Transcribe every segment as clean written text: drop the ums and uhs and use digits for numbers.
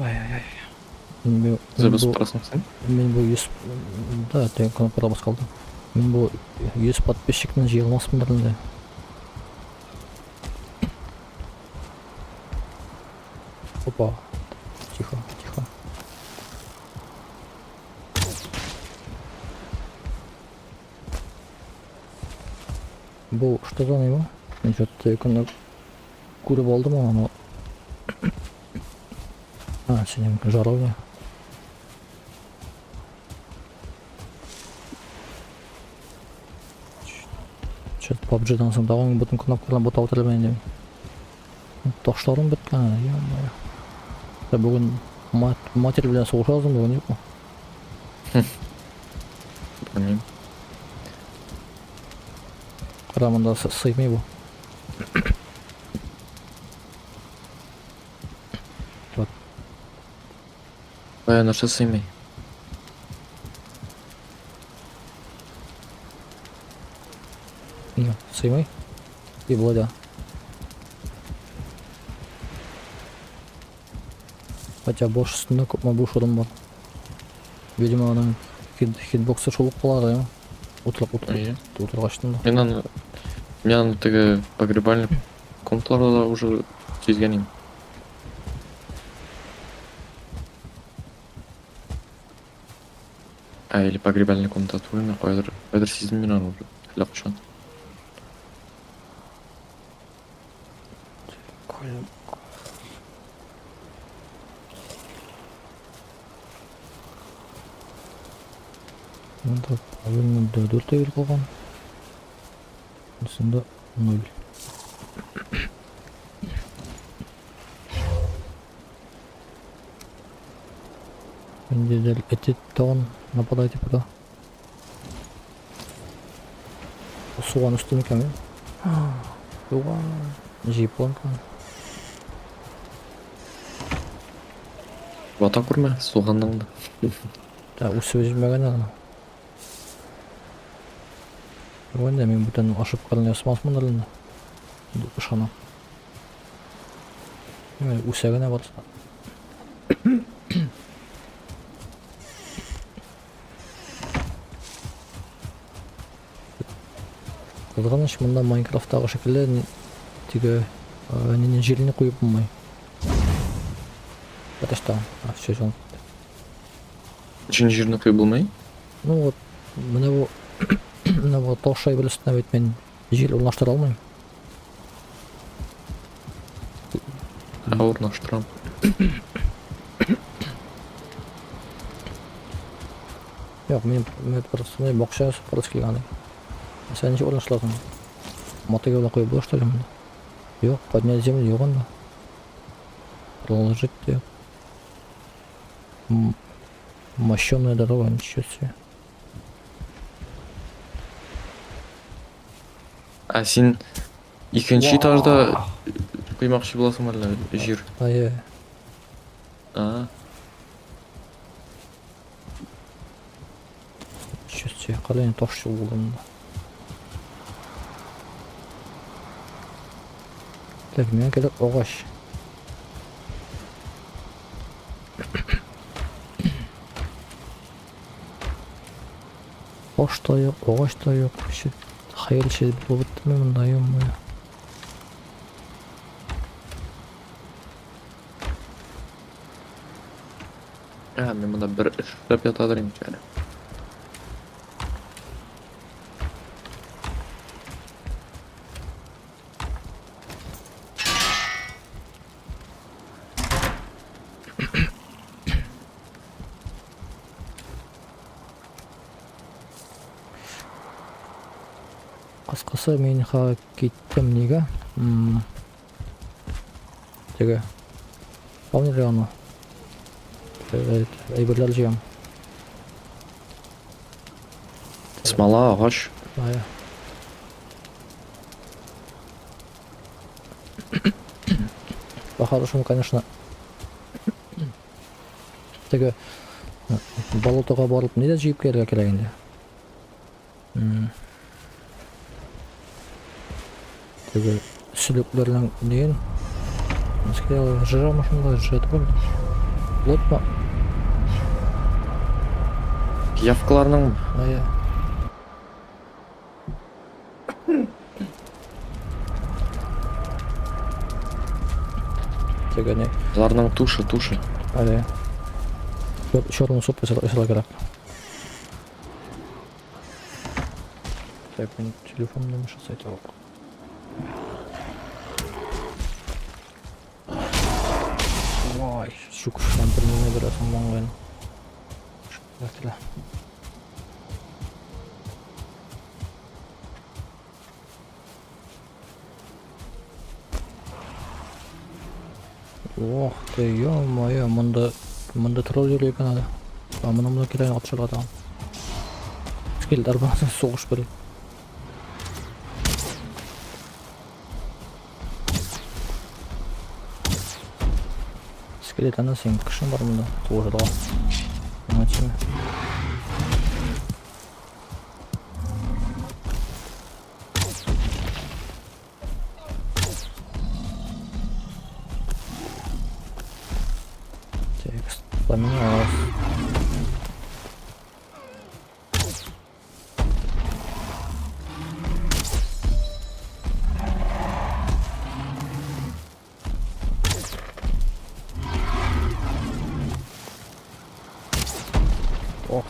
Ай-ай-ай. Мин Сез бу торасың син? Мин бу 100, да, теге кнопкада басып калдым. Мин бу 100 подписчикны җыя алмасмындыр инде. Опа. Тихо, тихо. Бу что за него? Мин что-то көнне күреп алдым аны. А, синең жаровня. Чё-то PUBG-дан соң тагын бөтен кнопкаларны бутап утырып инде. Ташларым беткән, ё-моё. Ә бүген матерь белән сугышасың бүген, юкмы? Белмим. Кара монда сыймый бу. Вот. Кая нәрсә сыймый? Не, сыймый. И болай да. Хотя бош өстендә күпме буш урын бар. Видимо, аның хитбоксы шул ук була, да? Утырып утырып утыргачтын да. Мин аны мин аны теге погребальный комнаталарда да уже сизгән идем. А, или погребальный комната түгел, мин каядыр, каядыр сиздем мин аны уже. Әллә кайчан. Монда правильно дүрт әйбер калган. Монысында ноль. Ниндидер эте тагын нападать итеп тора. Суган өсте микән? Суган. Җыеп буламы? Вата күрмә, суганның да. Та үсеп җитмәгән әле. Юк инде мин бүтән ошибкаларны ясамасмын әле инде. Дип ышанам. Менә үсә генә барса. Кызганыч, монда Майнкрафттагы шикелле теге нине җирне куеп булмый. Подожди, а, все, җан. Өчен җирне куеп булмый? Ну вот, менә бу менә бу таш әйбер өстенә бит мин җир урнаштыра алмыйм. Ә урнаштырам. Юк, мин мин просто мин бакча просто килгән. Сен ничек урнаштырасың? Мотыга белән куеп була что ли монда? Юк, поднять землю юк анда. Проложить юк. Мощеная дорога, ничего себе. Ә син икенче этажда куймакчы буласың әллә җир? Әйе. А. Ничего себе, калай таш юл булды монда. Так, миңа кирәк агач. Таш та юк, агач та юк. Вообще хәерче булып беттеме монда, ё-моё. Ә, мин монда бер эш эшләп ятадыр инде әле. Кыскасы, мин ха киттем нигә? Теге. Помнишь аны? Әйберләр җыям. Смола, агач. Ая. По-хорошему, конечно, теге болотога барып ни дә җыеп килергә кирәк инде. Теге сөлекләрнең неен Нискә жырамы шунда, жыра түгел. Лотма. Явкаларның Әйе. Теге не? Аларның тушы, тушы. Әйе. Черный суп ясарга кирәк. Так, мин телефонымны мышцы әйтә. Вай, чүкештән бер нәмә бирәсең маңгаена. Шүкләтелә. Ох ты, ё-моё, монда монда тролль йөри икән әле. А моны монда кирәк атышырга тагын. Скиллар бар, сугыш бер. Скелет ана син кешең бар монда туырырга. Моңа тиме. Текст поменялось. Ох.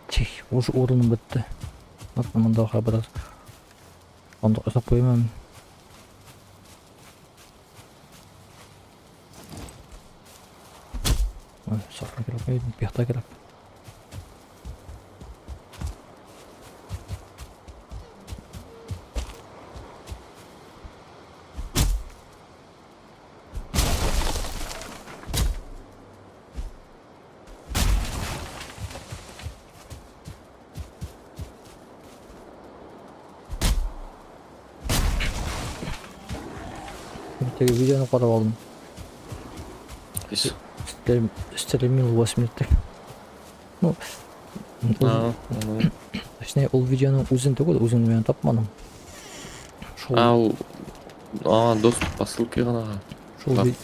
Тих, уже урыным бетте. Ладно, монда бераз сандык ясап куйыйм әле. Ой, сахна кирәк, пехта кирәк. Теге видеоны карап алдым. Ис. Стремил 8 минут. Ну, А, ну. Точнее, ул видеоның үзен түгел, үзен мин тапмадым. Шул, А, ул а, доступ по ссылке гына. шул, бар. ви-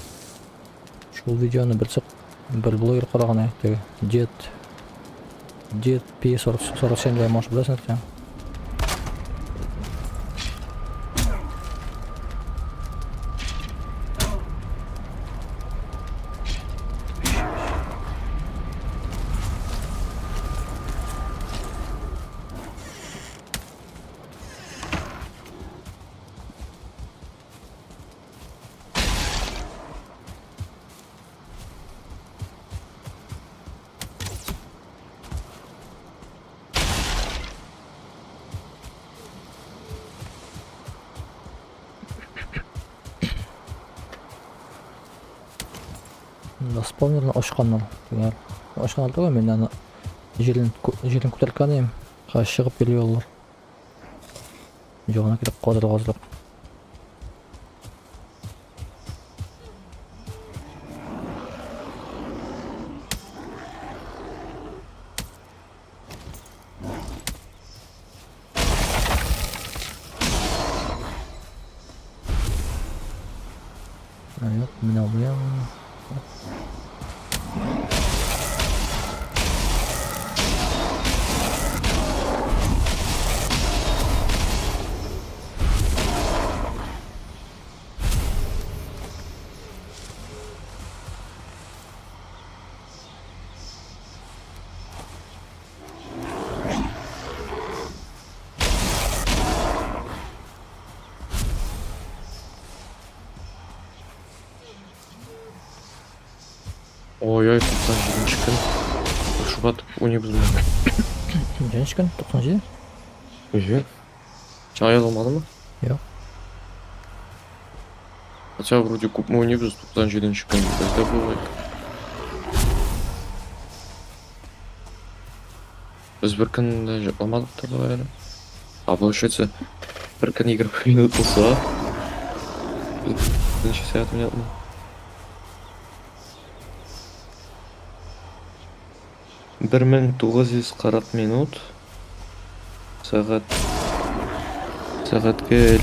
шул видеоны берсе бер блогер караган ә, теге дед дед P 47 дигән маш беләсең син? Монда спавнерны ачканнар. Дигән. Ачканнар түгел, мин аны җирдән җирдән күтәрткән идем. Хәзер чыгып йөри алар. Ягына килеп казырга азрак. А, юк, менә алмыйм. Ой-ой, 97 көн. Шул Сәгать уйныйбыз монда. Ничәнче көн? 97? Үзе. Сиңа язылмадымы? Юк. Хотя вроде күпме уйныйбыз, 97 көн бездә булыйк. Без бер көн дә йокламадык та бугай әле. А получается, бер көн 20 минут булса, без ничә сәгать уйнадык? 1940 минут сәгать сәгатькә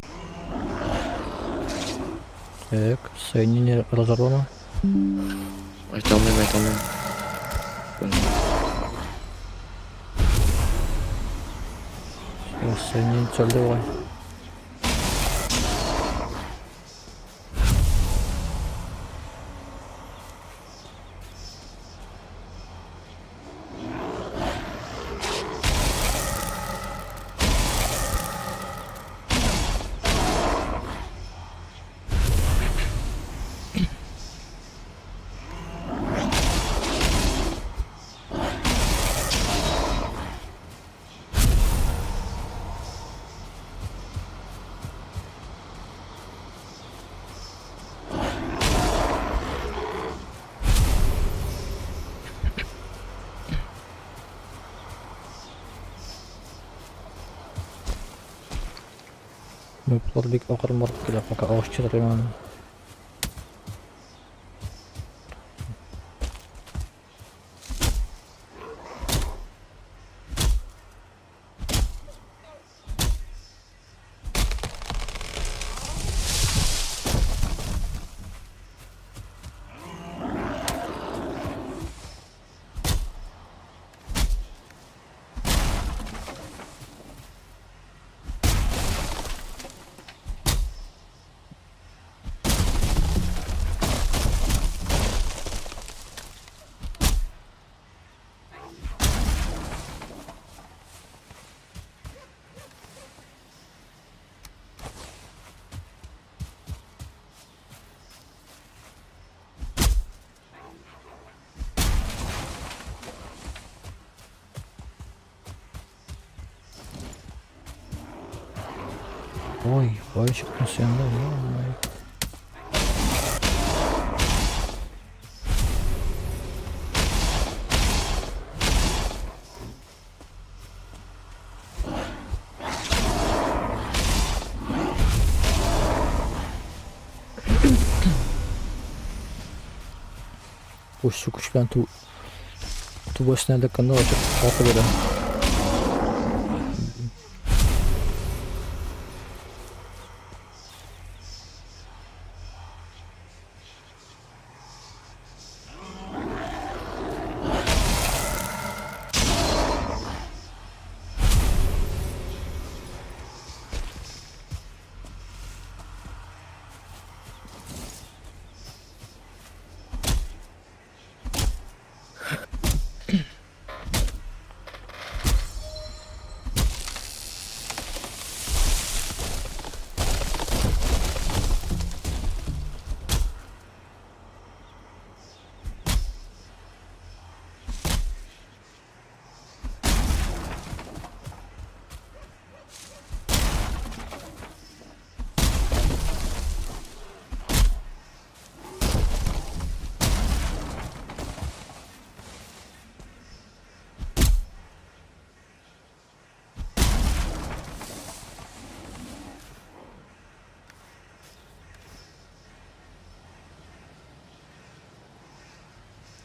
Так, соединение разорвано. Әйтә алмыйм, әйтә алмыйм. Соединение төзәлде бугай. Мөплар бик акрын барып килә, пока агач чыгармый. Ой, бай чыктың син дә, ё-моё. Бу чүкеч белән ту түбәсенә эләккәндә ачык атып бирә.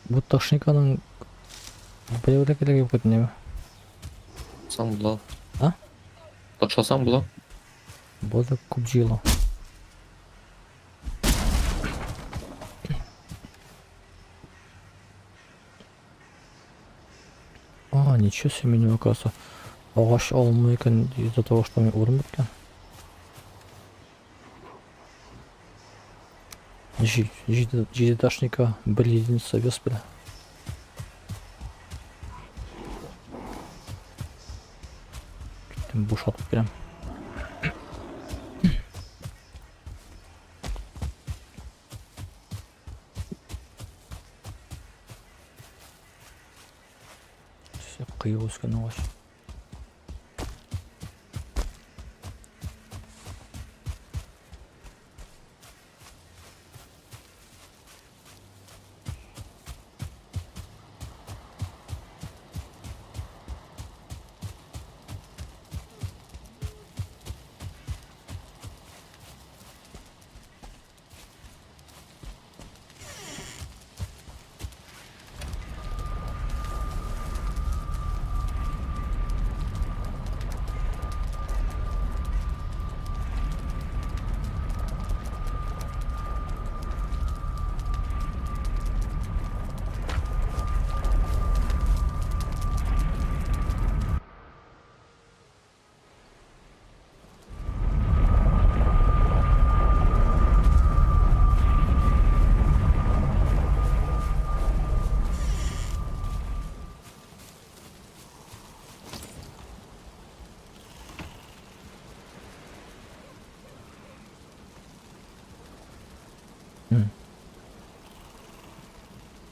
Бу ташниканың берәү дә кирәге юк бит инде. Саң була. А? Ташласаң була. Бу да күп җыела. А, ничего себе, минем оказывается. Агач алынмый икән из-за того, что мин урын беткән. Җиде ташника бер единица вес белә. Киттем бушатып киләм. Кыю үскән агач.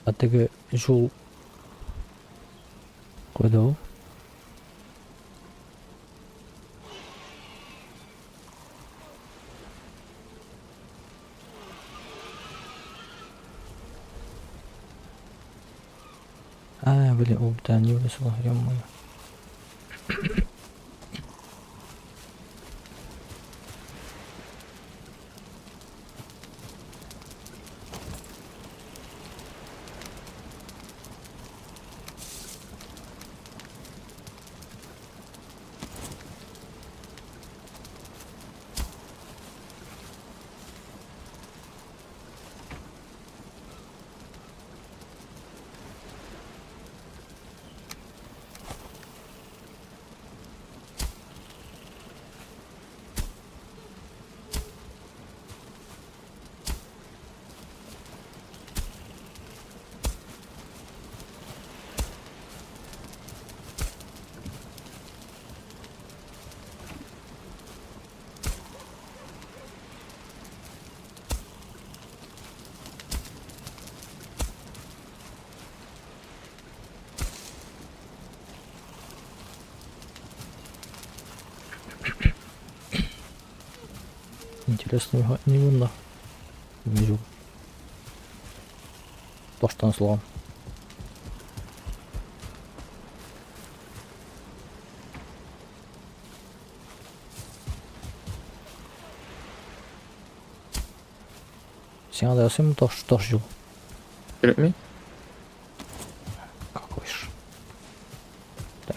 Ә теге юл кайда ул? А, блин, ул бүтән не беләсе ул, ё-моё. Интересно, миңа ни монда? Юк. Таштан салган. Сиңа да ясыймы таш, таш юл? Кирәкми? Какой ж. Так.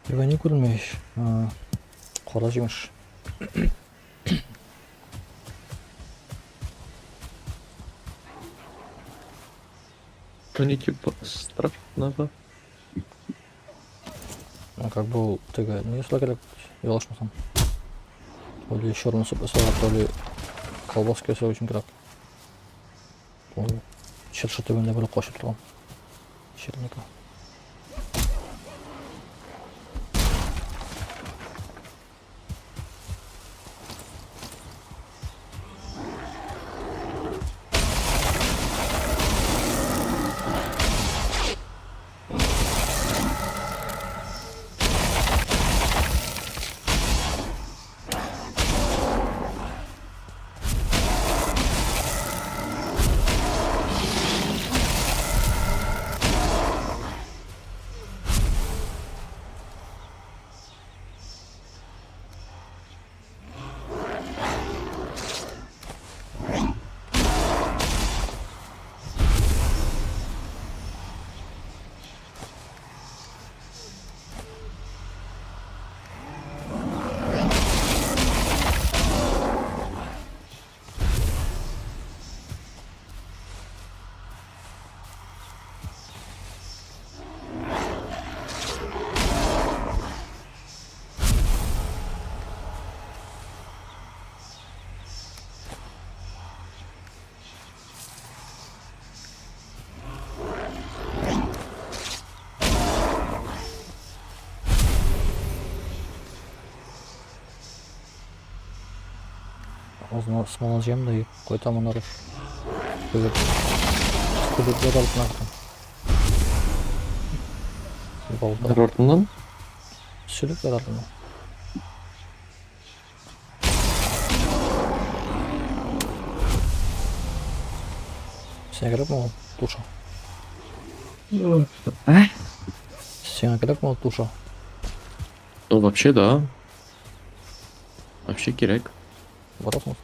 Юга ни күренми ич. Кара җимеш. Ничего страшного. Ну, как бы ул теге ни ясала кирәк, ялгышмасам. То ли черный суп ясарга, то ли колбаска ясау өчен кирәк. Ул чыршы төбендә бер качып торган. Черника. Азына смола җыям да кайтам аннары. Теге Кубиклар алып кына. Балта. Бер артыннан? Сүлекләр артыннан. Сиңа кирәкме ул туша? Ә? Сиңа кирәкме ул туша? Ну, вообще, да. Вообще кирәк. Барасың?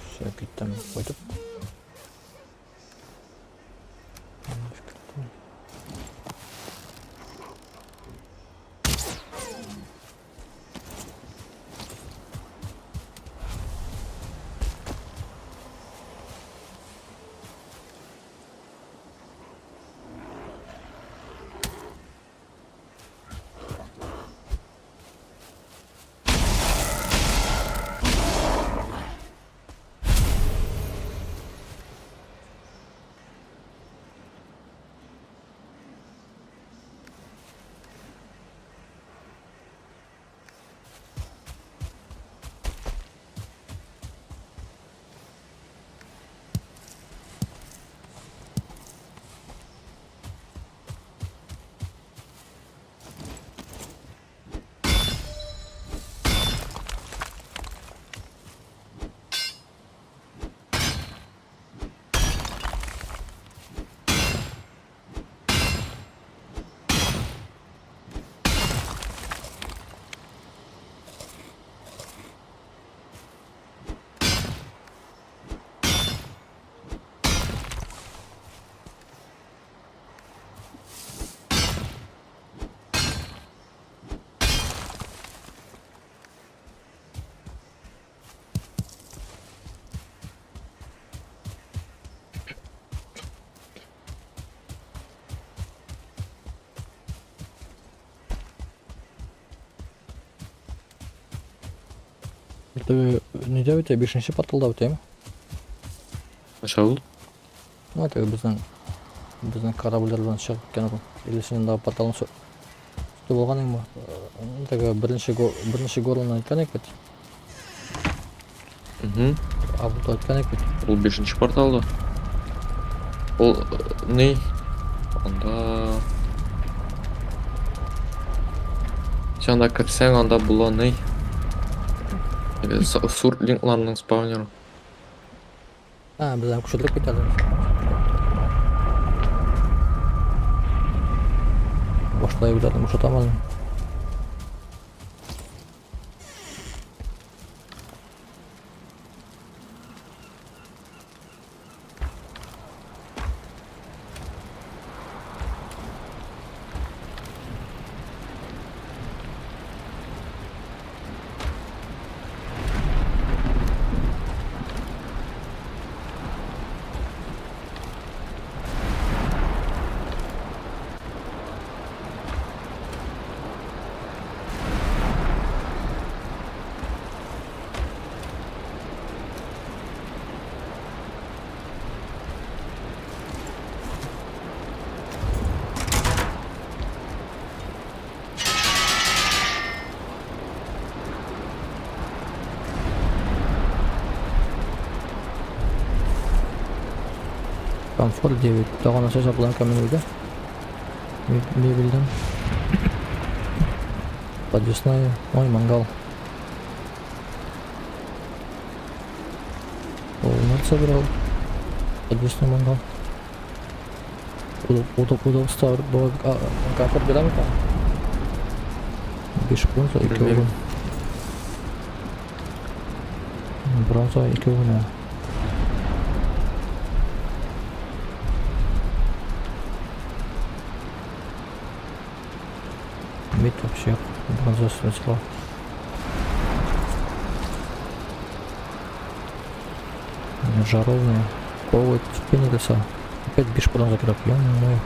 Все, киттем кайтып. Теге нидә үтә? Бишенче порталда үтәме? Нәрсә ул? Ну, теге безнең корабльләр белән чыгып киткән ул. Или син андагы порталны сотып алган идеңме? Теге беренче горлны әйткән идек бит. Угу. Абылда әйткән идек бит. Ул бишенче порталда. Ул ни? Анда Син анда керсәң, анда була ни? Суртлингларның спаунеры. А, без аны күчердек бит әле. Башта әйберләрне бушатам әле. Комфорт 9. Тагын нәрсә ясап икән мин өйдә? Мебельдән. Подвесная. Ой, мангал. Ул нәрсә бер ул? Подвесной мангал. Удобство комфорт бирә микән? 5 бронза, 2 Белмим. урын. Бронза 2 генә. Мид вообще юк. Бронза смысла. Жаровня. Повод Феникса. Опять биш бронза кирәк. Ё-моё.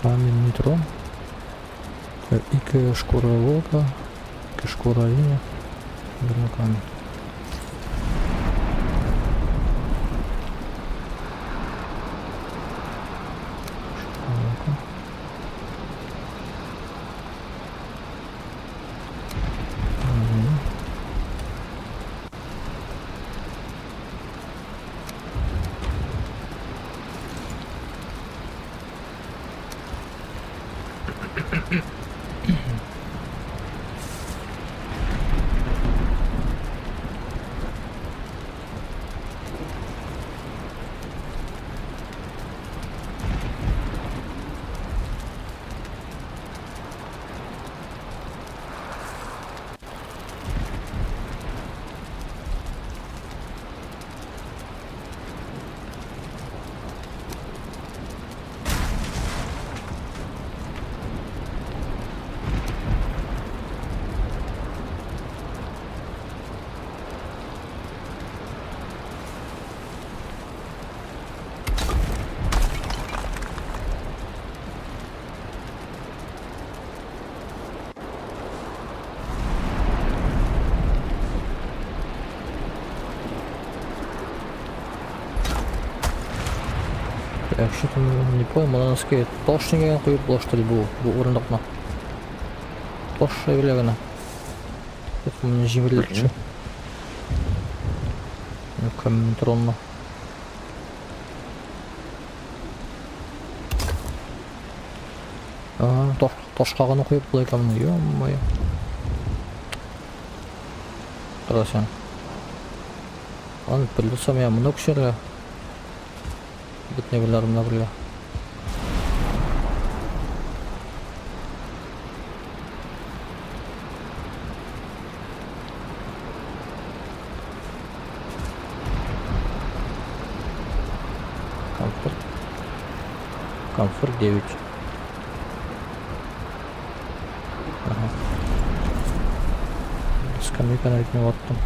Каменный трон. Ике шкура волка. Ике шкура оленя. Бер камень. Шкура волка. Мгм. Так, что-то не понял, монда носки таш нигә куеп була, что ли, бу урындыкны? Таш әйберләр генә. Юк, менә җимерелеп төшә. Каменный тронны. Ага, ташка гына куеп була икән моны, ё-моё. Тора син. Аны придется миңа монда күчәргә. Бөтен әйберләр монда бергә. Комфорт. Комфорт 9. Ага. Скамейканы бит мин ваттым.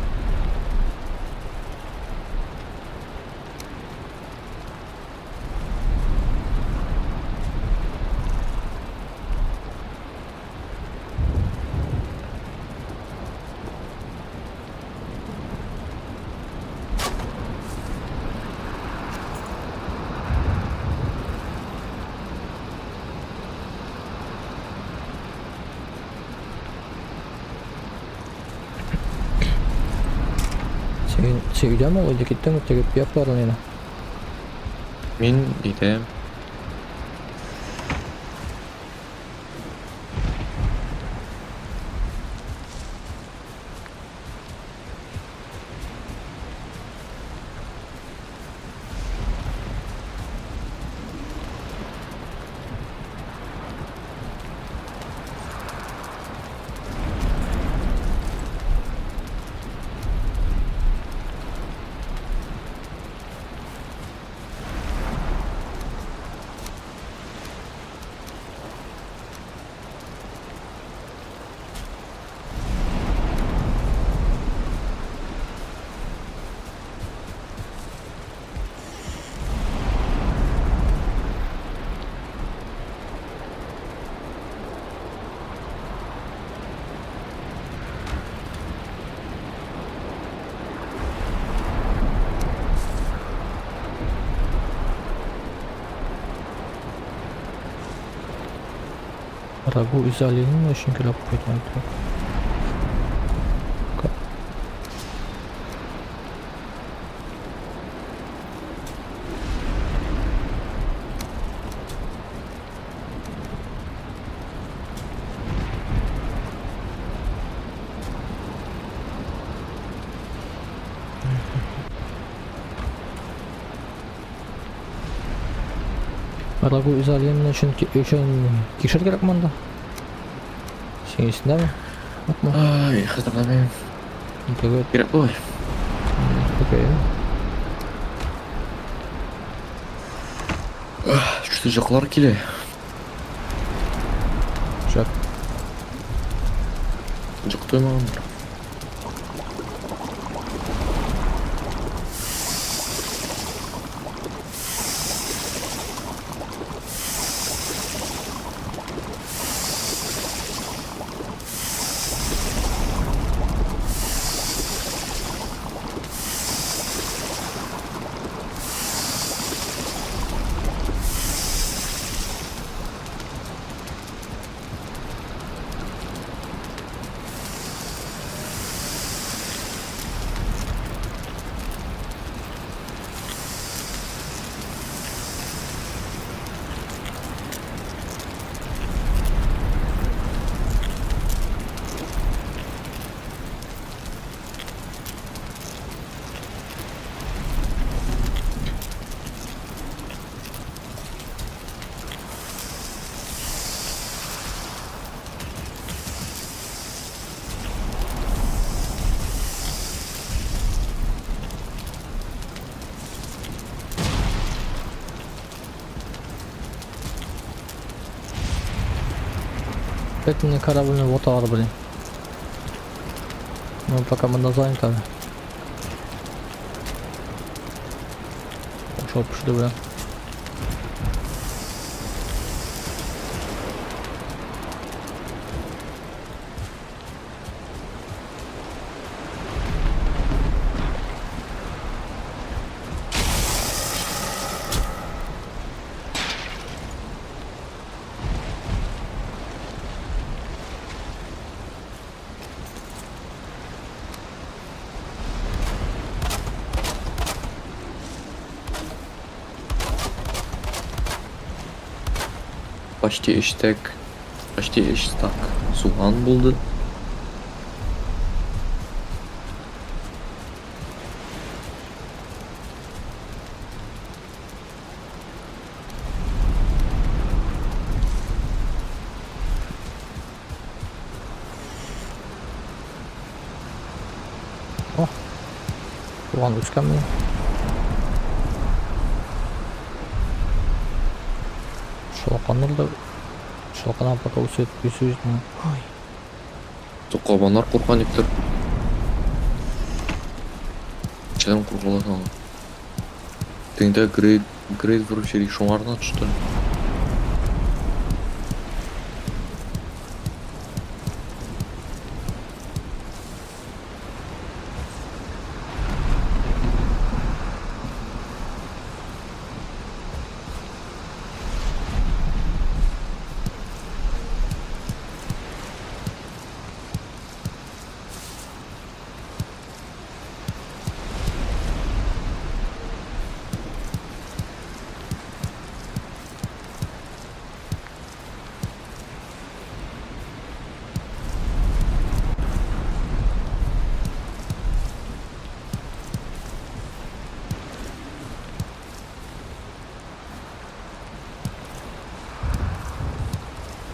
Син өйдәме ул, өйдә киттеңме теге пиявкалардан инде? Мин өйдә. Рагу из оленины өчен килеп куйдым. Рагу из оленины өчен өчен кишер кирәк монда. Син исеңдәме? Юкмы? Ай, хәтерләмим. Теге Кирәк бугай. Окей. Что җаклар килә. Шәп. Җак туймагандыр. Опять мне корабль вот блин. Ну, пока мы заняты. Ушел пошли, бля. Почти өч стак, почти өч стак суган булды. О, суган үскән менә. Шалканнар да шалканнар пока үсеп үсеп җитми. Ой. Кабаннар курка никтер. Ничәдән куркалар аңа. Тегендә грейд грейд вручили шуңардан төште.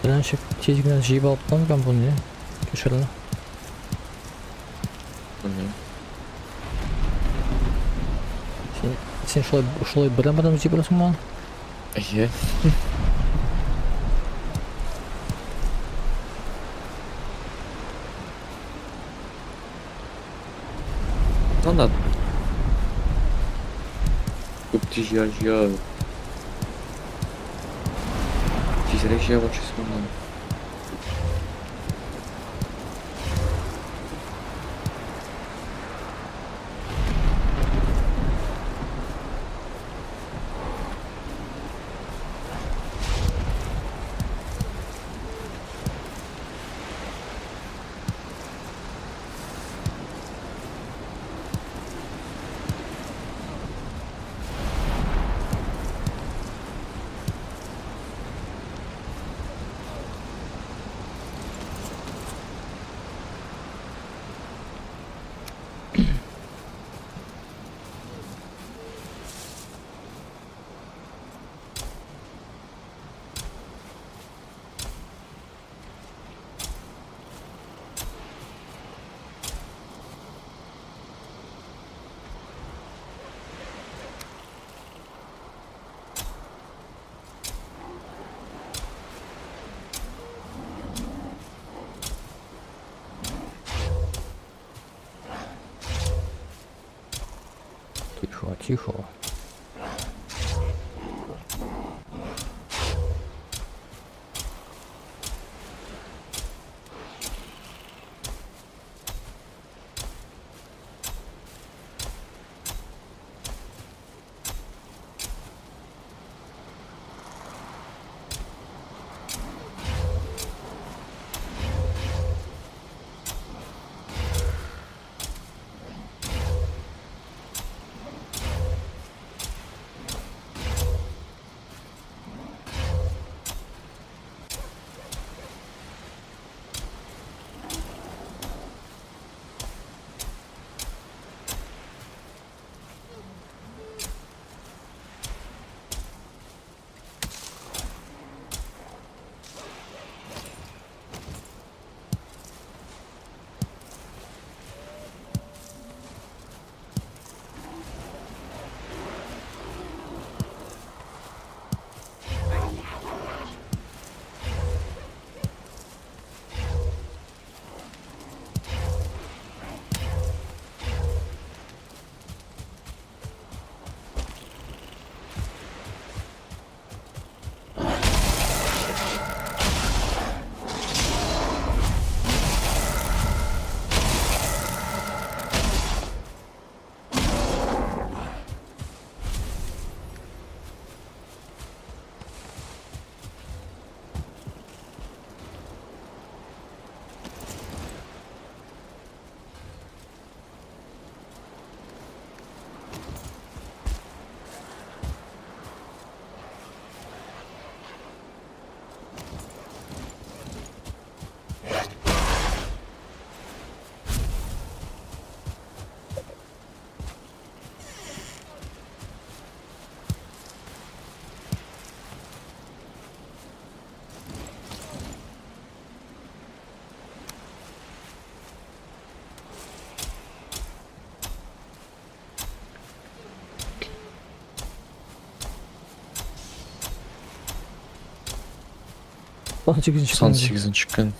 Белән тиз генә җыеп алып куям икән буны, кишерне. Белмим. Син шулай шулай берәм-берәм җыеп аласыңмы аны? Әйе. Анда күп тиз җыя җыя. Тизрәк җыя башлыйсың моннан. Cicho. 8-нче көн. 98-нче көн.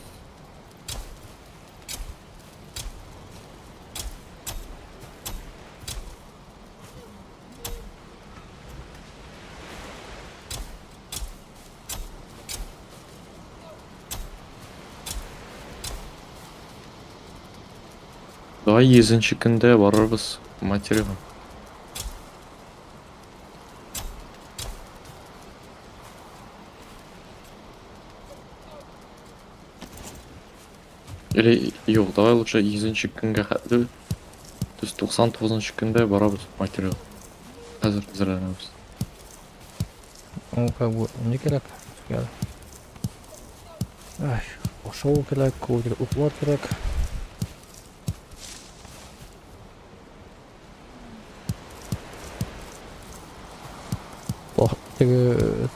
Давай 100-нче көндә барырбыз материга. Или юк, давай лучше 100-нче көнгә хәтле, то есть 99-нчы көндә барабыз материга. Хәзер әзерләнәбез. Ну, как бы, не кирәк. Безгә. Ай, ашау кирәк, күбрәк уклар кирәк. Ох, теге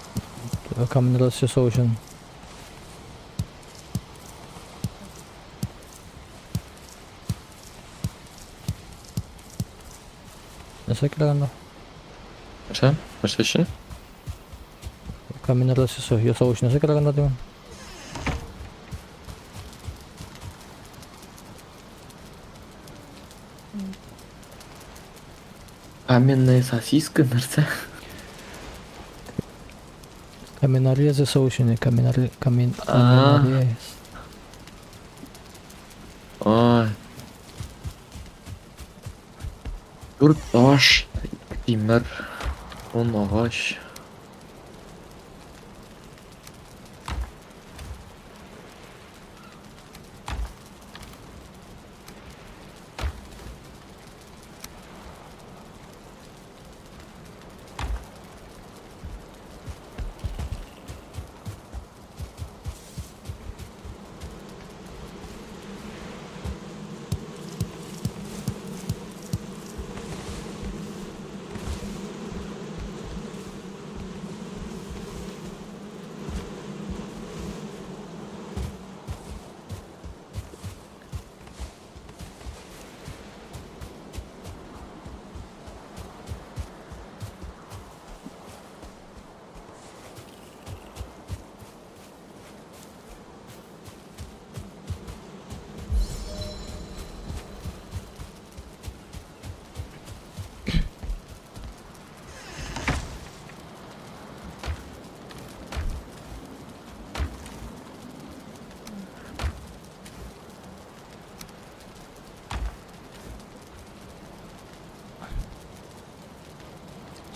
камерасы ясау өчен. Нәрсә кирәк анда? Нәрсә? Нәрсә өчен? Камерасы ясау өчен нәрсә кирәк анда димен? Каменная сосиска нәрсә? Каменорез ясау өчен, каменорез, камен, А. каменорез. Ай. Дүрт таш, ике тимер, ун агач.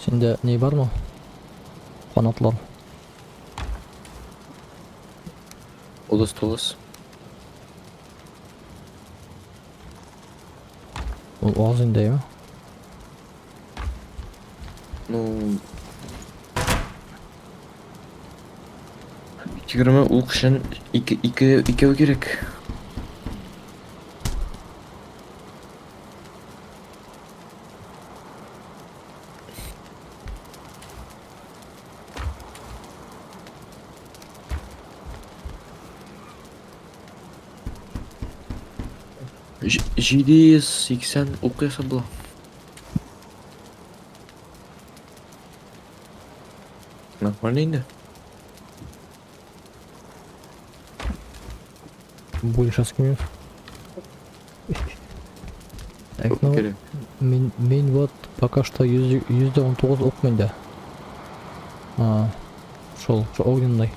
Синдә ни бармы? Канатлар. 39. Ул аз инде, әйме? Ну, 20 ук өчен ике, ике, икәү кирәк. 780 ук ясап була. Нормально инде. Больше скинешь. Так, ну, Кирәк. мин вот пока что 119 ук миндә. А, шул огненный.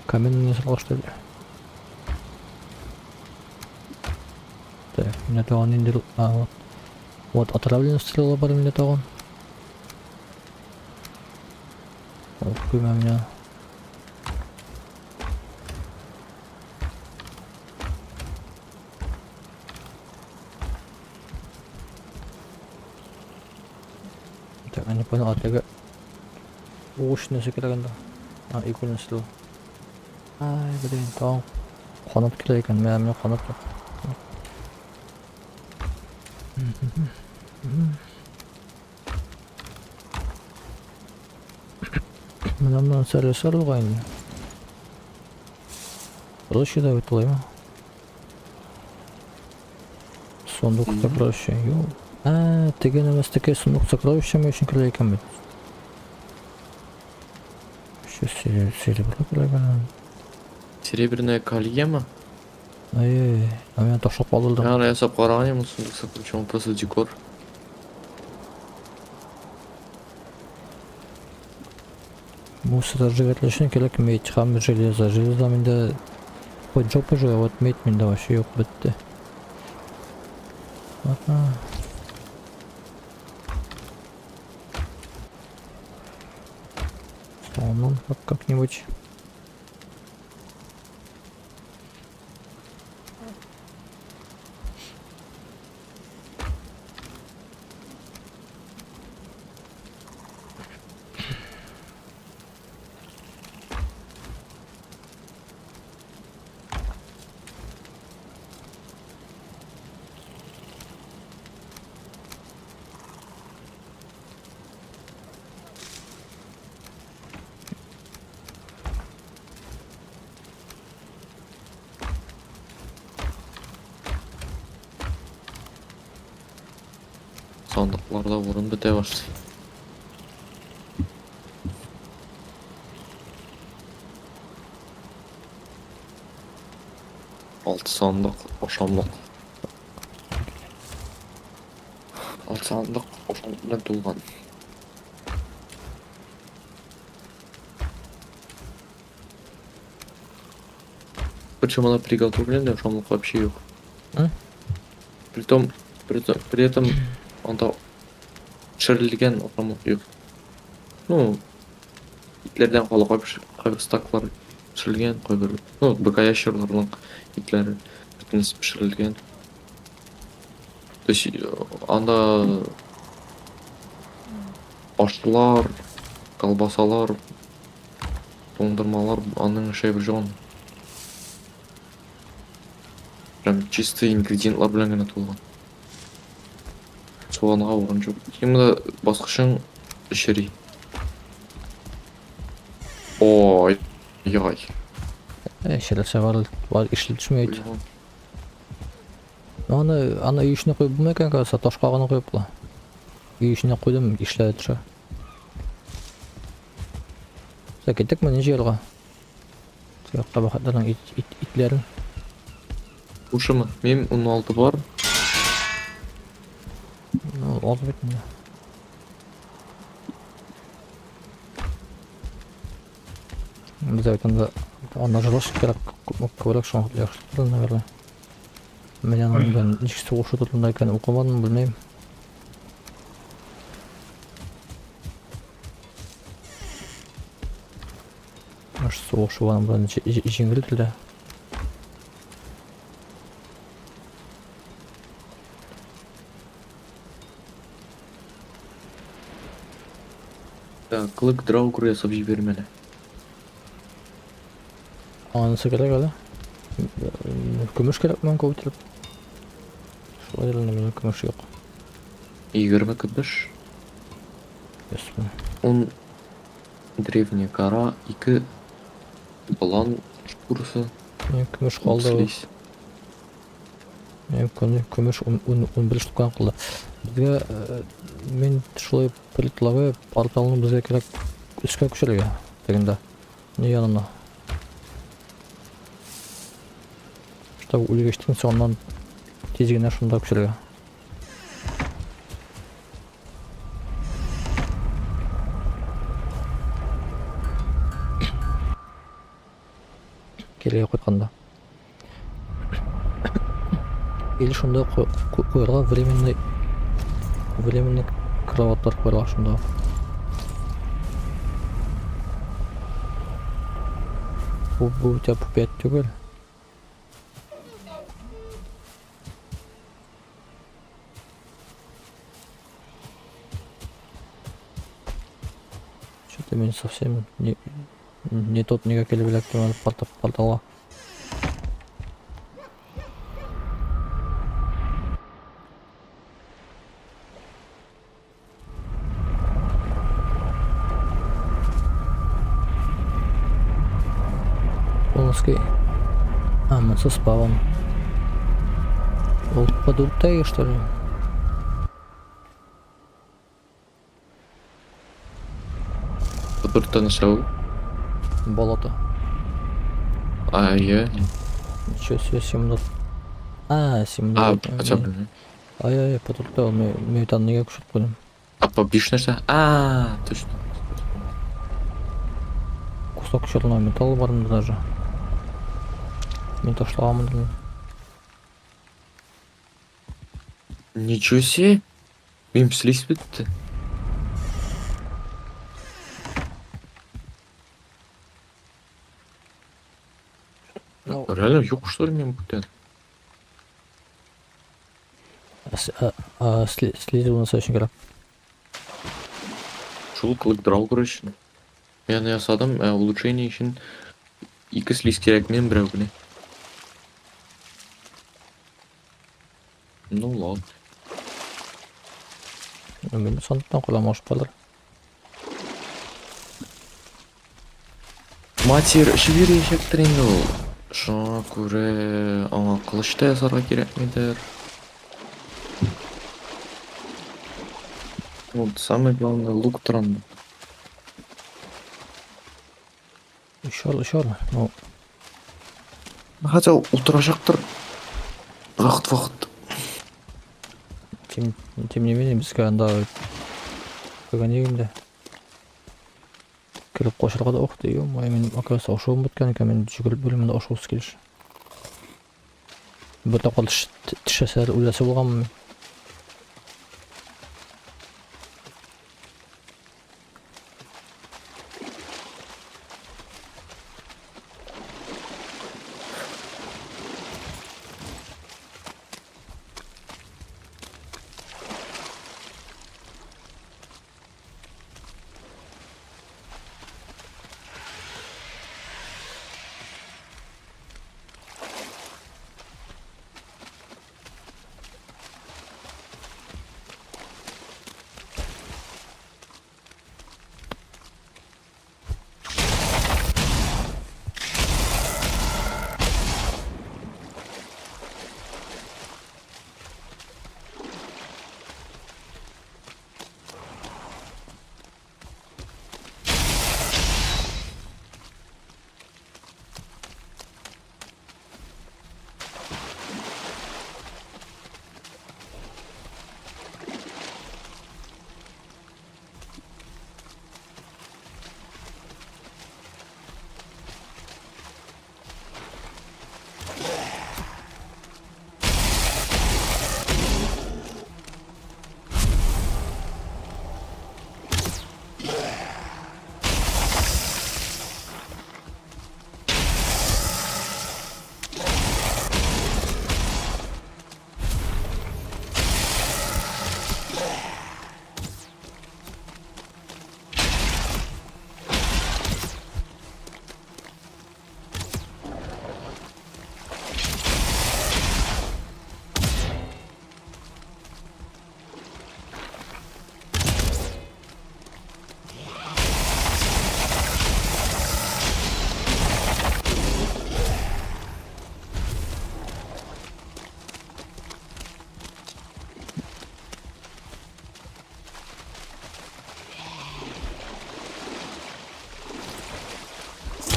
Каменный стрела, что ли? Так, менә тагын инде, а, вот. Вот отравленная стрела бар миндә тагын. Ох, куйма меня. Так, я не понял, а теге угыш нәрсә кирәк анда? А, игольный стрела. Ай, блин, тагын канат кирәк икән. Менә канат юк. Менә моннан сәр бугай инде. Проще да бит улаймы? Сундук сокровища. Юк. А, теге нәмәстеке сундук сокровища өчен кирәк икән бит. Еще серебро кирәк икән. Серебряное колье? Ай, а меня ташлап калдырдым. Я ясап караган идем, сундук сокровища, он просто декор. Мусор сжигать өчен кирәк медь һәм железо. Железо миндә хоть жопа же, а вот медь миндә вообще юк бетте. Ладно. Сломан как-нибудь. Сандыкларда урын бетә башлый. Алты сандык ашамлык. Алты сандык ашамлык белән тулган. Причем она приготовленная, ашамлык вообще юк. М? Притом, при этом анда пешерелгән ашамлык юк. Ну, итләрдән кала кайбер стаклар пешерелгән, кайбер, ну, БК ящерларның итләре бөтенесе пешерелгән. То есть анда ашлар, колбасалар, туңдырмалар, аның эше бер юк. Прям чистый ингредиентлар белән генә тулган. Суганга урын юк. Син монда баскычың чери. Ой, яй. Чересе бар, бар ишле төшмәй. Аны өй эченә куеп булмый икән, кажется, ташка гына куеп була. Өй эченә куйдым, ишләре төшә. Все, киттекме ничә елга? Якка бахатларның итләрен. Ушымы? Минем 16 бар. Ну, аз бит инде. Бездә бит анда анда җылыш кирәк, күбрәк шуңа яхшы, наверное. Мин аның белән ничек сугышу турында икәнен укымадым, белмим. Аш сугышу аның белән җиңел телдә. Так, клык драугр ясап җибәрим әле. Анысы кирәк әле. Көмеш кирәк миңа күп итеп. Шулай да минем көмеш юк. 20 көмеш. Ясмы. 10 древняя кора, 2 болан шкурасы. Минем көмеш калды. Слизь. Минем көмеш 11 штукан калды. Безгә мин шулай предлагаю порталны безгә кирәк өскә күчерергә тегендә. Не янына. Чтобы үлгәчтен соңыннан тиз генә шунда күчерергә. Кирегә кайтканда. Или шунда куярга временный кроватьлар куярга шунда. Бу у тебя 5 түгел. Что-то мин совсем не тот нигә килеп эләктем әле порталга. Полоски. А, мы со спавом. Ул подультей, что ли? Подурта нәрсә ул? Болото. А, я. Ничего себе, 17. А, 17. А, хотя бы. Ай-ай, подультей, ул мин там нигә күчеп куйдым. А по биш нәрсә? А, точно. Кусок черного металла бар монда даже. Мин ташлаганмын. Ничего себе! Минем слизь бетте. Ну, Реально юк, что ли, минем бүтән? Слизь у нас очень кирәк. Шул клык драугр өчен. Мин аны ясадым, улучшение өчен ике слизь кирәк минем берәү генә. Ну ладно. Мин сандыктан кулам ашып калыр. Матер эчеп йөриячәктер инде ул. Шуңа күрә аңа кылыч та ясарга кирәкмидер. Вот самое главное лук трон. Еще, еще. Ну, Хотя утырачактыр. Вакыт вакыт. тем не менее, безгә анда кергән Кереп качарга да ух ты, ё-моё, мин оказывается ашуым беткән икән, мин йөгереп йөрим монда ашуыз килеш. Бер тапкыр төшәсәләр үләсе булганмын мин.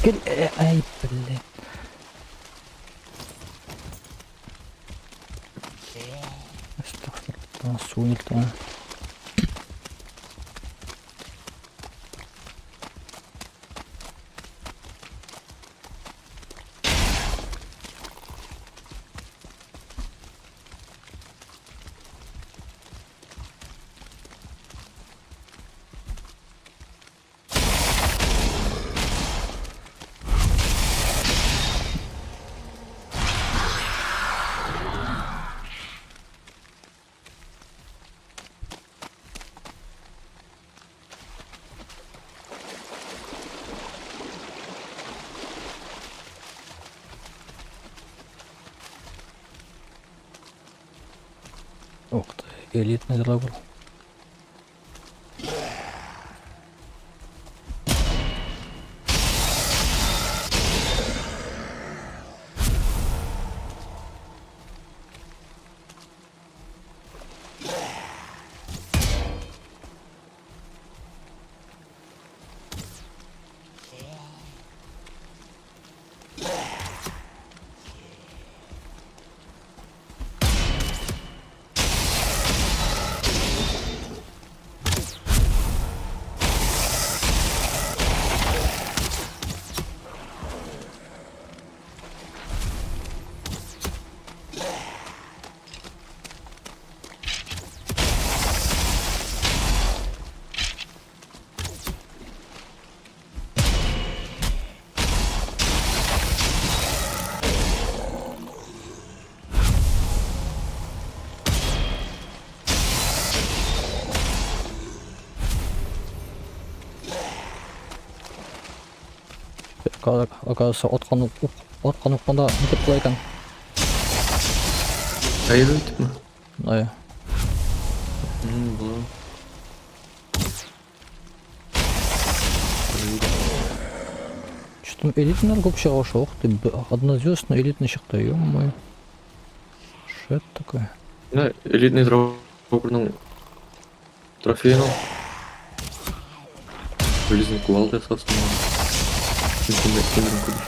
Кил, ай, блин. Астагфирулла, суынылды. Ух ты, элитный драгон. Оказывается, откан укканда нитеп була икән. Әйе итепме? Әйе. Була. Что-то элитный күп чыга ошо. Ух ты, однозвездный элитный чыкты, ё-моё. Что это такое? Менә элитный дроперның трофеен ал. Железный кувалда ясасын. Син кем күп.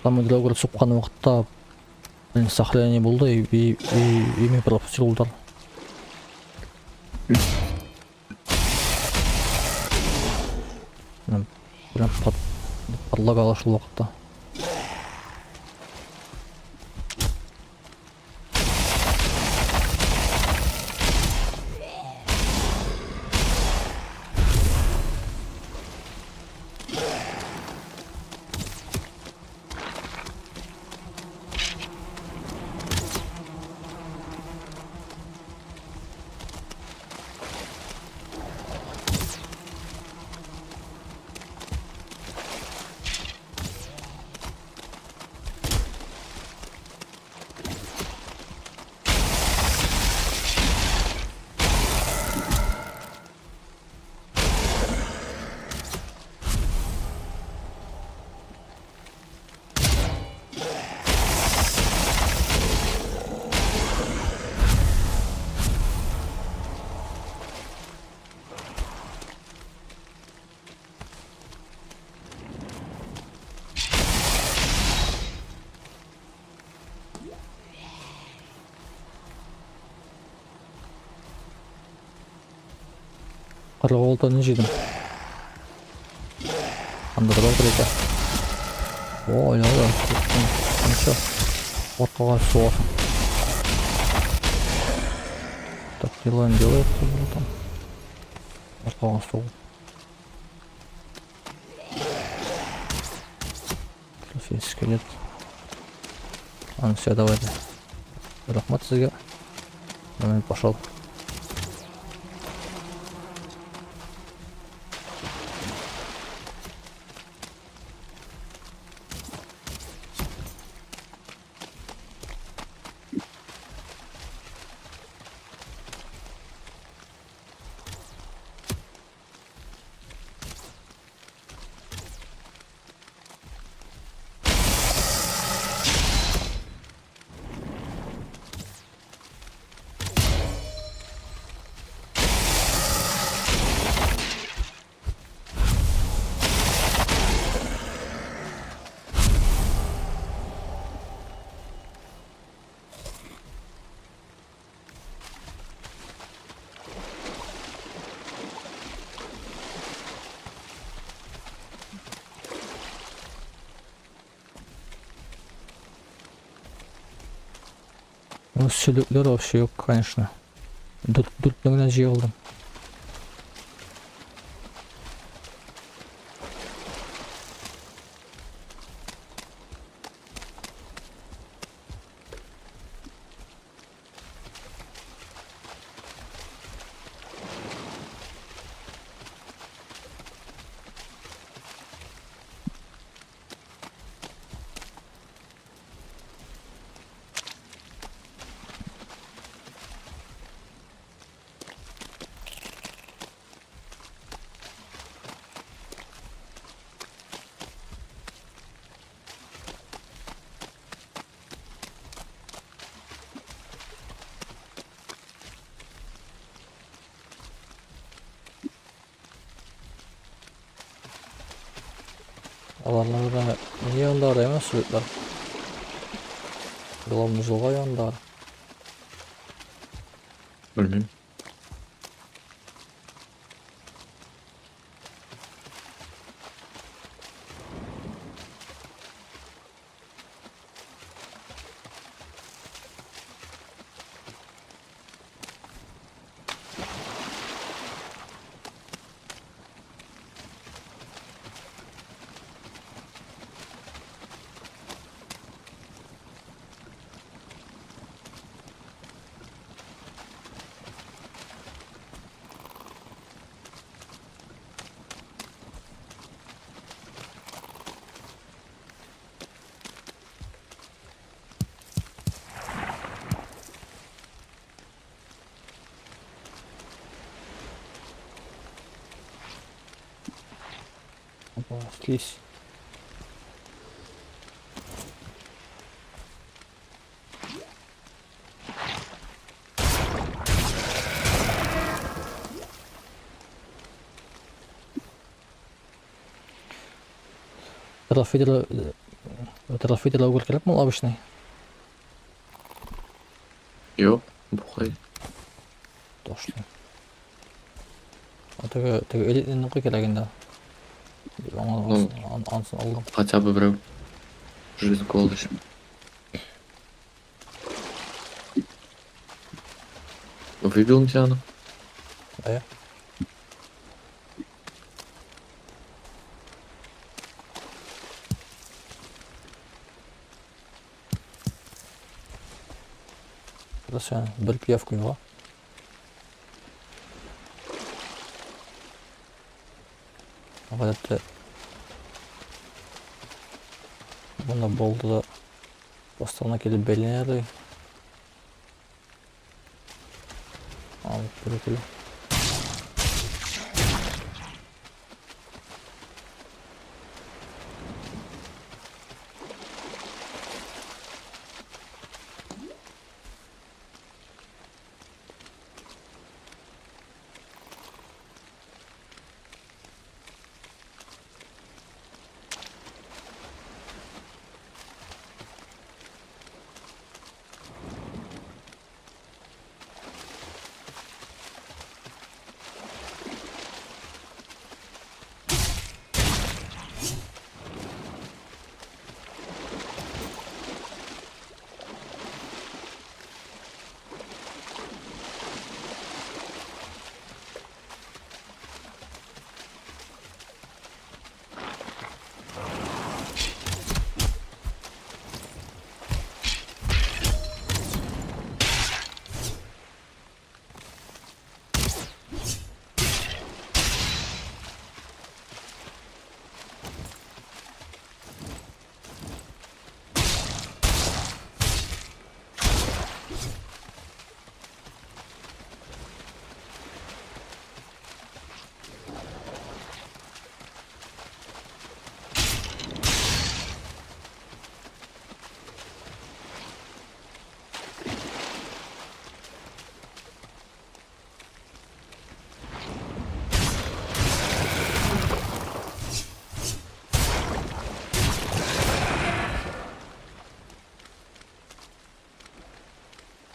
Там драгор суккан вакытта Блин, сохранение булды и мин пропустил удар. Прям подлагало шул вакытта. Кырык ни җыйдым. Анда да бар икән. Ой, ой, ничего. Аркага сугасың. Так, делаем, делает там. Аркага сугу. Трофей скелет. А, все, давайте. Рәхмәт сезгә. Мин пошел. Ну, сөлекләр вообще юк, конечно. Дүртне генә җыя алдым. Аларны ни янында әмә сөлекләр. Главный җылга янында. Белмим. Опа, слизь. Трофей кирәкме ул обычный? Юк, бухай. Ташлы. А теге теге элитныйныкы кирәк инде. Аңа Ну, ансын алдым. Хотя бы берәү. Жизнь алды өчен. Выбил тебя. Әйе. Нәрсә, бер пиявка юга. Гадәттә монда булды да бастығына килеп бәйләнә ди. Алып бер килә.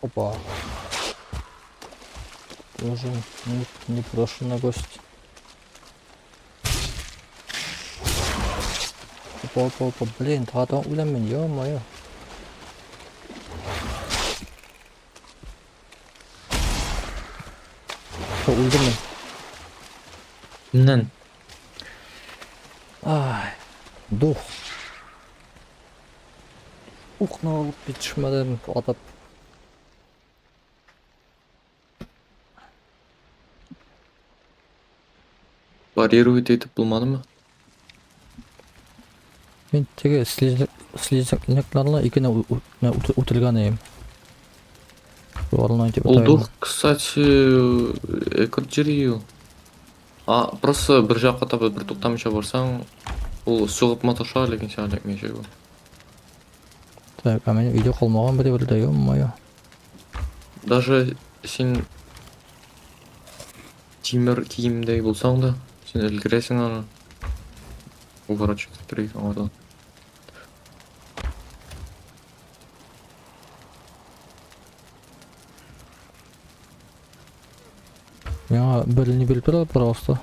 Опа. Тоже непрошенный гость. Опа, опа, опа, блин, тагын үләм мин, ё-моё. Үлдем мин. Кемнән? Ай, дух. Укны алып җитешмәдем, атып. Парировать итеп булмадымы? Мин теге слизнякларны икене үтелгән идем. Шуларны әйтеп Ул үтә дух, кстати, экоджири. А, просто бер жакка таба бер туктамыйча барсаң, ул сугып маташа, ләкин сиңа эләкмәячәк ул. Так, а минем өйдә калмаган бер бер дә, ё-моё. Даже син тимер киемдәй булсаң да, син өлгерәсең аны. Уворачивать иттерик аңардан. Миңа бер не биреп тора, пожалуйста.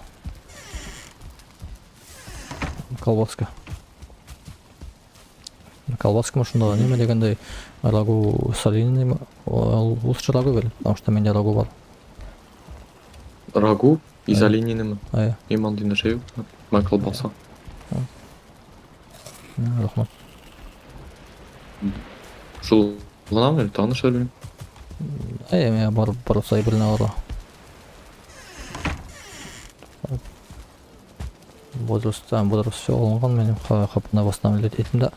Колбаска. Колбаска шунда ниме дигәндәй рагу с оленями, ул лучше рагу бир, потому что миндә рагу бар. Рагу из Әйе. оленинымы? Әйе, Мин андый нәрсә юк. Мә колбаса. Рәхмәт. Шул гынамы әле тагын нәрсә белмим. Әйе, миңа барып барып әйберне алырга. Бодростан, бодрост все алынган минем хапына восстанавливать итим дә.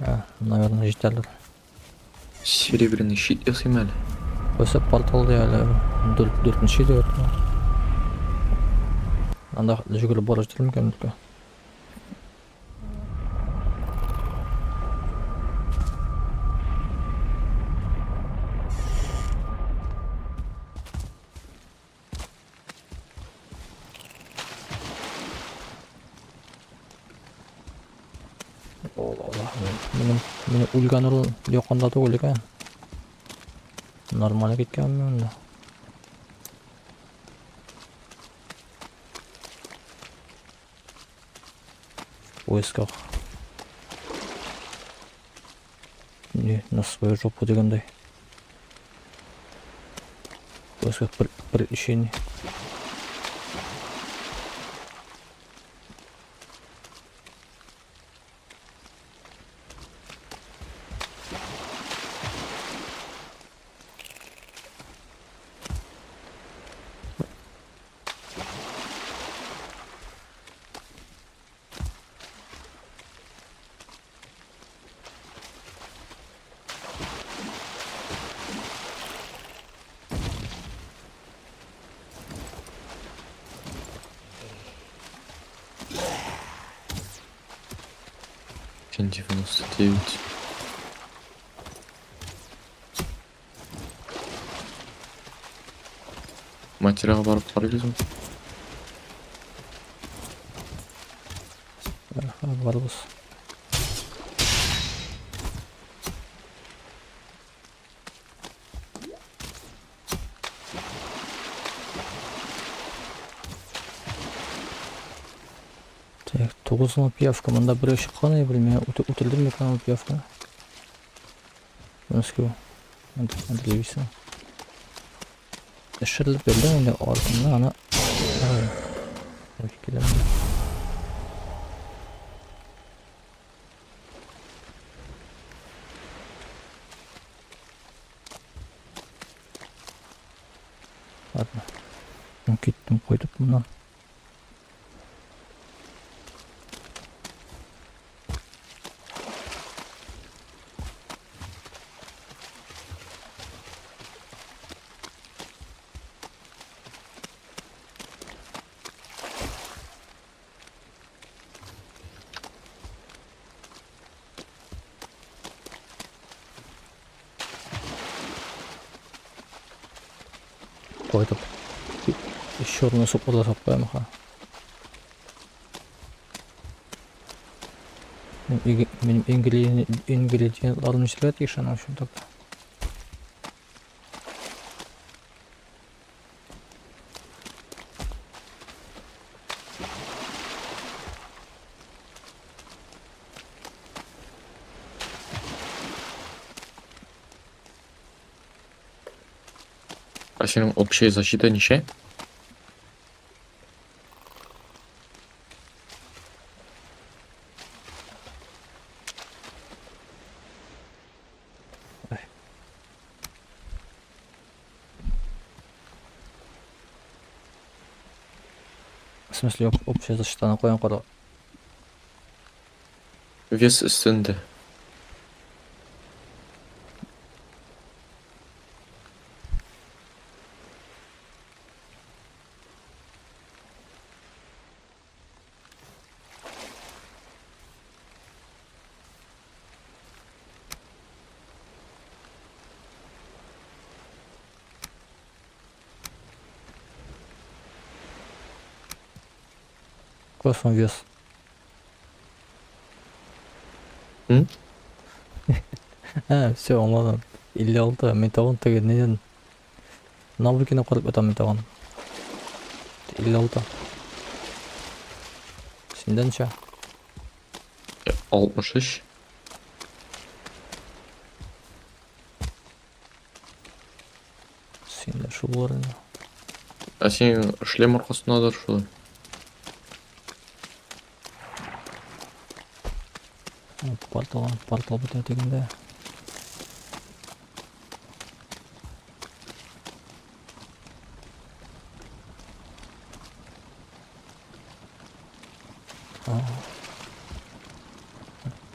А, наверное, җитәлер. Серебряный щит ясыйм әле. Кайсы портал ди әле? Дүртенче дип әйтте. Анда җөгереп барып җитәр микән безгә? Алла Алла. Минем минем үлгән урын якында түгел икән. Нормаль киткән мин монда. В поисках. Не, на свою жопу дигәндәй. В поисках приключений. 99. Материал барып карыйбызмы? Барыбыз. Так, 9 гына пиявка. Монда берәү чыккан иде, белмим, үтердем микән ул пиявканы. Мәскәү. Антилевисен. Эшерлеп бирдем инде артымда аны. Ай, киләм. Ладно. Киттем, кайтып моннан. Кайтып черный сукмада сап куям ха. Минем ингредиентларым нишләргә тиеш аның өчен тогда? А синең общая защита ничә? В смысле, общая защита на каян кара? Вес өстендә. Какой сам вес? М? Ә, все, аңладым. 56, мин тагын теге нидән навыкины карап ятам мин тагын. 56. Синдә ничә? 63. Синдә шул булыр инде. Ә син шлем аркасындадыр шулай. Портал, портал бетә дигәндә.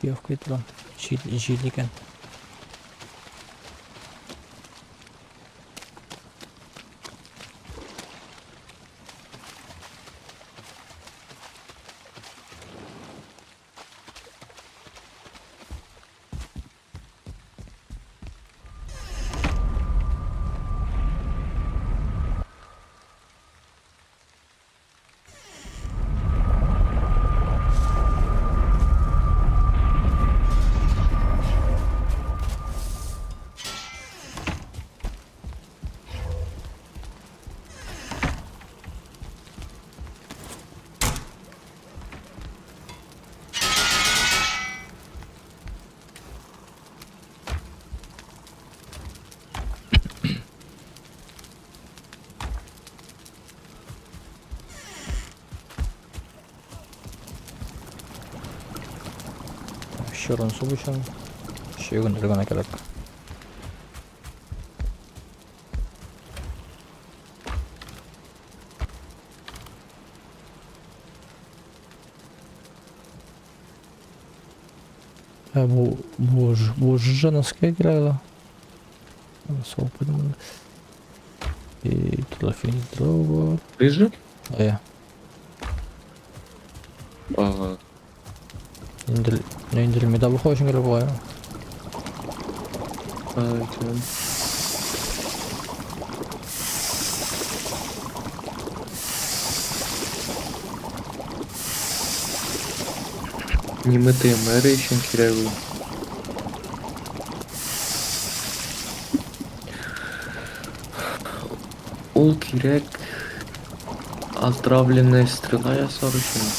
Пиявка торам. Җил, җил икән. Пещераны су өчен чөгендер генә кирәк. Ә бу женская кирәк. Сол придумали. И трофей дрова. Рыжий? Ә. Ага. Инде инде медовуха өчен кирәк була. Ай, тем. Немытые мэры өчен кирәк ул. Ул кирәк отравленная стрела ясар өчен.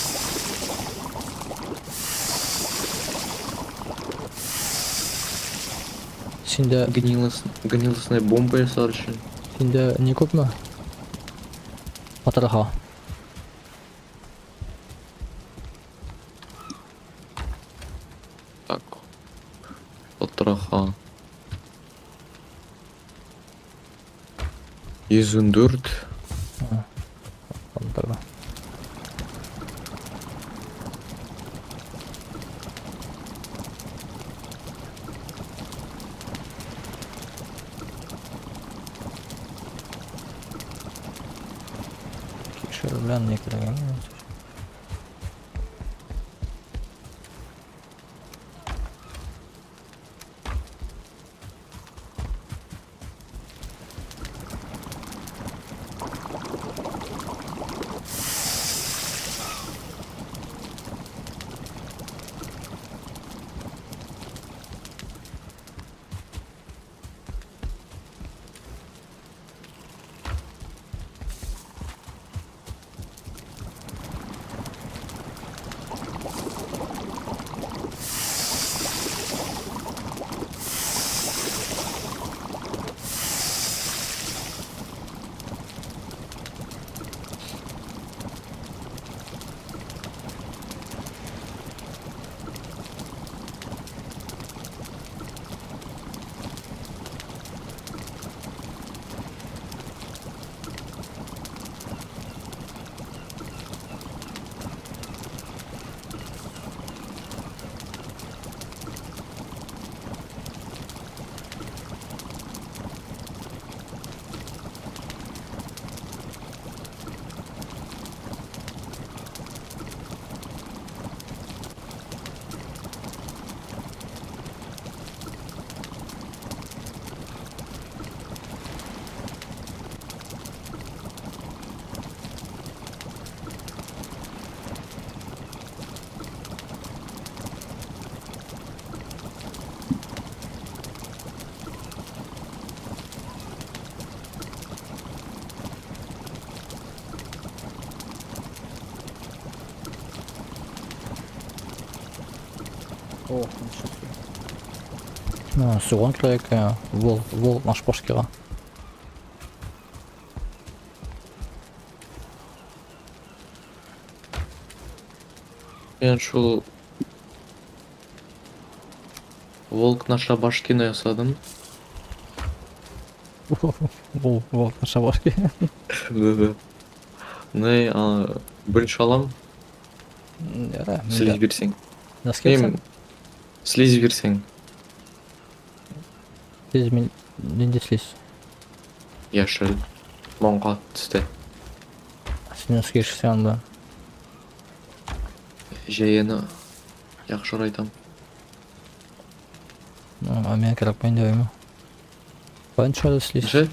Синдә Гнилостная бомба ясар өчен. Синдә не күпме? Потроха. Так. Потроха. 114. Андырга. Кишер белән ни кирәк? О, ничего себе. Суган кирәк, вол наш башкига. Мин шул Волк на шабашкины ясадым. Вол на шабашке. Да-да. Не, беренче алам, Яра, слизь бирсәң. Насколько? Мин слизь бирсәң. Слизь мин нинди слизь? Яшел. Маңка төстә. Син насколько анда? Җәяне яхшырайтам. А миңа кирәкми инде әйме. Каян төшә слизь? Нәрсә?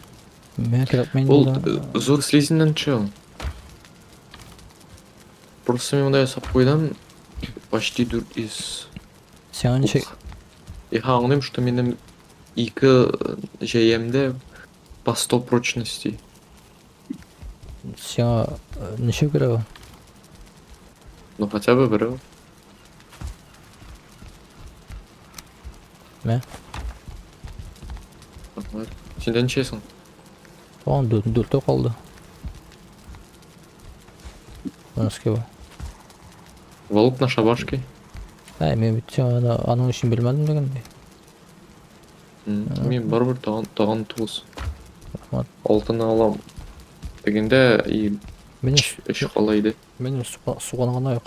Миңа кирәкми Ул инде. зур слизеннән төшә ул. Просто мин монда ясап куйдым. Почти 400. Сиңа ничек? Ух. И аңлыйм, что минем ике җәямдә по 100 прочности. Сиңа ничек кирәк ул? Ну хотя бы берәү. Мә? Рәхмәт. Син ничәсең? Тагын дүртәү калды. Носки бу. Волк на шабашке. Әй, мин бит сиңа аның өчен бирмәдем дигәндәй. Мин барыбер тагын тагын тугыз. Рәхмәт. Алтыны алам. Дигәндә и Минем өч кала иде. Минем суган гына юк.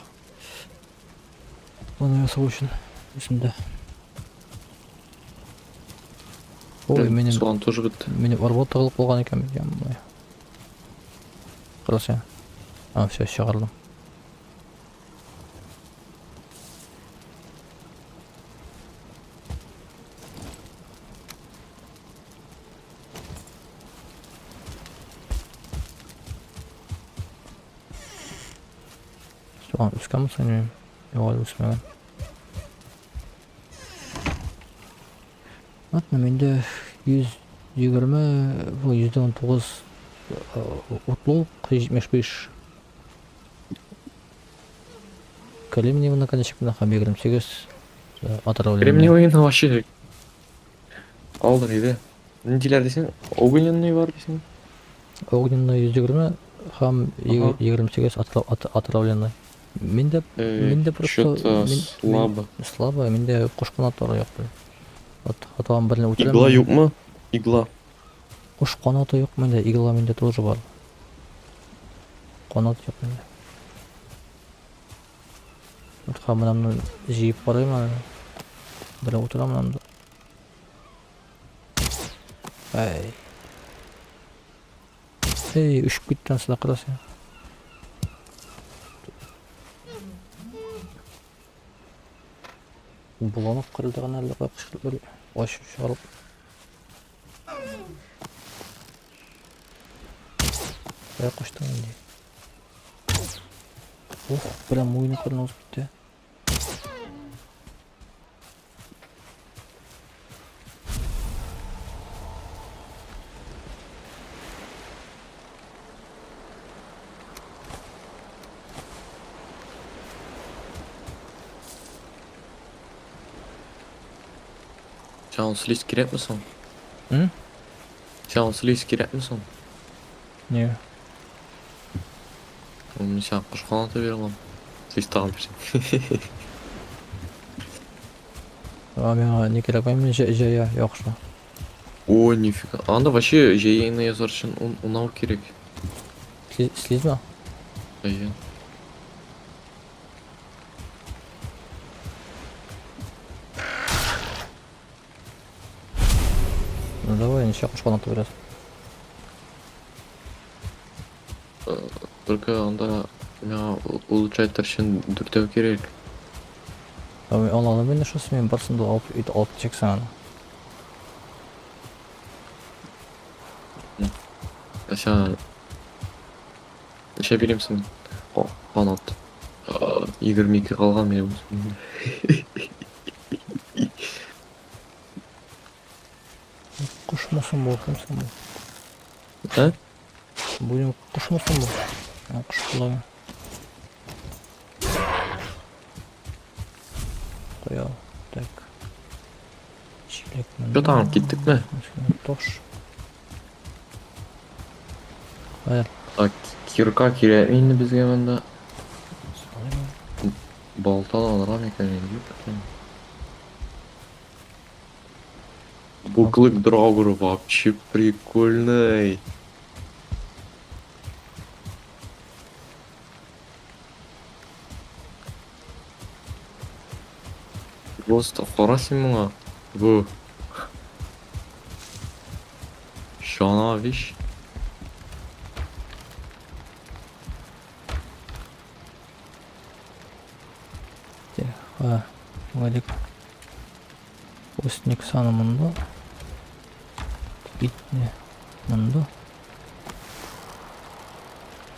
Моны ясау өчен үземдә. Ой, минем Суган тоже бетте. Минем арба тыгылып калган икән бит, ё-моё. Кара син. А, все, чыгардым. Суган үскәнме соң инде? Юк, әле үсмәгән. Ладно, миндә 120, бу 119 утлы 75 Кремниевый наконечник белән һәм 28 отравленный. Кремниевый вообще алдыр иде. Ниндиләр дисең? Огненный бар дисең? Огненный 120 һәм 28 отравленный. Миндә миндә просто слабо. Слабо, миндә кош канатлары юк. Вот хатам берне үтерәм. Игла юкмы? Игла. Кош канаты юк миндә, игла миндә тоже бар. Канат юк миндә. Вот һәм менә җыеп карыйм әле. Берне үтерәм менә. Әй. Эй, очып китте ансы да кара син. Буланып кырылдыган әллә кая кычкырып бер ачып чыгарып. Кая качтың инде? Ух, прям муены кырын узып китте. Сиңа ул слизь кирәкме соң? М? Сиңа ул слизь кирәкме соң? Не. Мин сиңа кош канаты бирә алам. Слизь тагын бирсәң. А миңа не кирәк, мин җәя яхшы. О, нифига. Анда вообще җәяне язар өчен унау кирәк. Слизьме? Әйе. Ну давай, ничә кош канаты бирәсең? Только анда миңа улучшать өчен дүртәү кирәк. Аңладым инде шул син барсын да алып өйдә алып китәчәксең аны. Ә сиңа ничә бирим соң? Канат. 22 калган минем. Кошмы соң бу, кем соң бу? Ә? Бу кошмы соң бу? Кош була. Куя. Так. Чиләк Что там, киттекме? Таш. Хәер. А кирка кирәк инде безгә монда. Балта алырга микән инде? Бу клык Драугр вообще прикольный. Просто кара син моңа. Бу. Шана виш. Тихо. Владик. Постник саны монда. Итне монда.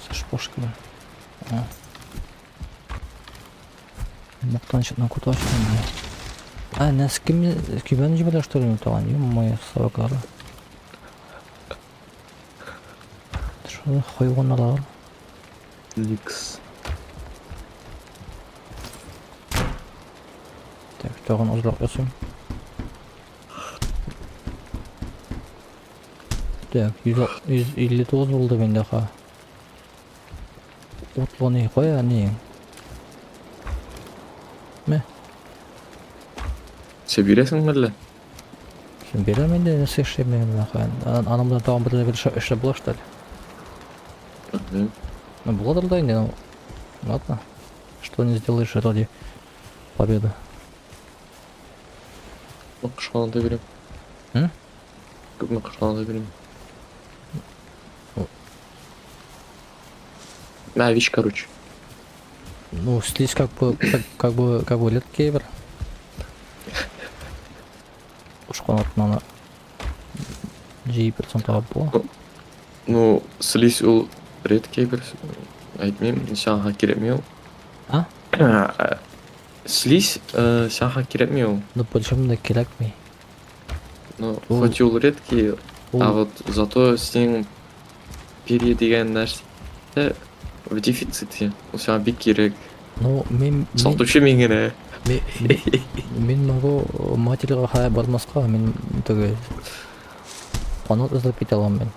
Сашпошка. А. Мактанчыкны күтәрсен. А, нәрсә кем көймәне җибәрә что ли тагын? Ё-моё, собакалар. Шуны хайваннар. Никс. Так, тагын азрак ясыйм. Так, 159 булды миндә ха. Утлы ни, кая ни? Мә. Син бирәсеңме әллә? Син бирәм инде, нәрсә эшләйм мин менә каян. Аның белән тагын бер бер эшләп була что ли? Белмим. Ну, буладыр да инде, ну, ладно. Что не сделаешь ради победы. Күпме кышкаланды бирәм. М? Күпме кышкаланды бирәм. О. На, вещь, короче. Ну, слизь как бы, как бы редкий бер. Ушканатманы җыеп бер табып була. Ну, слизь ул редкий бер әйтмим, сиңа кирәкми ул. А? Слизь сиңа кирәкми ул. Ну, почему да кирәкми? Ну, Ул- хоть ул редкий, Ул а вот зато синең перья дигән нәрсә в дефиците. Ул сиңа бик кирәк. Ну, мин мин Сатучы мин генә. мин, мин могу матерьга хая бармаска, мин теге канат эзләп китә алам мин.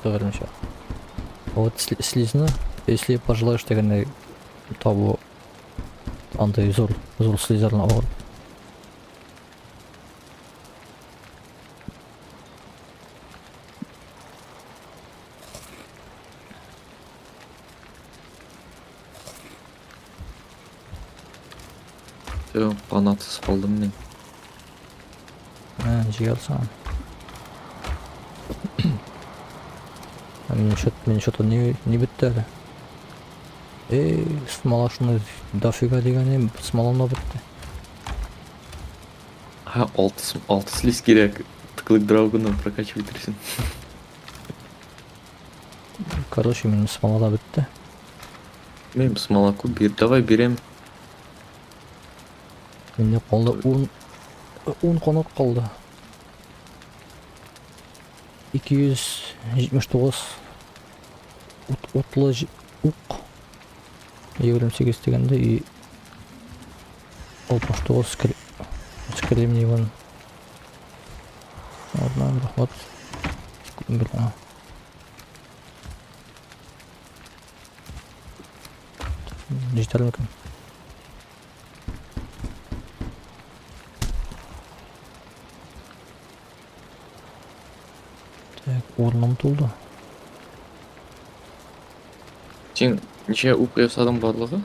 Беренче. Вот слизьны, если пожелаешь дигәндәй табу андый зур зур слизьләрне алыр. Все, канатсыз калдым мин. Ә, җыярсың. Ә минем что-то не бетте әле. Эй, смола шуны дофига дигән смолам да бетте. Ха, алты слизь кирәк. Тыклык драгуны прокачивать итәрсең. Короче, минем смола да бетте. Мин смола күп бир. Давай бирәм. Миндә калды 10 канат калды. 279 утлы ук 28 дигәндә и 69 кремниевын. Ладно, рәхмәт. Бер генә. Җитәр микән? Так, урыным тулды. Син ничә ук ясадың барлыгы?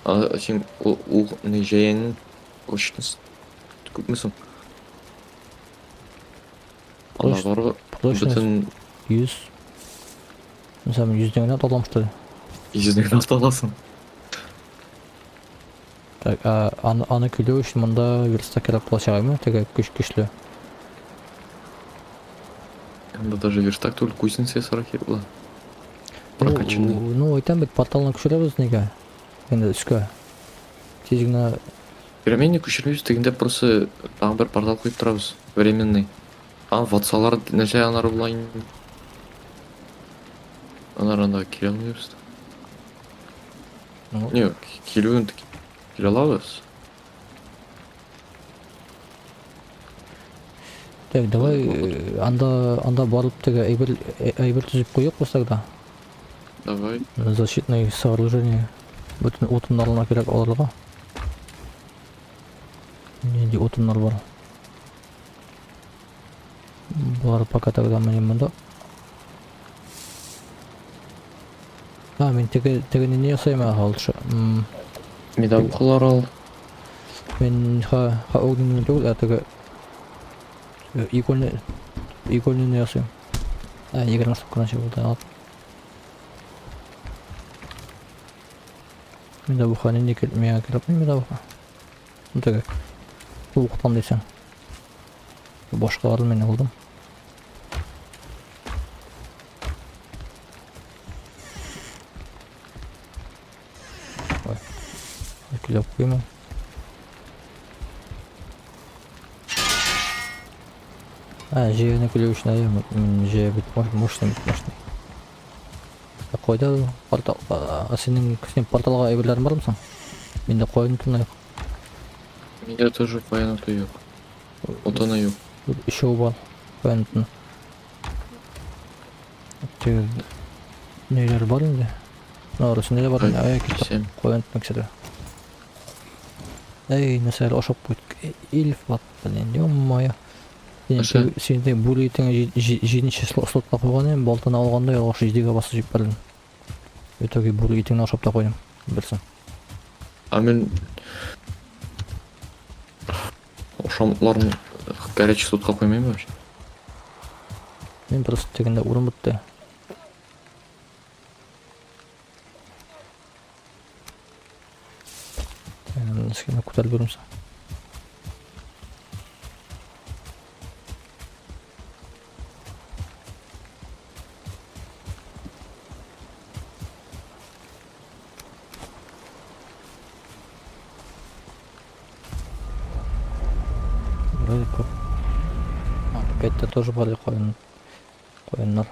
А, син ул ук ни җәяңнең прочность күпме соң? Анда барлыгы Прочность бөтен 100. Mesela 100 дигәннән алам что ли? йөзне генә ата аласың. Так, а аны көйләү өчен монда верстак кирәк булачак, Теге көч көчле. Анда даже верстак түгел, кузница ясарга кирәк була. Ну, Прокачанный. ну, әйтәм бит, порталны күчерәбез нигә? Инде өскә. Тиз генә Временный күчермибез, тегендә просто тагын бер портал куеп торабыз. Временный. А, ватсалар нәрсә анары була инде. Анар анда килә алмыйбыз. Ну, Не, килүен килә алабыз. Так, давай анда барып теге әйбер төзеп куйык булса да. Давай. Защитное сооружение. Бөтен утыннарына кирәк алырга. Нинди утыннар бар? Булар пока тогда мне монда. А, мин теге не ясыйм алшы. Медовухалар ал. Мин ха огненный түгел, ә теге игольный ясыйм. А, 20 штук кына булды. Ал. Медовуха нинди миңа кирәкми медовуха. Ну теге уктан дисәң. Башкаларын мин алдым. Ой. Көйләп куймам. А, җәяне көйләү өчен әйе, мин җәя бит мощный бит мощный. Ә кайда ул портал? А синең син порталга әйберләрең бармы соң? Миндә куян утыны юк. Миндә тоже куян уты юк. Утыны юк. Өчәү бар куян утыны. Теге ниләр бар инде? Арасында да бар инде. Ай, китте. Сен Куян утыны кисәтә. Әй, нәрсә әле ашап куйдык. Ильфат, блин, ё-моё. Нәрсә? Син теге бүре итеңә җиденче слотка куйган идем, балтаны алганда ялгыш җидегә басып җибәрдем. В итоге бүре итеңне ашап та куйдым. Берсен. А мин ашамлыкларын горячий слотка куймыйм вообще. Мин просто тегендә урын бетте. Нескене күтәреп йөрмсең. Вроде как. А, опять-то тоже брали коин. Коиннар.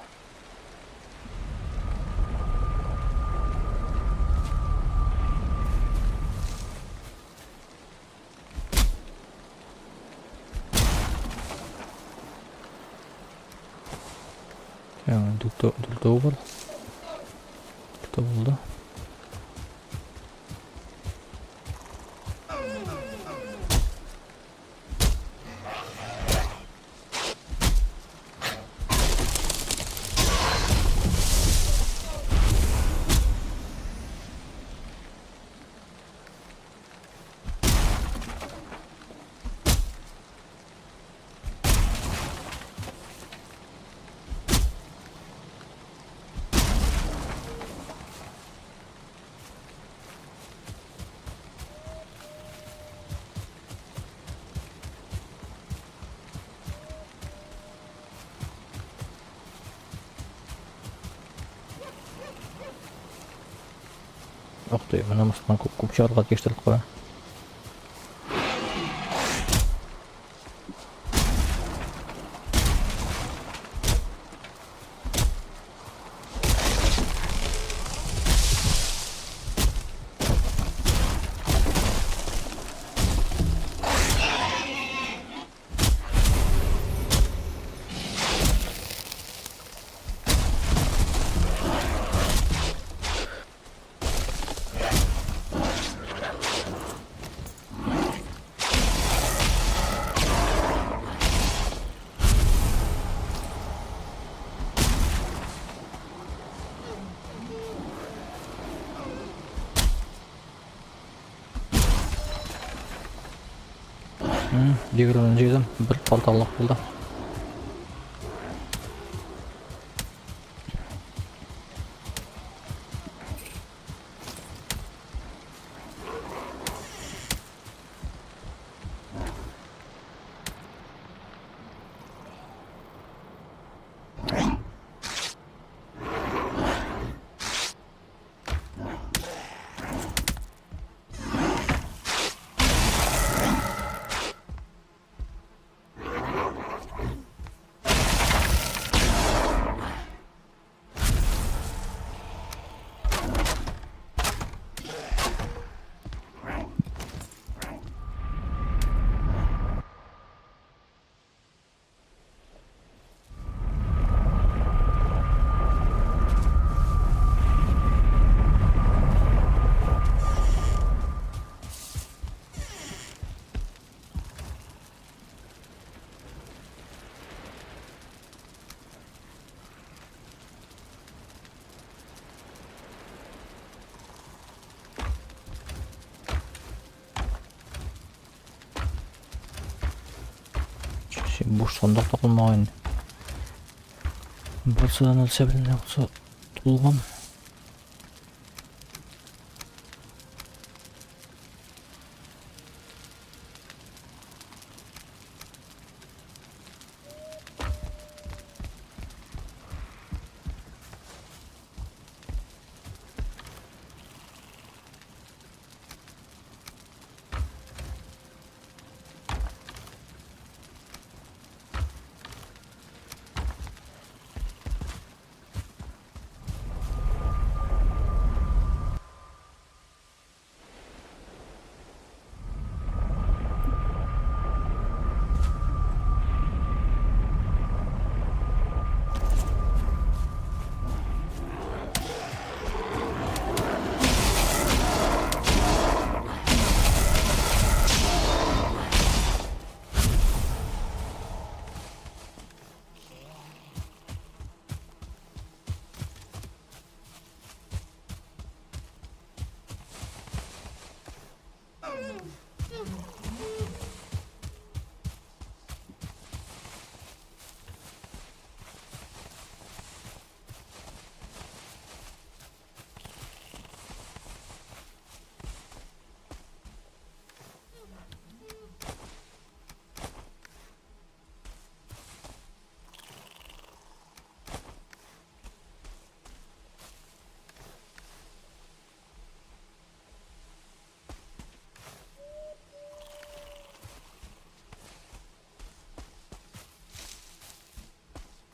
Дүртәү бар. Дүртәү булды. Ух ты, менә монысыннан күп күп чыгарга тиештер куя. Егерме җыйдым, бер порталлык булды. Буш сандык та калмаган инде. Булса да нәрсә белән дә булса тулган.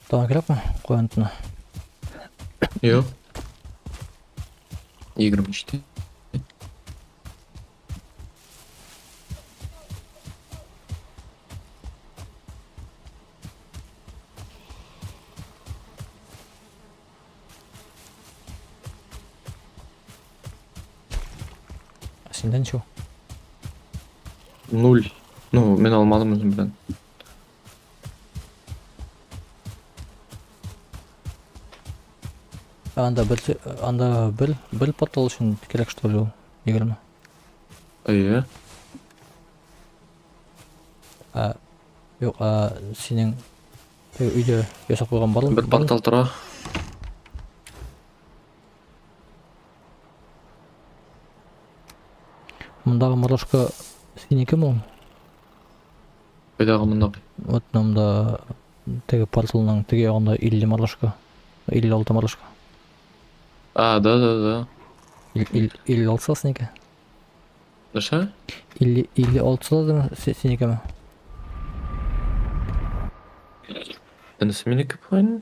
Тагын кирәкме? Куян тына. Юк. 27. Синдә ничего? Нуль. Ну, мин алмадым үзем белән. Анда бер анда бер портал өчен кирәк что ли ул? 20. Әйе. Ә, юк, ә, синең өйдә ясап куйган бар. Бер портал тора. Мондагы морожка синекеме ул? Кайдагы монда? Вот монда теге порталның теге ягында 50 морожка. 56 морожка. А, да, да, да. 56 синеке. Нәрсә? 50 56 да синекеме? Энесе минеке бугай.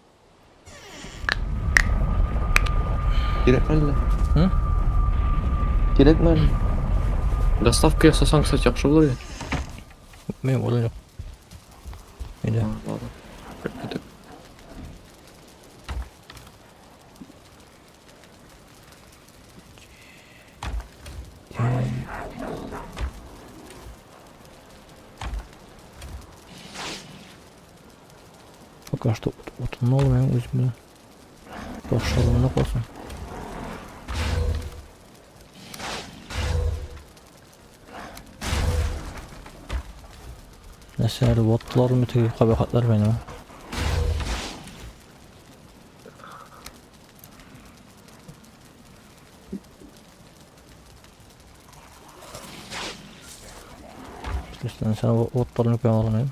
Кирәкме әллә? М? Кирәкме әллә? Доставка ясасаң, кстати, яхшы булыр иде. Минем урын юк. Өйдә. А, ладно. Кирәкме. Пока что утын алмыйм үзем белән. Ташларымда калсын. Нәрсә әле ваттылармы теге кабахатлар мине? Сен отларны куя алган.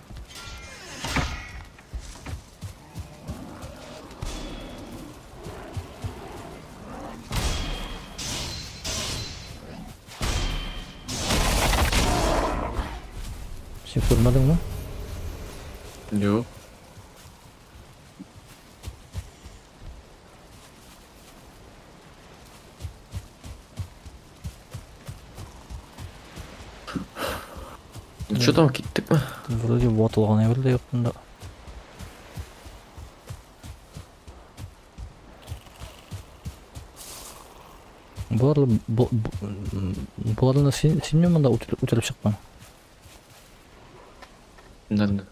Син күрмәдеңме? Юк. Ну что там, киттекме? Вроде ватылган әйбер дә юк монда. Болар боларны син синме монда үтереп чыктың? Нәрне?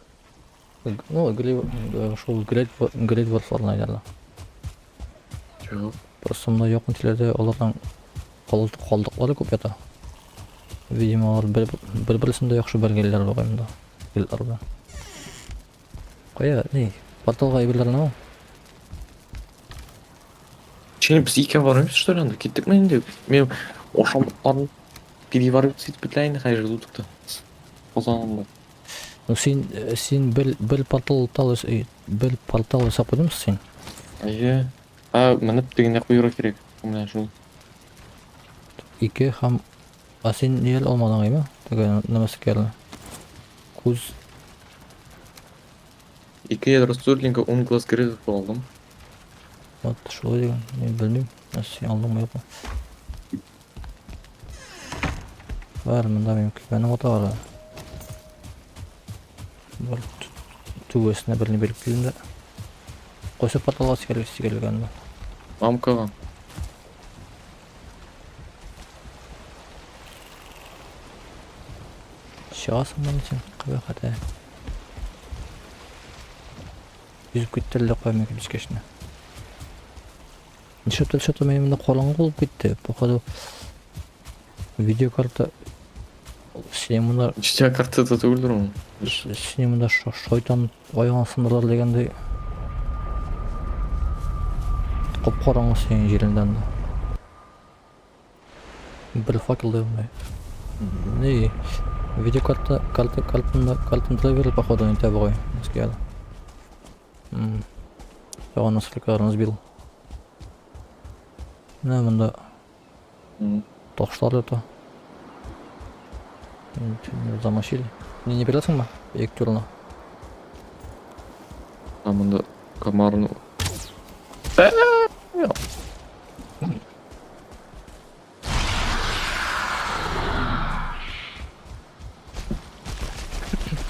Ну, шул грейд ворфларны әйтәләр. Юк. Просто монда якын тирәдә аларның калдыклары күп ята. Видимо, алар бер-берсен дә яхшы белгәннәр бугай монда. Грейдлар белән. Кая, ни, порталга әйберләрне ал. Че, без икәү бармыйбыз, что ли, анда? Киттекме инде? Мин ашамлыкларын переваривать итеп бетерә инде хәзер желудокта. Казанында. Ну син син бер портал бер портал ясап куйдыңмы син? Әйе. А, менеп тегенә куярга кирәк. Менә шул. Ике һәм а син нигә алмадың әйме? Теге нәмәсе кәрне. Күз Ике ядро Стерлинга, 10 глаз грезов алдым. Вот шулай дигән. Мин белмим. Син алдыңмы юкмы? Бар, монда минем көймәнең аты бар. Бар түбәсенә берни биреп килдем дә. Кайсы порталга сикерелгән бу? Мамкага. Чыгасың мени син, кабахәт. Йөзеп китте әллә кая микән кечкәчне. Нишләптер что-то минем монда караңгы булып китте. Походу видеокарта синең монда Читя картада түгелдер ул. Синең монда шайтан аягын сындырыр дигәндәй кап-караңгы синең җиреңдә анда. Бер факел да юк. Ни, видеокарта, карта, картында, картын драйвер походу не бугай. Иске Тагын несколько разбил. Менә монда ташлар ята. Замочили. Не, не бирәсеңме? Эктюрны. А монда Комарны. Әнә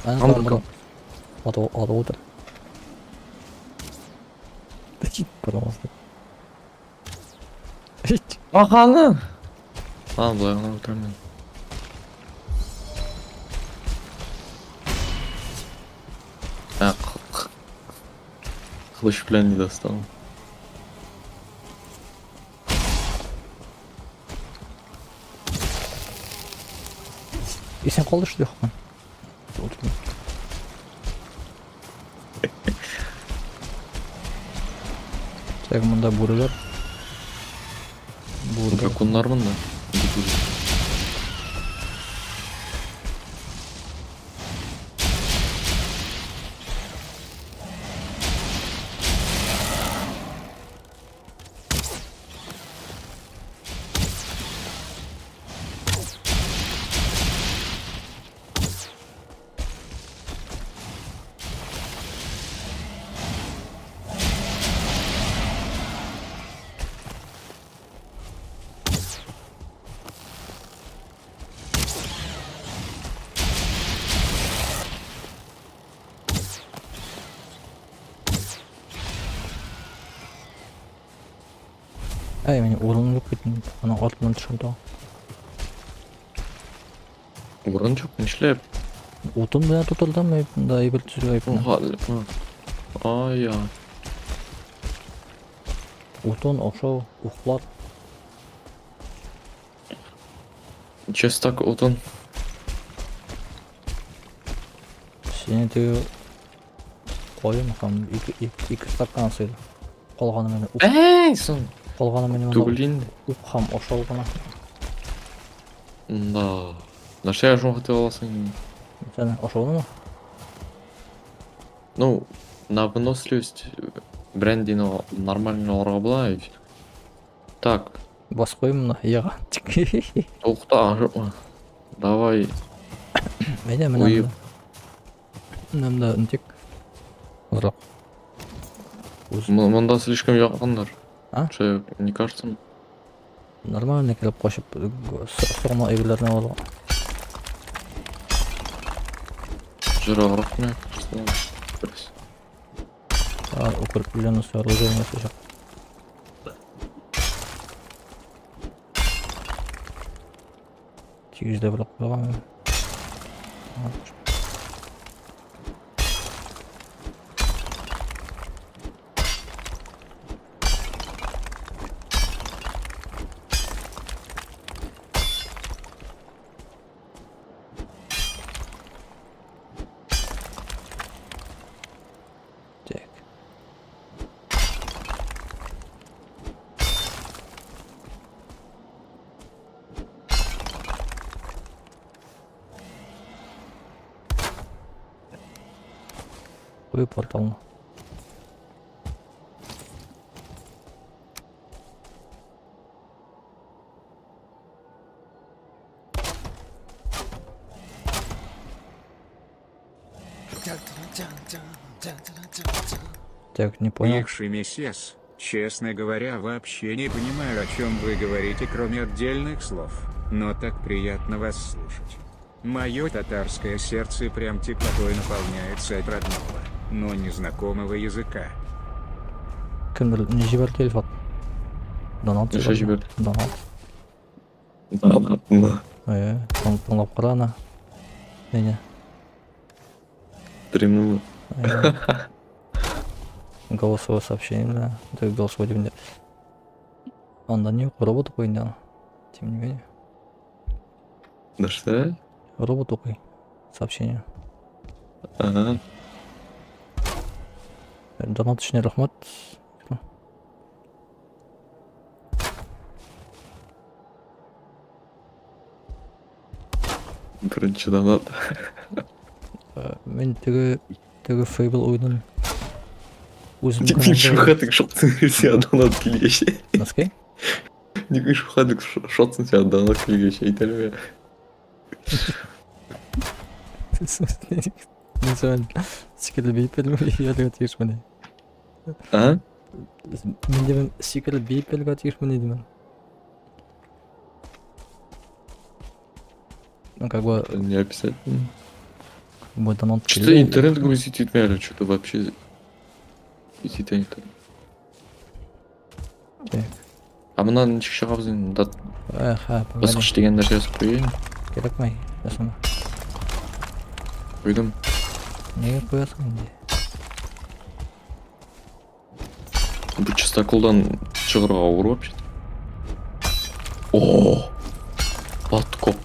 Анда тагын бер аты аты утыр. Пожалуйста. Аханы! А, болай гына утырам мин. Ә, кылыч белән не достал. Исән калды что ли Хакан? Утырдым. Так, монда бүреләр. Бүреләр. Драконнар монда. Әй, минем урыным юк бит инде. Аның артыннан төшәм тагын. Урын юк, нишләп? Утын белән тутырдым, монда әйбер төзергә әйбер. Ай, ай. Утын, ашау, уклар. Ничә стак утын? Сине теге каен һәм ике, ике, ике стакан сыйды. Калганы менә ук, Әй, соң. калганы менә монда Түгел инде. ук һәм ашау гына. Да. Нәрсә шуны хотел аласың инде? Сәне ашаунымы? Ну, на выносливость брендины нормально алырга була ведь. Так, Басып куйым моны, яга. тукта, ашыкма. Давай, Әйдә, менә Уеп. монда. Менә монда нитик. Азрак. Үз Монда слишком якыннар. А? Что, не кажется? Нормально килеп качып, соңына әйберләрне алырга. Жыраграк, мне кажется. Бераз. Укрепление сооружение сейчас. Тигезләп белән куйган. Так. Кую порталны. Так, не понял. Якши месяц, честно говоря, вообще не понимаю, о чем вы говорите, кроме отдельных слов, но так приятно вас слушать. Мое татарское сердце прям теплотой наполняется от родного, но незнакомого языка. Кемдер не җибәрде Илфат? Донат Нәрсә җибәрде. җибәрде? Донат. Да, да. Э, тыңлап кара аны. Мине. Стримнымы? Э, Голосовое сообщение, да. Это голосовое дигәндә. Анда не юк, робот укый инде аны. Тем не менее. Нәрсә? Робот укый. Сообщение. Ага. Донат өчен рәхмәт. Беренче донат. Мин теге теге Fable уенын үзем Ник каналда шухатык шотсын сиңа донат килгәч. Носки? Ник шухатык шотсын сиңа донат килгәч әйтәлме? Мин сән сикеле бит белмим, ялгы тиеш менә. А? Мин дә сикереп биеп белергә тиешмен идемен. Ну, как бы... Не обязательно. Как бы донат Что-то интернет грузить итмәле, что-то вообще итә интернет. Так. А моннан ничек чыгабыз инде? Монда Эх, а, погоди. баскыч дигән нәрсә язып куйган. Кирәкмәй, ясама. Куйдым. Нигә куясың инде? Бу чистоколдан чыгарга авыр вообще. О! Подкоп.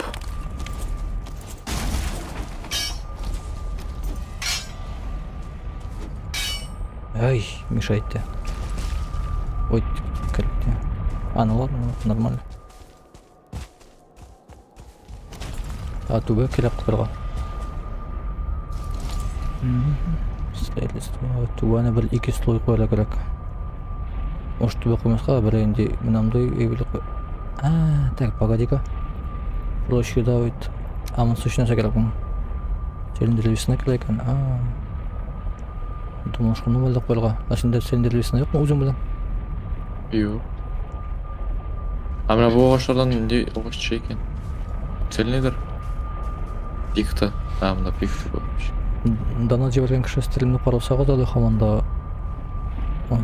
Ай, мешайте. Ой, керде. А, ну ладно, нормально. А, түбә кирәк куярга. Строительство. Түбәне бер ике слой куярга кирәк. Может, түбә куймаска, бер инде менә мондый әйберләр куй. А, так, погоди-ка. Проще давит. А, монысы өчен нәрсә кирәк моңа? Цилиндр кирәк икән. А. Думал, шуны мәлдә куярга. Ә синдә цилиндр юкмы үзең белән? Юк. А менә бу агачлардан нинди агач төшә икән? Цельныйдыр. Пихта. А, монда пихта бар вообще. Донат җибәргән кеше стримны карасагыз әле һаман да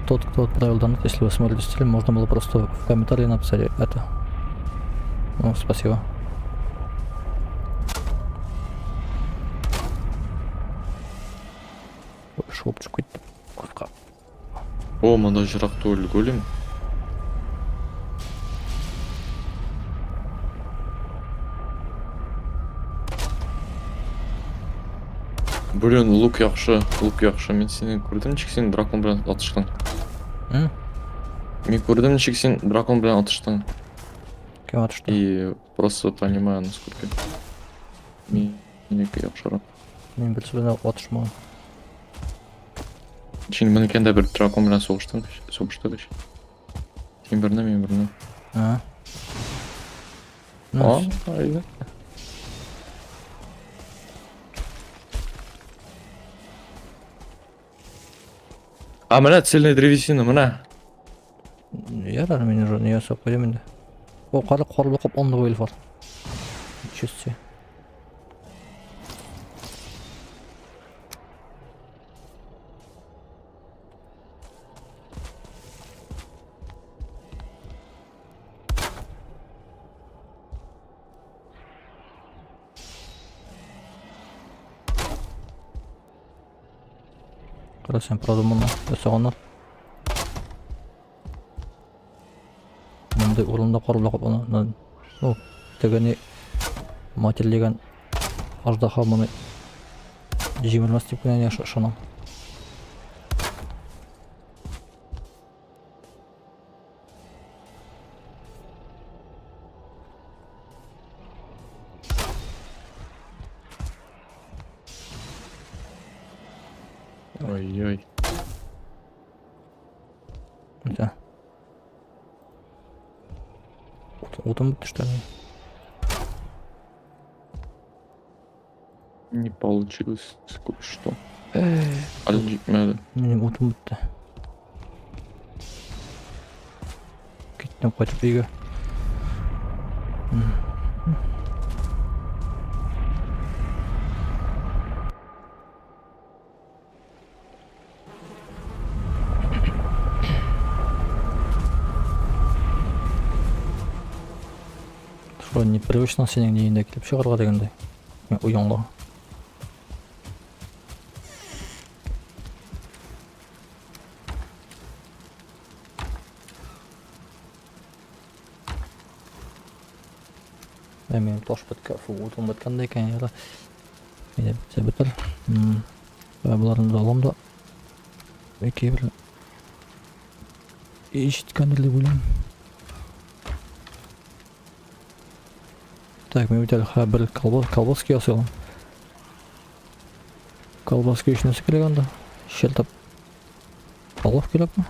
тот, кто отправил донат, если вы смотрите стрим, можно было просто в комментарии написать это. Ну, спасибо. Ой, шопчик китте. Кортка. О, монда җырак түгел голем. Блин, лук яхшы, лук яхшы. Мин сине күрдем, ничек син дракон белән атыштың. М? Мин күрдем, ничек син дракон белән атыштың. Кем атышты? И просто понимаю, насколько минеке яхшырак. Мин берсе белән атышмаган. Син моныкында бер дракон белән сугыштың, сугыштык ич. Син берне, мин берне. А. А, Ну, әйдә. А менә цельная древесина, менә. Ярар, мин уже не ясап куйдым инде. О, кара карлы капланды бу Илфар. Ничего себе. Кара син продуманно ясаганнар. Мондый урында карлы каплана. Ну, тегене матерь дигән аждаһа моны җимермәс дип кенә ышанам. Ой-ой. Да. Утым бетте, что ли? Не получилось кое-что. Әле җитмәде. Минем утым бетте. Киттем кайтып өйгә. Шулай непривычно синең өеңдә килеп чыгарга дигәндәй. Мин уянга. Ә минем таш беткән, фу, утын беткән дә икән, яра. Мине бетсә бетер. Ә боларны да алам да. Ике бер. Ишеткәндер дип уйлыйм. Так, мин бит әле хә бер колбаски ясый алам. Колбаски өчен нәрсә кирәк анда? Чертап. Палов кирәкме?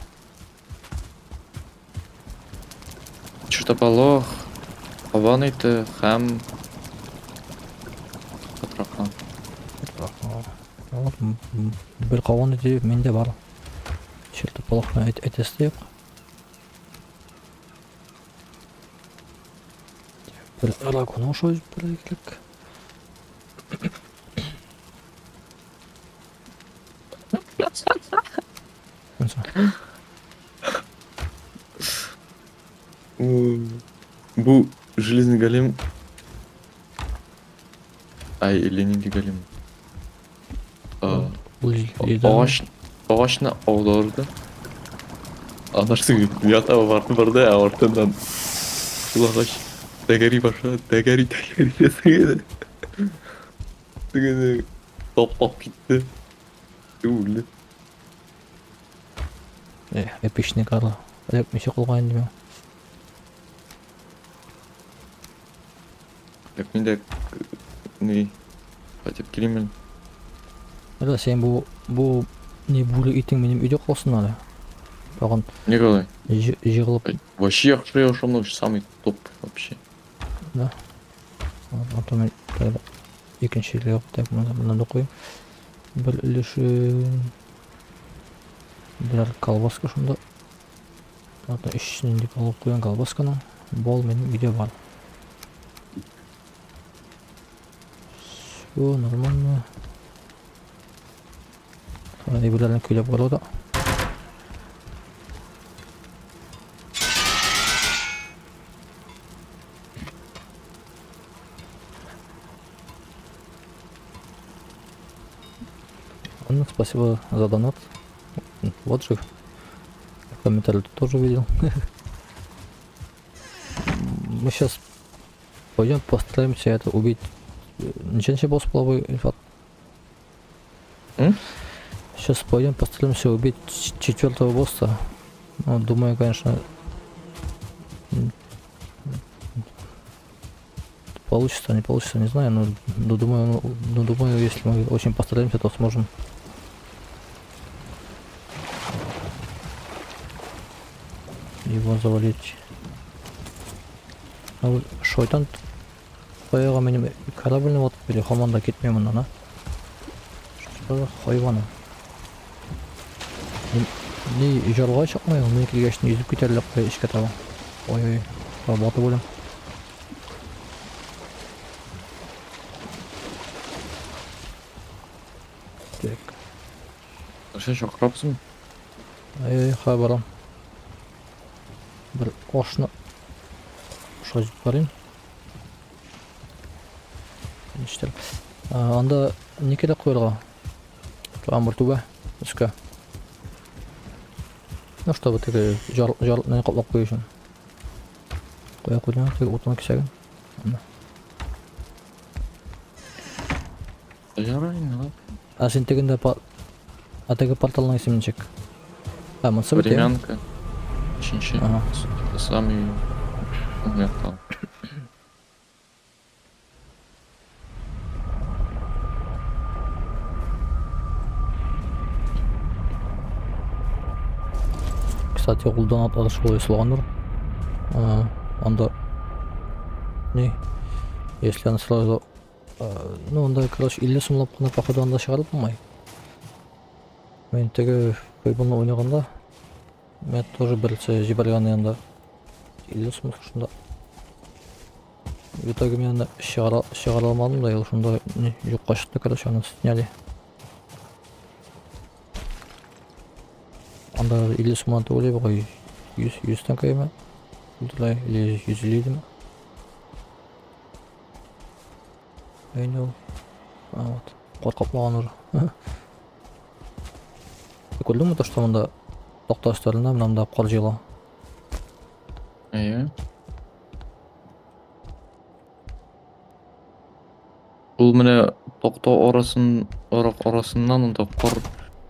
Чертополох, кабан ите һәм катраклан. Бер кабан ите миндә бар. Чертап. Балыкны әйт әйтәсе дә юк. Бер ракуны ошо бер кирәк. Бу железный голем. Ай, или нинди голем. Агач, агачны аударды. Анарсы ята барды барды, ә артыннан шул агач тәгәри башлады, тәгәри тәгәри тәгәри. Тегене таптап китте. Үлде. Э, эпичный Карл. Эләкмичә калган инде миңа. Так мин дә ни кайтып килим әле. Әле син бу бу не бүре итең минем өйдә калсын әле. Тагын Николай, җыгылып вообще яхшы яшәмнең самый топ вообще. Да. А то мин тогда икенче елга так монда да куйым. Бер өлешен берәр колбаска шунда. Ладно, өч нинди алып куйган колбасканың. Бал минем өйдә бар. Все нормально. Әйберләрне көйләп бару да. Ладно, спасибо за донат. Вот же. Комментарий ты тоже увидел. Мы сейчас пойдем постараемся это убить. Ничего босс половой инфаркт. Сейчас пойдем постараемся убить четвертого босса. Ну, думаю, конечно, получится, не получится, не знаю, но думаю, ну, думаю, если мы очень постараемся, то сможем. Его завалить. Ну, шайтан таягы минем корабльне ватып килә, һаман да китми моннан, а? Что за хайваны? Ни җарга чыкмый ул, мин килгәч йөзеп китәрлек куя эчкә таба. Ой-ой, батып үләм. Так. Нәрсә чакырабызмы? Ай, хай барам. Бер ашны шазып барыйм. Ништәр. Анда ни кирәк куярга? Тамыр түбә өскә. Ну, чтобы теге жар жарны каплап кую өчен. Куя куйдым, теге утын кисәген. Ярар инде, ладно. А син тегендә па... А теге порталның исеме ничек? А, монысы бит. Времянка. Өченче. Ага. Самый уң якта. Кстати, ул донатлар шулай ясалгандыр. Анда не, если аны сразу ну, анда, короче, 50 сумлап кына походу анда чыгарып булмый. Мин теге футболны уйнаганда мен тоже берсе җибәргән янда 50 сум шунда. В итоге мин аны чыгара чыгара алмадым да, ул шунда не юкка чыкты, короче, аны сняли. Анда 50 сумнан түгел бугай 100 100 тәңкәме? Булдылай или 150 идеме? Инде ул. А, вот. Кар каплаган уже. Күрдеңме то, что монда такта өсләрендә менә монда кар җыела. Әйе. Ул менә такта арасын, арак арасыннан анда кар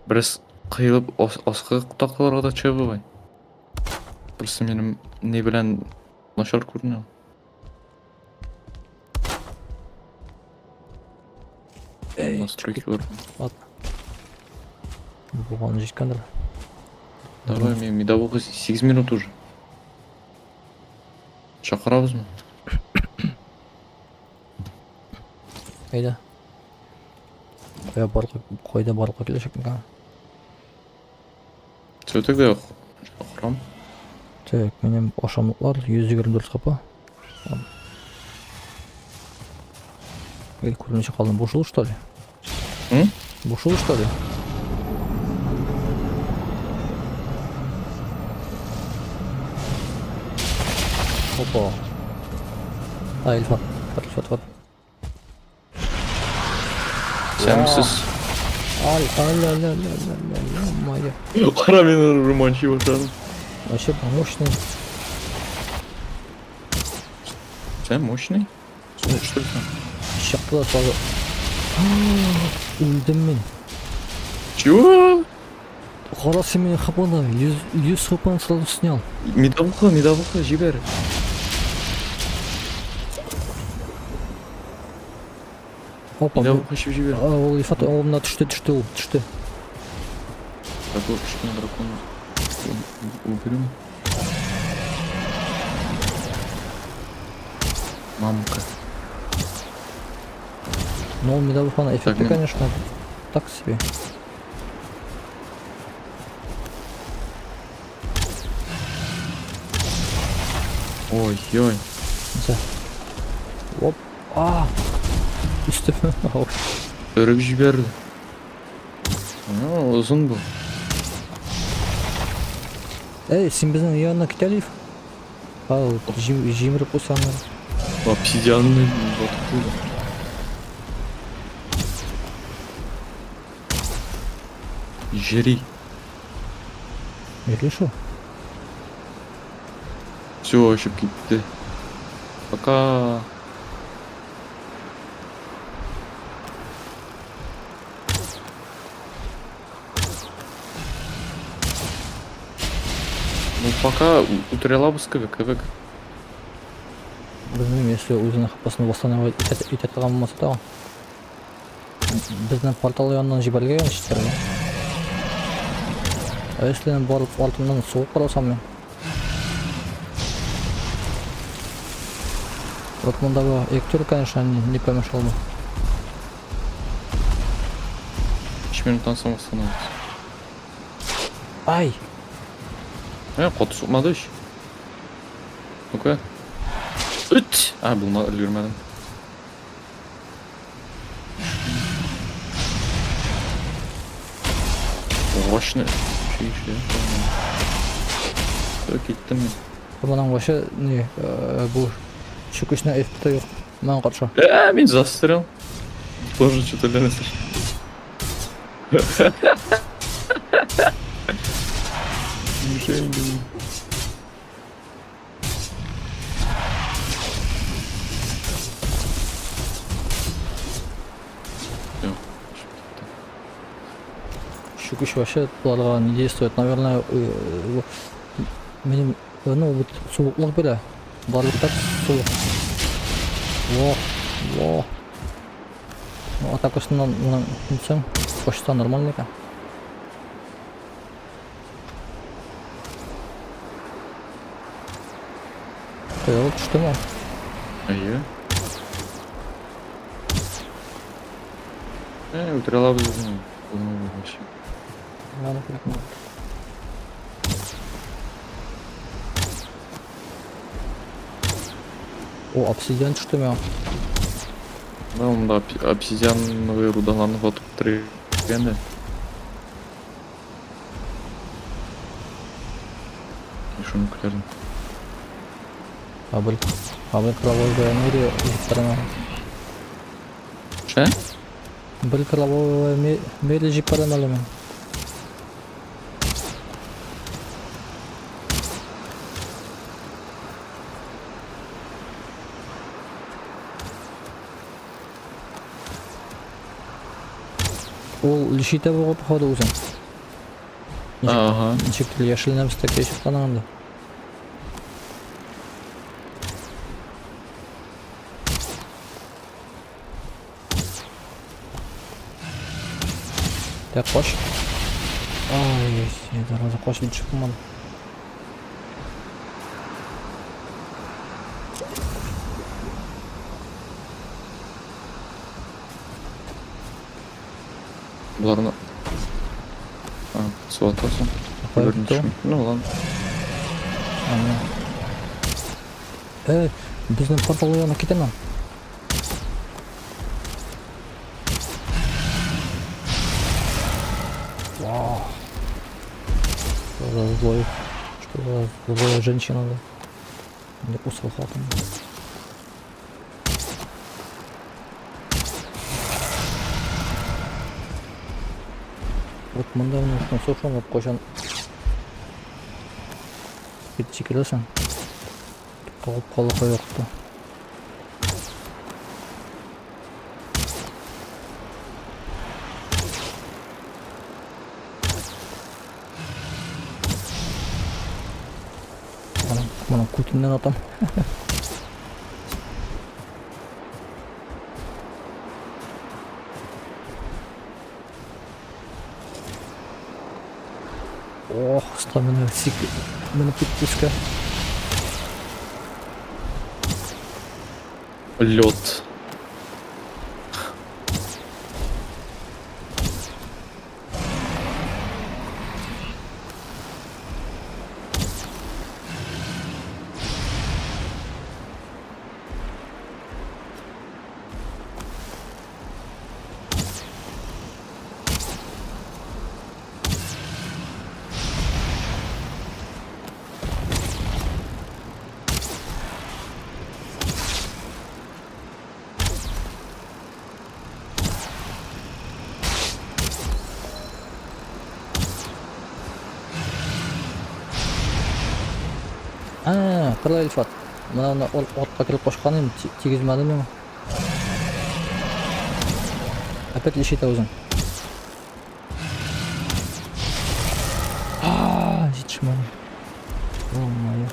бераз кыелып аскы такталарга да төшә бугай. Берсе минем ни белән начар күренә. Эй, Настройки бар. Ладно. Булган җиткәндер. Давай, мин медовуха 8 минут уже. Чакырабызмы? Әйдә. Кая барырга, кайда барырга киләчәк микән? Все тогда храм. Так, минем ашамлыклар 124 хп. Эй, күренеше калдым. Бу шул, что ли? М? Бу шул, что ли? Опа. А, Ильфат. Ильфат, Ильфат. Сәмсез. Аль, аль, аль, аль, аль, аль, аль, моя. Кара мин романчы башладым. Вообще мощный. Сән мощный? Син что ли сән? Чыкты да сразу. Үлдем мин. Чего? Кара син минем хпны, 100 100 хпны сразу снял. Медовуха, медовуха, җибәр. Опа. Медовуха эчеп җибәр. А, ул Ифат, ул менә төште, төште ул, төште. Такой кечкенә дракон уберем. Мамка. Ну, медовуханы эффекты, мин- конечно, так себе. Ой-ой. Нәрсә? Оп. А! Өстемә. Өреп җибәрде. А, озын бу. Эй, син безнең янына кит әле. А, җимереп куйсаң. Обсидианный батып куйды. Жри. Или шул? Все, очып китте. Пока. Ну пока үтерә алабыз кебек, кебек. Белмим, если үзенең хпсын восстанавливать итә торган булмаса тагын. Безнең портал яныннан җибәрергә яны читләргә. А если мин барып артыннан сугып карасам мин? Вот мондагы Эктор, конечно, не помешал бы. 3 минуттан соң восстановится. Ай! Э, каты сукмады ич. Ну-ка. Үт! А, булма өлгермәдем. Мощный. Шише. Все, киттем мин. Моның вообще не, бу чүкечнең эффекты юк. Моңа каршы. Э, мин застрял. Тоже что-то нәрсә. Мишень. Всё, Чүкеч вообще боларга не действует. Наверное, минем, ну, вот суыклык бирә. Барлык так суык. Во, во. Ну, атакасыннан моның нитсәң, качса нормально икән. Коелып төштеме? Әйе. Э, үтерә алабыз үзен. Булмый вообще. Ладно, кирәкми. О, обсидиан төште миңа. Да, монда обсидиановый рудаларны ватып бетергән дә. Шуны күтәрдем. Абыл. Абыл кровавая мере җиппәрәм. Шә? Бер кровавая мере җиппәрәм әле мин. Ул лишитә бугай походу үзен. Ничек, Ага. ничек яшел нәмсе чыккан анда. Так, кач. Ай, я зараза, качып төшеп булмады. Боларны... А, су атасың. Кая китте ул? Ну ладно. Ана. Э, безнең портал янына китәме? Вау. Что за злой, что за злая женщина, да? Не усал хатын. Вот монда менә шунысы шул, вот кайчан китеп сикерәсең. Тукталып кала кайвакытта. Моның, моның күтеннән атам. Ох, стамина сик менеп китте өскә. Лед. А, кара Илфат. Менә аны артка кереп качкан идем, тигезмәде миңа. Опять лечить үзең. А, җитешмәде. Ё-моё.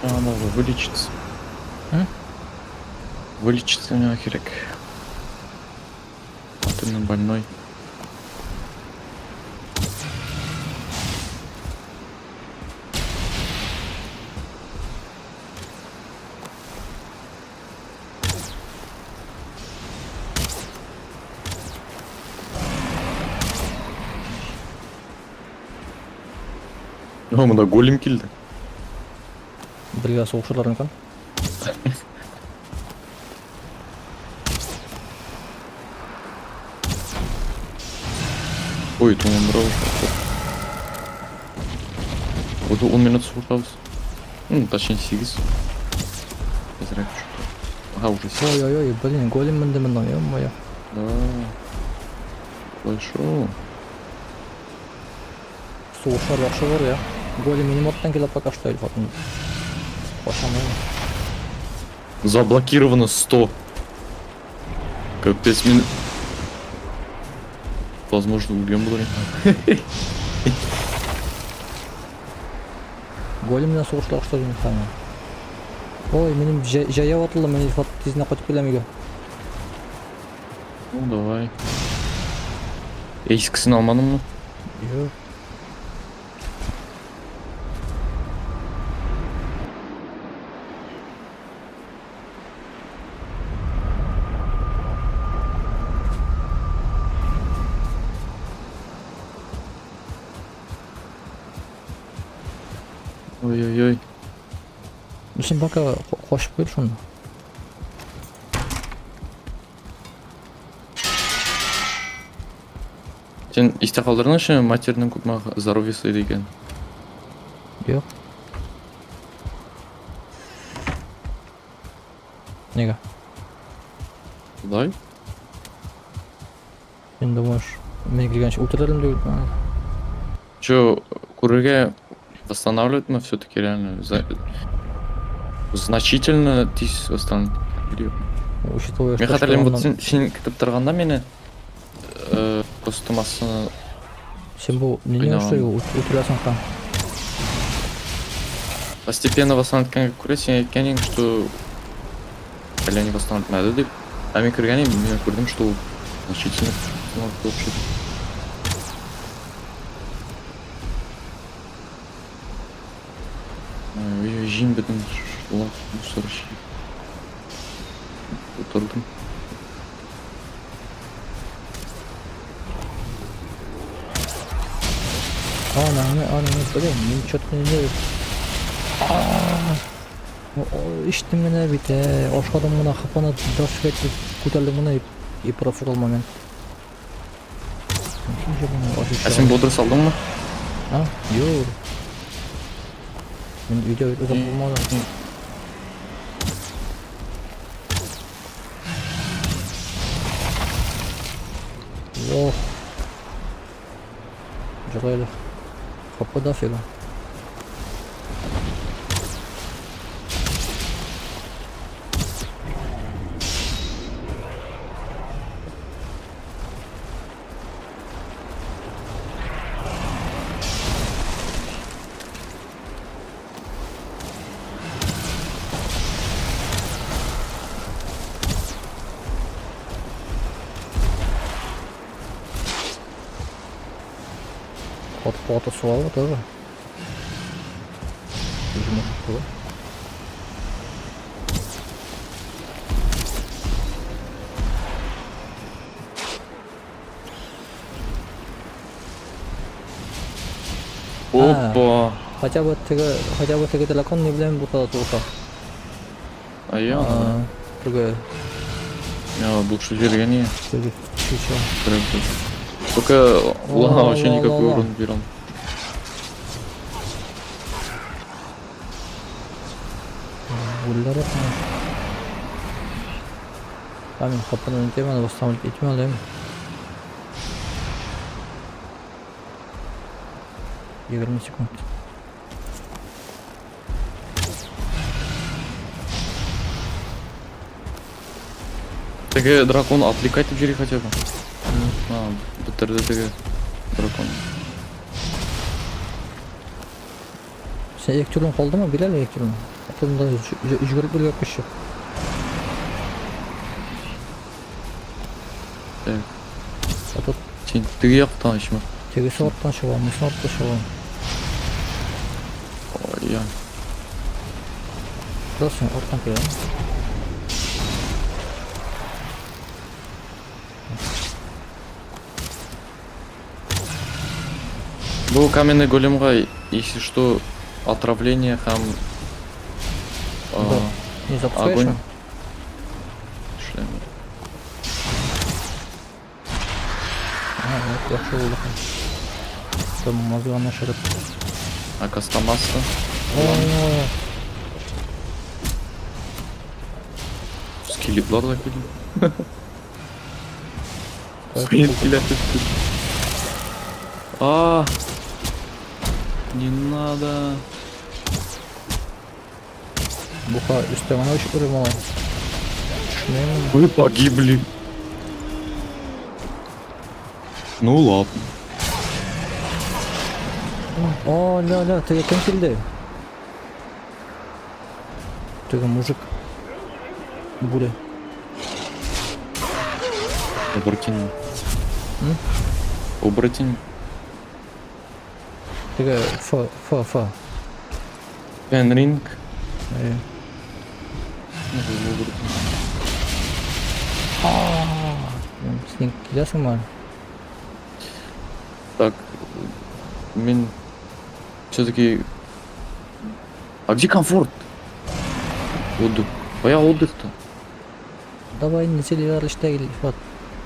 А, надо вылечиться. М? Вылечиться миңа кирәк. А то мин больной. О, монда голем килде. Бергә сугышырлар микән? Ой, туман. Буду 10 минут сугышабыз. Ну, точнее 8. Әзрәк что-то. Ага, уже 7. Ой-ой-ой, блин, голем менде монда, ё-моё. Да. Слышу. Сугышлар яхшы булыр я. Голем минем арттан килә пока что, Илфат. Качам я. Заблокировано 100. Капец, мин... Возможно, үлгән булыр инде. Голем белән сугышлар что ли, хәмә. Ой, минем җәя ватылды, мин Илфат тизенә кайтып киләм өйгә. Ну, давай. Эскисен алмадыңмы? Юк. Ой-ой-ой. Ну син пока качып кил шунда. Син истә калдырдыңчы, матерның күпме здоровьесы иде икән? Юк. Нигә? Шулай? Син думаешь, мин килгәнче үтерермен дип әйтмәгән. Чё, күрергә восстанавливать мы все-таки реально значительно тиз восстанавливать. Учитывая, Мин что хәтерлим, вот аннан- син көтеп торганда мине просто массаны Син бу не Кыйнаган. что үтерәсең там. Постепенно восстанавливать күрә, син әйткән идең, что әллә ни восстанавливать дип. Ә мин кергән идем, мин күрдем, что ул значительно восстанавливать вообще. Ой-ой-ой. Җим бөтен шлак мусор җыеп утырдым. Анаңны, анаңны, блин, мин чё-то не... Эчтем генә бит, ашадым гына, хапаны дофига итеп күтәрдем генә и профукал момент. Ә син бодр салдыңмы? А, юк. Мин өйдә озак булмадым. Ох. Жарайды. Хапа дофига. Каты-каты суга тоже. Видимо, суга. Опа! Хотя бы теге, хотя бы теге дракон не белән бутала тугыша. Ая, Теге, я лучше җиргә не. Теге чучел. Только лана Ла, вообще ла, никакой ла, ла. урон не бирам. Үлләр атмыш. А мин хапаны итәм, аны восстановить итмә алам. 20 секунд. Теге дракон отвлекать итеп җири хотя бы. А, бетерде теге дракон. Син электрон калдымы? Бир әле электрон. Атымда жүгереп бергә көче. Так. А тут Син теге яктан ичме? тегесе арттан чыга, монысы артта чыга. Ой, я. Просто арттан килә. Бу каменный големга, если что, отравление һәм Да. Не запускаешь? Огонь. Эшләми. А, вот яхшы булды. Там мозганы шырып. А кастомасса? Ой, Скелетлар да килә. Так, Скелет килә. А, не надо. Буха өстә генә очып йөри малай. Төшмәйме? Вы погибли. Ну ладно. О, ля, ля, теге кем килде? Теге мужик. Бүре. Оборотень. М? Оборотень. Теге Ф, Ф, Ф. Фенринг. Э. Ну, оборотень. Син киләсеңме? Так, мин все-таки. А где комфорт? Отдых. Кая отдых-то? Давай неделялар эштә Илфат.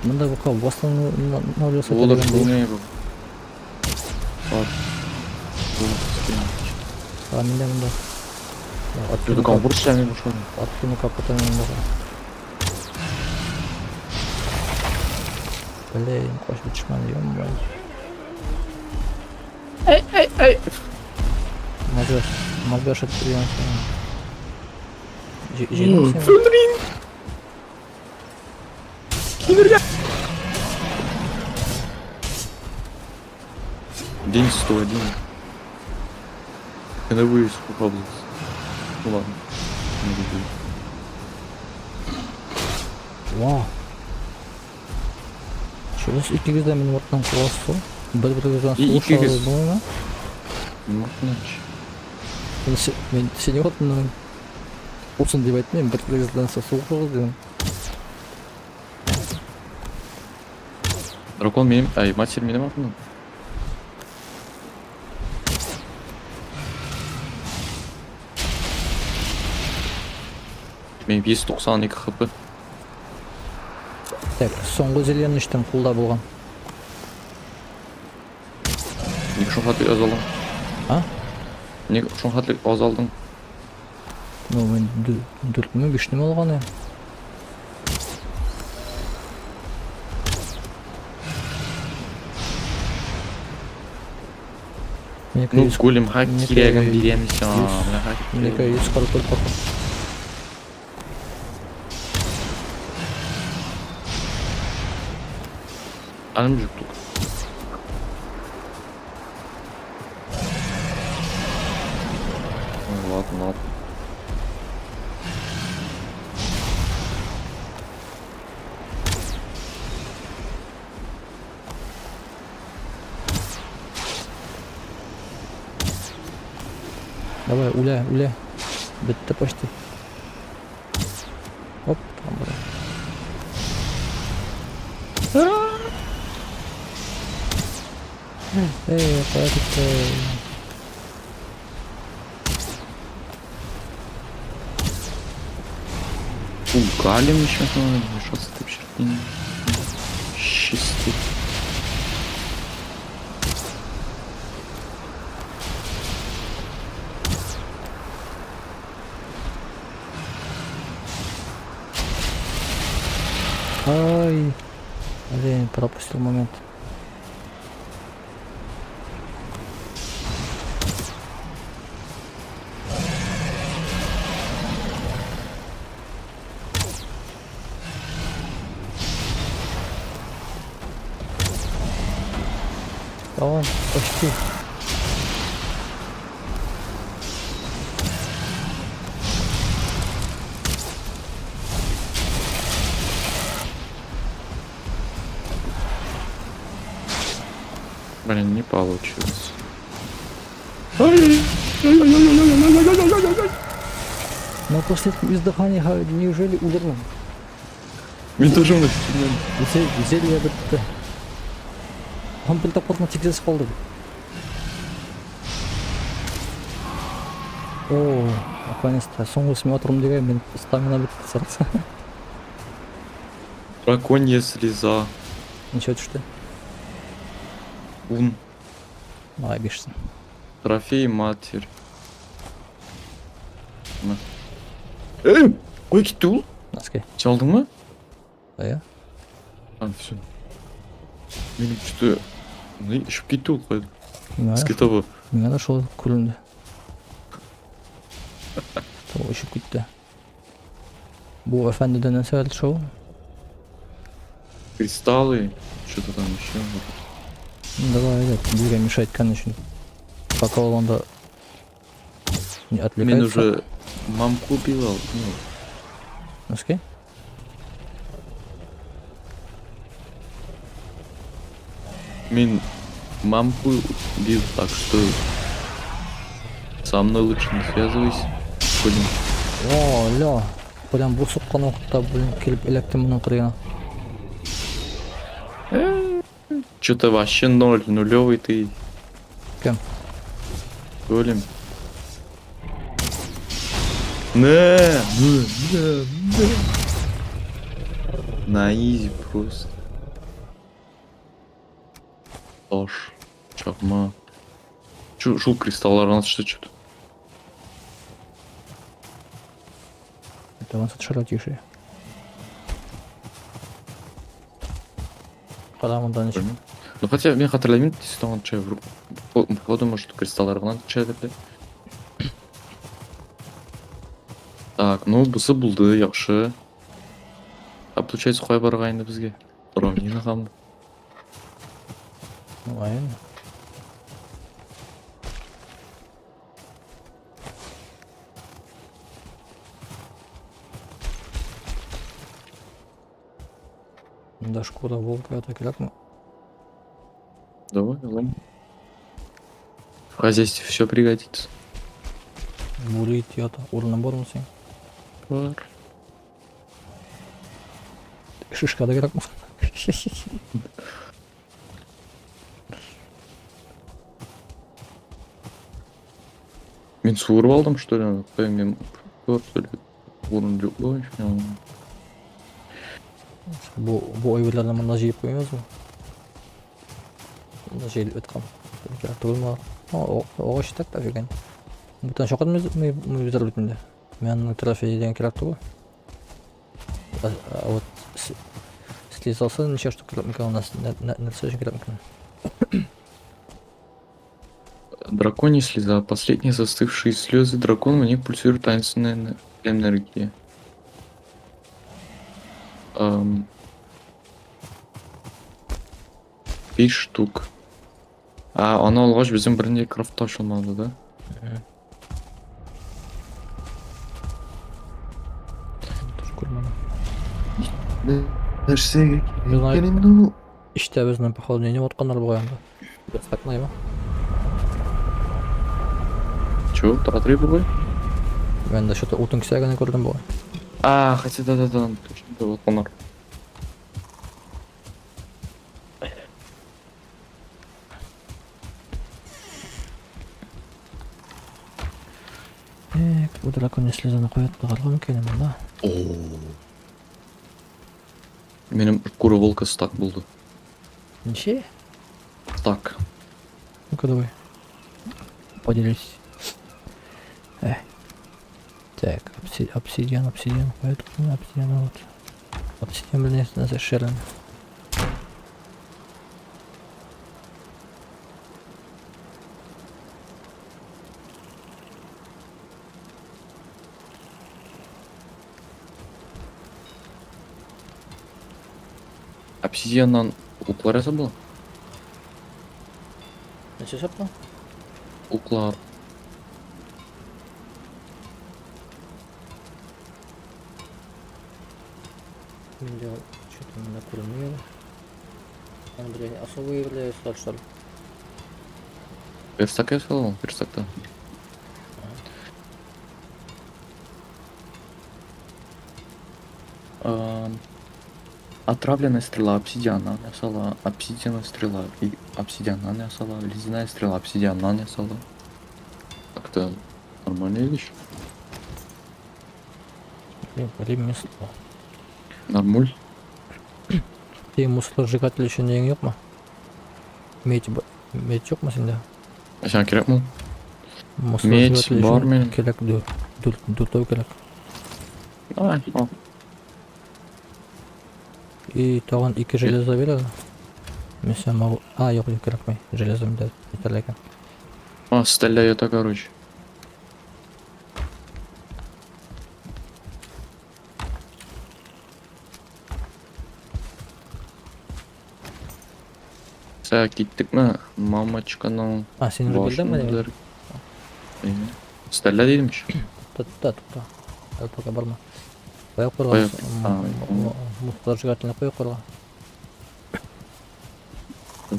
Монда бука восстанавливаться Отдых ителгән не был. Бар. А миндә монда. Что-то комфорт эшләми башлады. Откину капота монда. Блин, качып төшмәде, ё-моё. Эй, эй, эй. Мозгаш, мозгаш әйтеп Җыйдың син? Фенринг. Кинергә. День 101. Я вывез попробовать. Ну ладно. Не люблю. Вау. Чего сез икегез дә минем арттан куасыз? Бер-берегездән И сугышабыз икегез. булмыймы? Мортнач. Мин синең хатынның булсын дип әйтмим, бер берегездән сугышыгыз дим. Дракон минем, ай, матерь минем артымнан. Минем 192 хп. Так, соңгы зельяны эчтем, кулда булган. Ник шул хәтле аз алдың? А? Ник шул хәтле аз алдың? Ну, мин дүртме, бишнеме алган идем. Ну, големга кирәген бирәм сиңа. Минеке 144 капы. Аным юк. Ну, ладно, ладно. Давай, уля, уля. Бетте почти. Оп, там бара. Эй, кая китте? У, Галим еще что ты вообще? Чистый. Ай, блин, пропустил момент. Давай, почти. Блин, не получилось. На последнем издыхании неужели үлермен? Мин тоже моны Зелье бетте. Һәм бер тапкыр тигез калды. О, наконец-то. Соңгы отырмын дигән мин стамина бетте сразу. Драконья слеза. Ничего төште? Ун. Давай бишсен. Трофей матерь. На. Эй! Кой китте ул? Носки. Син алдыңмы? Кая? А, все. Минем что-то... Не, очып китте ул кайда. Миңа Скелетобы. миңа да шул күренде. То очып китте. Бу әфәндедән нәрсә әле шул? Кристаллы. Что-то там еще. Ну, давай, әйдә, безгә мешать иткән өчен. Пока ул анда не Мин отвлекается. уже мамку убивал. Ну, Носки? Мин мамку бил, так что со мной лучше не связывайся. Ходим. О, ля. Прям бу суккан вакытта, блин, килеп эләктем моның кырыена. Что-то вообще ноль, нулевый ты. Кем? Голем. Не, не, не, не. На изи просто. Таш, чакма. Чу, шул кристаллар что что-то. Это он төшәргә тиеш. Кара монда ничек. Ну хотя мин хәтерләмим тиз төшә походу может кристаллар гына төшәдер дә. Так, ну бусы булды, яхшы. А получается кая барырга инде безгә? Равнина һәм Мөгаен. Монда шкура волка ята кирәкме? Давай, лом. В хозяйстве все пригодится. Бүре ите ята. Урының бармы синең? Бар. Шишка да кирәкме? Мин суырып алдым, что ли? Кая мин бар, что ли? Урын юк бугай. Бу әйберләрне монда җыеп куймыйбызмы? Монда җыелып яткан. Кирәк түгелме алар? Агач так та икән. Бүтән чакыр мы бизәр бит инде. Мин аның трофей дигән кирәк түгел. А вот слезасы ничә штук кирәк микән, нәрсә өчен кирәк микән? Драконья слеза. Последние застывшие слезы дракона, в них пульсирует таинственная энергия. 5 штук. А, аны алгач безнең бернинди крафт ачылмады, да? Тоже күрмәдем. Нәрсәгә Мин кирәк инде ул? Эштә безнең походу не ватканнар бугай анда. Верстакныймы? Чего? Тора бугай? Мин дә что-то утын кисәгенә күрдем бугай. А, хотя да-да-да, точно, да, вот он. Так, бу драконья слезаны куя торырга мөмкин монда. Минем шкура волка стак булды. Ничә? Стак. Ну-ка давай. Поделись. Эх. Так, обсидиан, обсидиан, поэтому обсидиан вот. Обсидиан, блин, на шерлин. Обсидианнан уклар ясап була? Ничә чапты? Уклар. Миндә что-то монда күренми әле. Андрей, особый является, что ли? Верстак ясал, верстакта. Отравленная стрела обсидиана ясала, обсидиановая стрела и обсидианнан ясала, ледяная стрела обсидианнан ясала. Так-то нормальная вещь. Ремесло. Нормуль. Ты мусоросжигатель өчен нең юкмы? Медь, медь юкмы синдә? А сиңа кирәкме ул? Мусоросжигатель бар өчен минем. кирәк дүртәү кирәк. Давай, ал. И тагын ике железо бир әле. Мин сиңа могу... А, юк, юк, кирәкми. Железо миндә җитәрлек икән. А, стальда ята, короче. Сә, киттекме? Мамочканың А, син уже башын килдеңме? Стальда дидем ич. Тукта, тукта. Әле пока барма. Кая Кая? куйган? А, Мусоросжигательне кая куйган?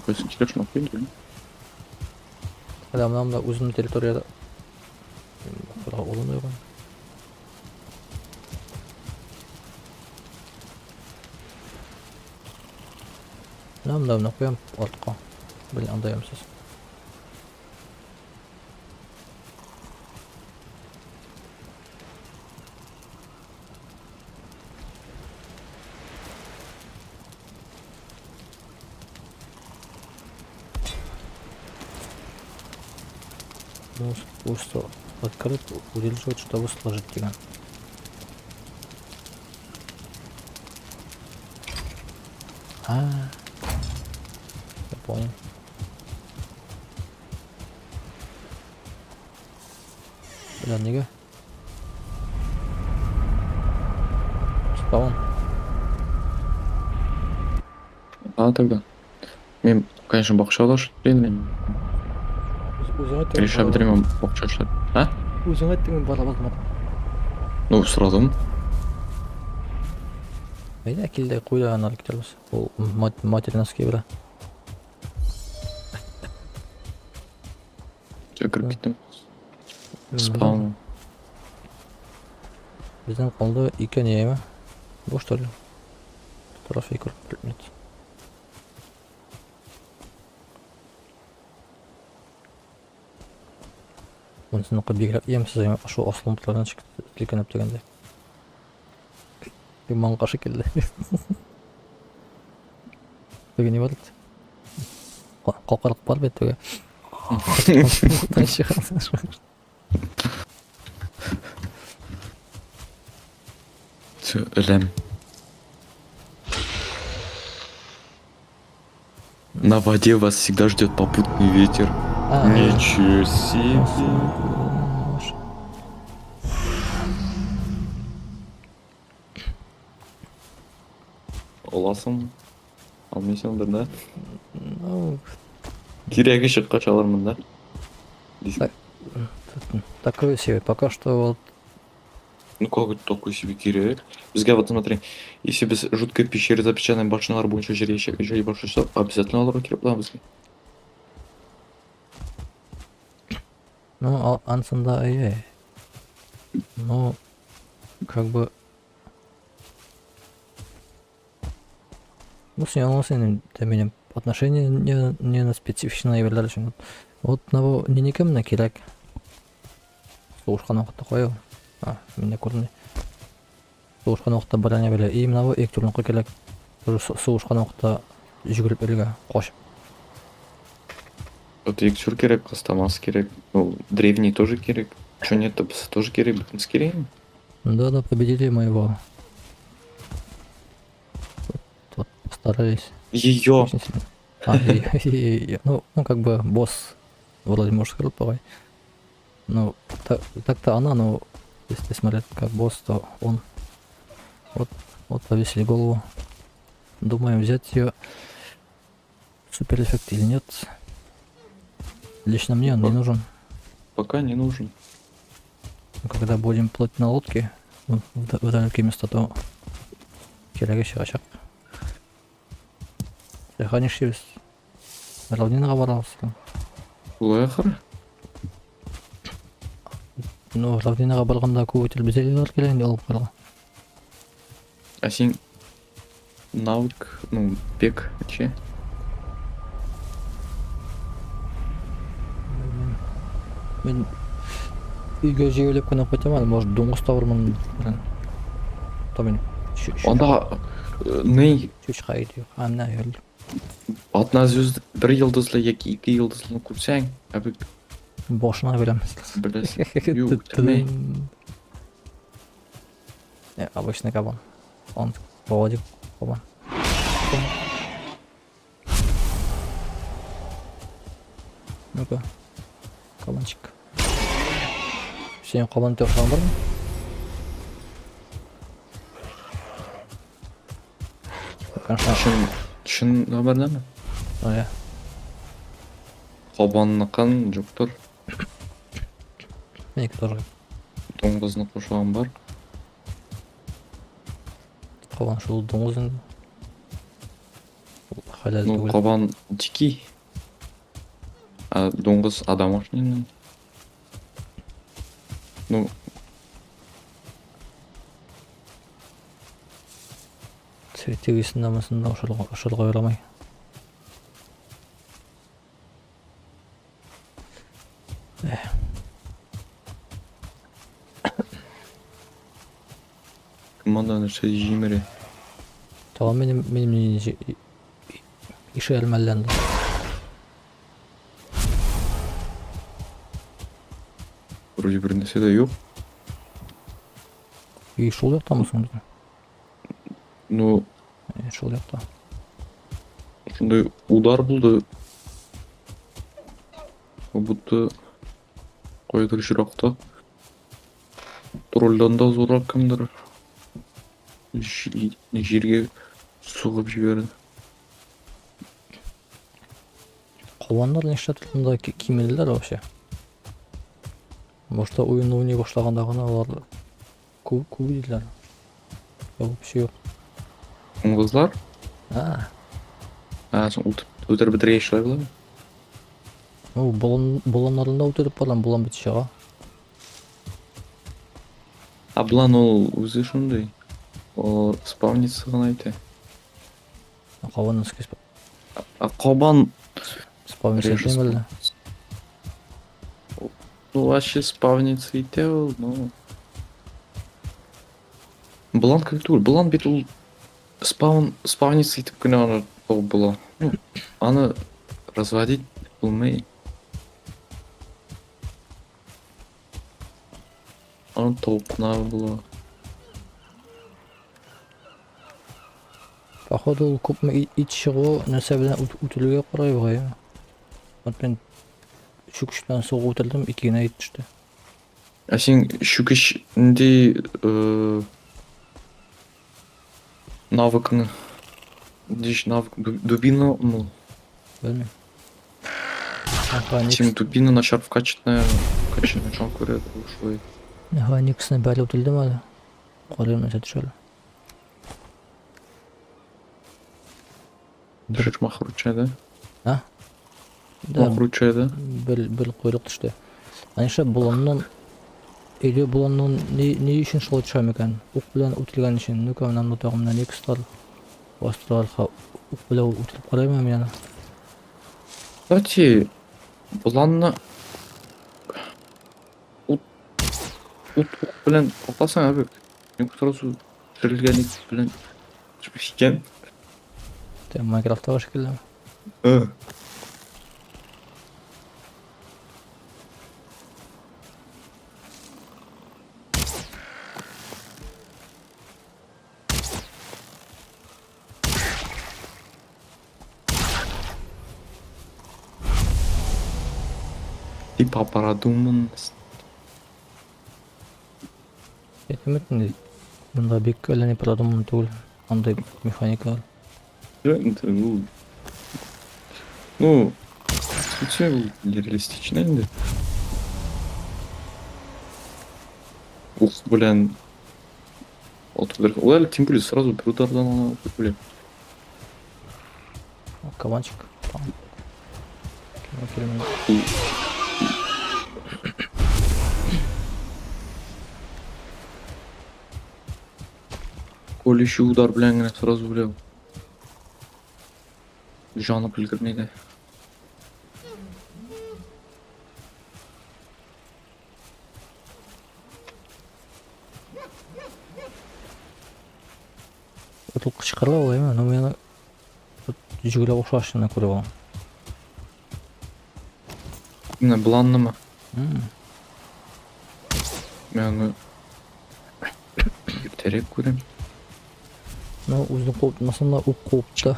Кайсы килә шуны куйын. Әле менә монда үземнең территориядә куйган урын юк. Менә монда менә куям артка. Блин, анда ямсыз. Просто открыт, удерживать, чтобы сложить дигән. А, я понял. Бля, нигә? Спаун. А, тогда. Мин, конечно, бакчада эшлим. Мин Үзең әйттең. решап бетермим бакча эшләп. А? Үзең әйттең, бара алмадым. Ну, сорадым. Әйдә, кил дә куй да аннары китәрбез. Ул материнский бирә. Все, кереп киттем. Спаун. Бездән калды ике ни, әйме? Бу что ли? Трофей предмет. Монысыныкы бигрәк ямьсез, әйме, шул асылынтылардан селкенеп дигәндәй. Бик маңка шикелле. Теге ни бар бит? Какырык бар бит теге. Все, эләм. На воде вас всегда ждет попутный ветер. А, Ничего себе. Аласың, алмыйсыңдыр да. Ну, Кирәге чыккач алырмын да. Так. Такое себе. Пока что вот. Ну как это такой себе кирәк? Безгә вот смотри, если без жуткая пещера запечатанной башнялар буенча җир җай башласак, обязательно алырга кирәк була безгә. Ну, ансында әйе. Ну, как бы. Ну, син аңласың инде, минем отношение не на специфичный әйберләр өчен. Вот мына нинеке менә кирәк. Сугышкан вакытта кая ул? А, миндә күренми. Сугышкан вакытта броня белә. И менә бу электронка кирәк. Тоже сугышкан вакытта йөгереп йөрергә, качып. Вот Иксюр кирәк, Костомас кирәк, ну, древний тоже кирәк, чё нет, тоже кирәк, бөтенесе кирәк инде. Да, да, победили моего. Вот, вот постарались. Ее! Очень сильно. А, ну, как бы босс вроде может сказать, давай. Ну, так-то она, но если смотреть как босс, то он. Вот, вот повесили голову. Думаем, взять ее супер эффект или нет. Лично мне он не нужен. Пока не нужен. Когда будем плыть на лодке в далекие места, то кирәге чыгачак. Сәхә нишлибез? Равнинага барабыз. Шулай ахыры. Ну, равнинага барганда күп итеп безгә килә инде алып карга. А син навык, ну, бег, че? Мин өйгә җәяүләп кенә кайтам әле, может, дуңгыз табырмын белән. То мин Анда ни чучка иде. А, менә йөрде. Одна звезда, бер йолдызлы яки ике йолдызлыны күрсәң, ә бит Башына бирәм. Беләсең. Юк, үтермә. Не, обычный кабан. Он поводик кабан. Ну-ка. Кабанчик. Син кабан дип охшаган бармы? Конечно. Чын, чын хәбәрдәме? А, я. Кабанныкын юктыр. Меники тоже. Дуңгызны кушаган бар. Кабан шул дуңгыз инде. Ул хәләл Ну, түгел. кабан дикий. А дуңгыз адам ашый инде. Ну, Тегесендә монысында ашарга ярамый. Эх. Кем анда нәрсә җимерә? Тагын минем ише әлмәлләнде. Вроде бер нәрсә дә юк. И шул яктамы соң? Ну, Шул якта. Шундый удар булды. Как будто кайдыр еракта. Тролльдан да зуррак кемдер җиргә сугып җибәрде. Кабаннар нишләп монда кимеделәр вообще? Башта уенны уйный башлаганда гына алар күп күп иделәр. Я вообще юк. Дуңгызлар? А, А, соң үтереп бетергәч шулай буламы? Ну, болын, болыннарында үтереп барам, болын бит чыга. Ә болан ул үзе шундый. Ул спавниться гына итә. Ә кабан ничек Ә кабан спавниться реже итмим әллә? Ну, вообще спавниться итә ул, но... Болан кебек түгел. Болан бит ул спаун, спавниться итеп кенә аны табып була. Ну, аны разводить булмый. Аны табып кына була. Походу ул күпме ит чыгу нәрсә белән үтерүгә карай бугай. Вот мин чүкеч белән сугып үтердем, ике генә ит төште. Ә син чүкеч нинди навыкны нинди навык дубина ну Белмим. Ага, син дубина начар вкачанная вкачанная шуңа күрә шулай. Ага, Никсны бәреп үтердем әле. Карыйм нәрсә төшә әле. Төшеш махруча да? А? Да. Махруча да? Бер койрык төште. Аниша боланнан өйдә боланнан ни ни өчен шулай төшә микән? Ук белән үтелгән өчен. Ну-ка, менә монда тагын менә Никслар бастыралар. Ук белән үтелеп карыйм мин аны. Кстати, боланны ут ут ук белән атасың әбек. Мин сразу терелгән ит белән икән. Ты Майнкрафттагы шикелле. Э. Типа продуманность. Әйтәм инде, монда бик әллә ни продуман түгел, андый механикалар. Ну, ну, сути, ул нереалистично инде. Ух белән атып бер. Ул әле тем более сразу бер удардан аны атып үлә. Кабанчик. Там. Килмә, килмә. Колющий удар белән генә сразу үлә. Җанып өлгерми дә. Ул кычкыра ул, әйме? Ну, мин җөгерә охшаш кына күреп алам. Менә боланнымы? Мин аны иртәрәк күрәм. Ну, үзен куып тотмасам да, ук куып тота.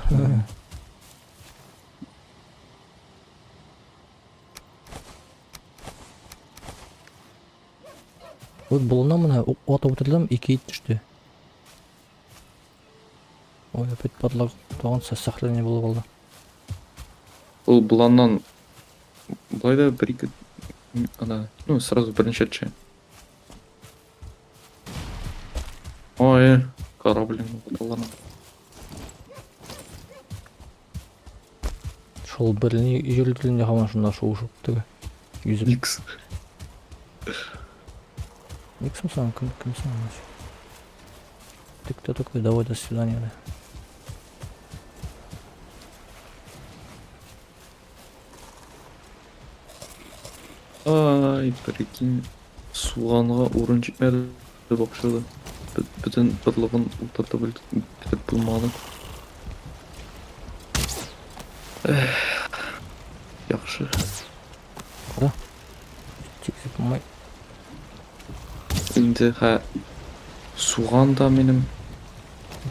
Вот болыннан менә ук атып үтердем, ике ит төште. Ой, опять подлог. Тагын сохранение булып алды. Ул боланнан былай да бер ике ана, ну, сразу берничә төшә. Ой, корабль ватылган. Шул берни йөрделендә һаман шунда шуышып теге. Йөзеп. Никс. Никсың соң, кем кемсең ул? Ты кто такой? Давай, до свидания. Да. Ай, прикинь, суганга урын җитмәде бакчада. Бөтен барлыгын утыртып бетереп булмады. Эх, яхшы. Кара. Тиксеп булмый. Инде хә суган да минем.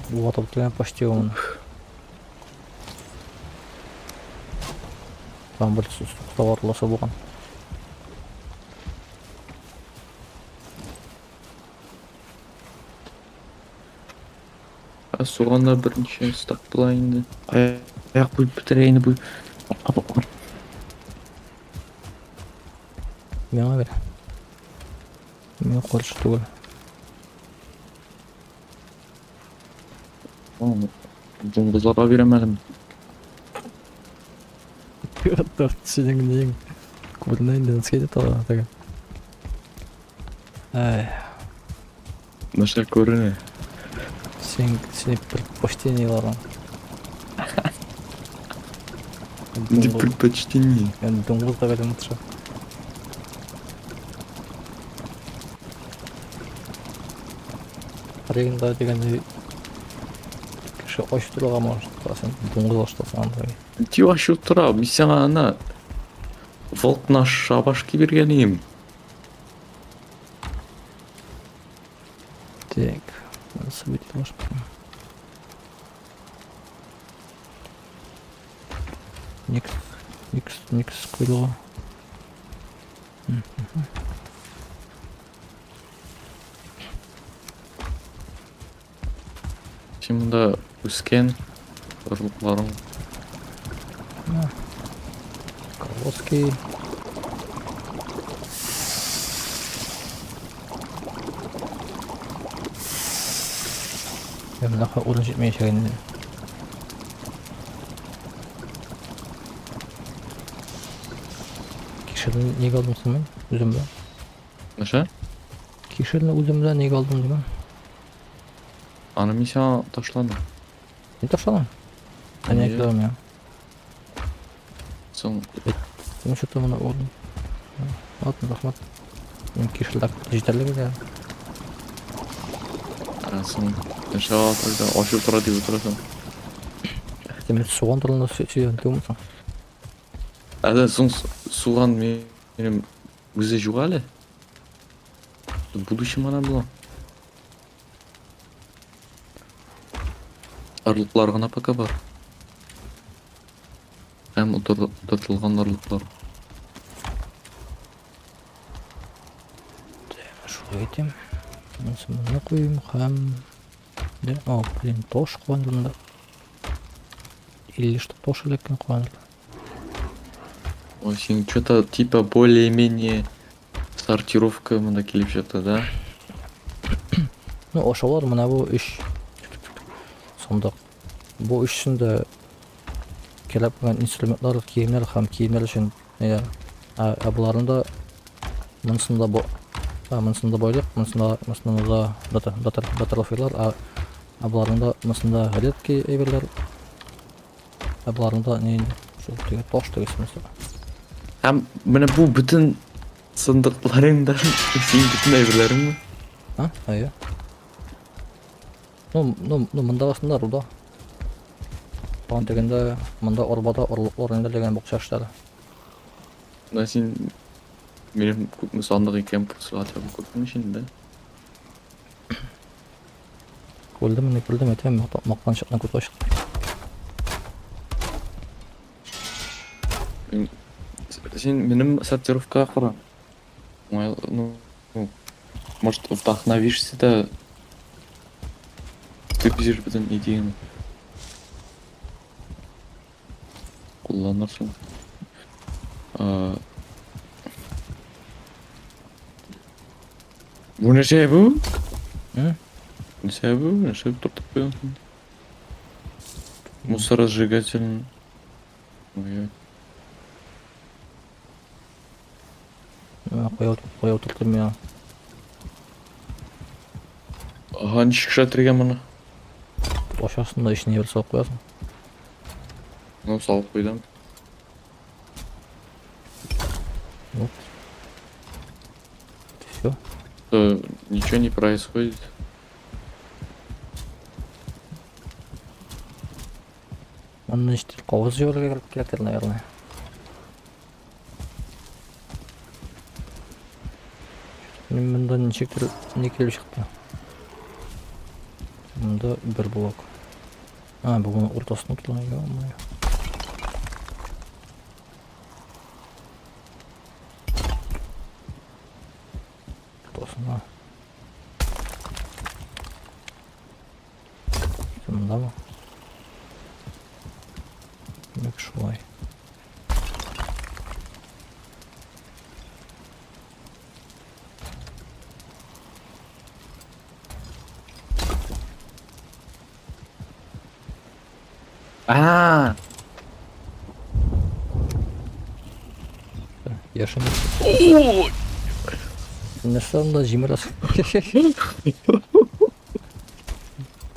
Ватып бетергән почти аны. Там бер товарласы булган. Ә суган да берничә стак була инде. Аяк буеп бетерә инде бу. Миңа бир. Мин каршы түгел. Дуңгызларга бирәм әле. Синең нең күренә инде, ничек әйтә тагы теге. Ай. Начар күренә. Син синең предпочтениеларың. Нинди предпочтение? Мен дуңгыз да белән утыра. Регенда дигәндә кеше ач торырга может, а син дуңгыз аштасың анда. Тио ачу тора, мин сиңа ана волк на шабашки биргән идем. Так, надо событие ложку. Никс, никс, никс куйдыгы. Син монда үскән орлыкларың. Колоски. Я менә урын җитмәячәк инде. Кишерне нигә алдым соң мин? Үзем белән. Нәрсә? Кишерне үзем белән нигә алдым димәм. Аны мин сиңа ташладым. Не ташладың? Ә Әйе. нигә алдым я? Соң Мин что-то моны урын. Ладно, рәхмәт. Мин кишерләр җитәрлек иде. ә, соң нәрсә тогда ачу тора дип утырасың. Син мин суган турында сөйләгән түгелмесең? Ә соң суган минем үзе юк әле. В будущем она була. Орлыклар гына пока бар. Һәм утыртылган орлыклар. Шулай итим. Монысы моны куйым һәм... Да, о, блин, таш куандыр монда. 50 штук таш эләккән куандыр. Ой, син что-то типа более-менее сортировка монда килеп чыкты, да? Ну, ашаулар менә бу өч сандык. Бу өчесендә кирәк булган инструментлар, киемнәр һәм киемнәр өчен ниләр. Ә боларында монысында бу ә, монысында байлык, монысында монысында да дата дата дата ә, ә боларында монысында редкий әйберләр. Ә боларында ни инде? Шул теге таш теге монысы. Һәм менә бу бөтен сандыкларыңда синең бөтен әйберләреңме? А, әйе. Ну, мондагысында руда. Тагын тегендә монда арбада орлыклар инде дигән бакча эшләре. Менә син минем күпме сандык икән просто хотя бы күрдең инде. Күрдем, не күрдем, әйтәм, мактанчыкны күз ачык. Син минем сортировкага кара. Ну, может, вдохновишься да ты бизер бөтен идеяны. Кулланырсың. А, Бу нәрсә бу? М? Нәрсә бу? Нәрсә тотып куясың? Мусоросжигатель. Ой, Кая кая утырттым мин. Ага, ничек эшләтергә моны? Ачасың да эченә бер салып куясың. Ну, салып куйдым. Вот. Все. То ничего не происходит. Аны ничектер кагаз җибәрергә кирәктер, наверное. Мин монда ничектер не килеп чыкты. Монда бер блок. А, бүген уртасына утырган, ё-моё. Уртасына. Монда Димәк, шулай. А, Яшен. Нәрсә анда җимерәсең?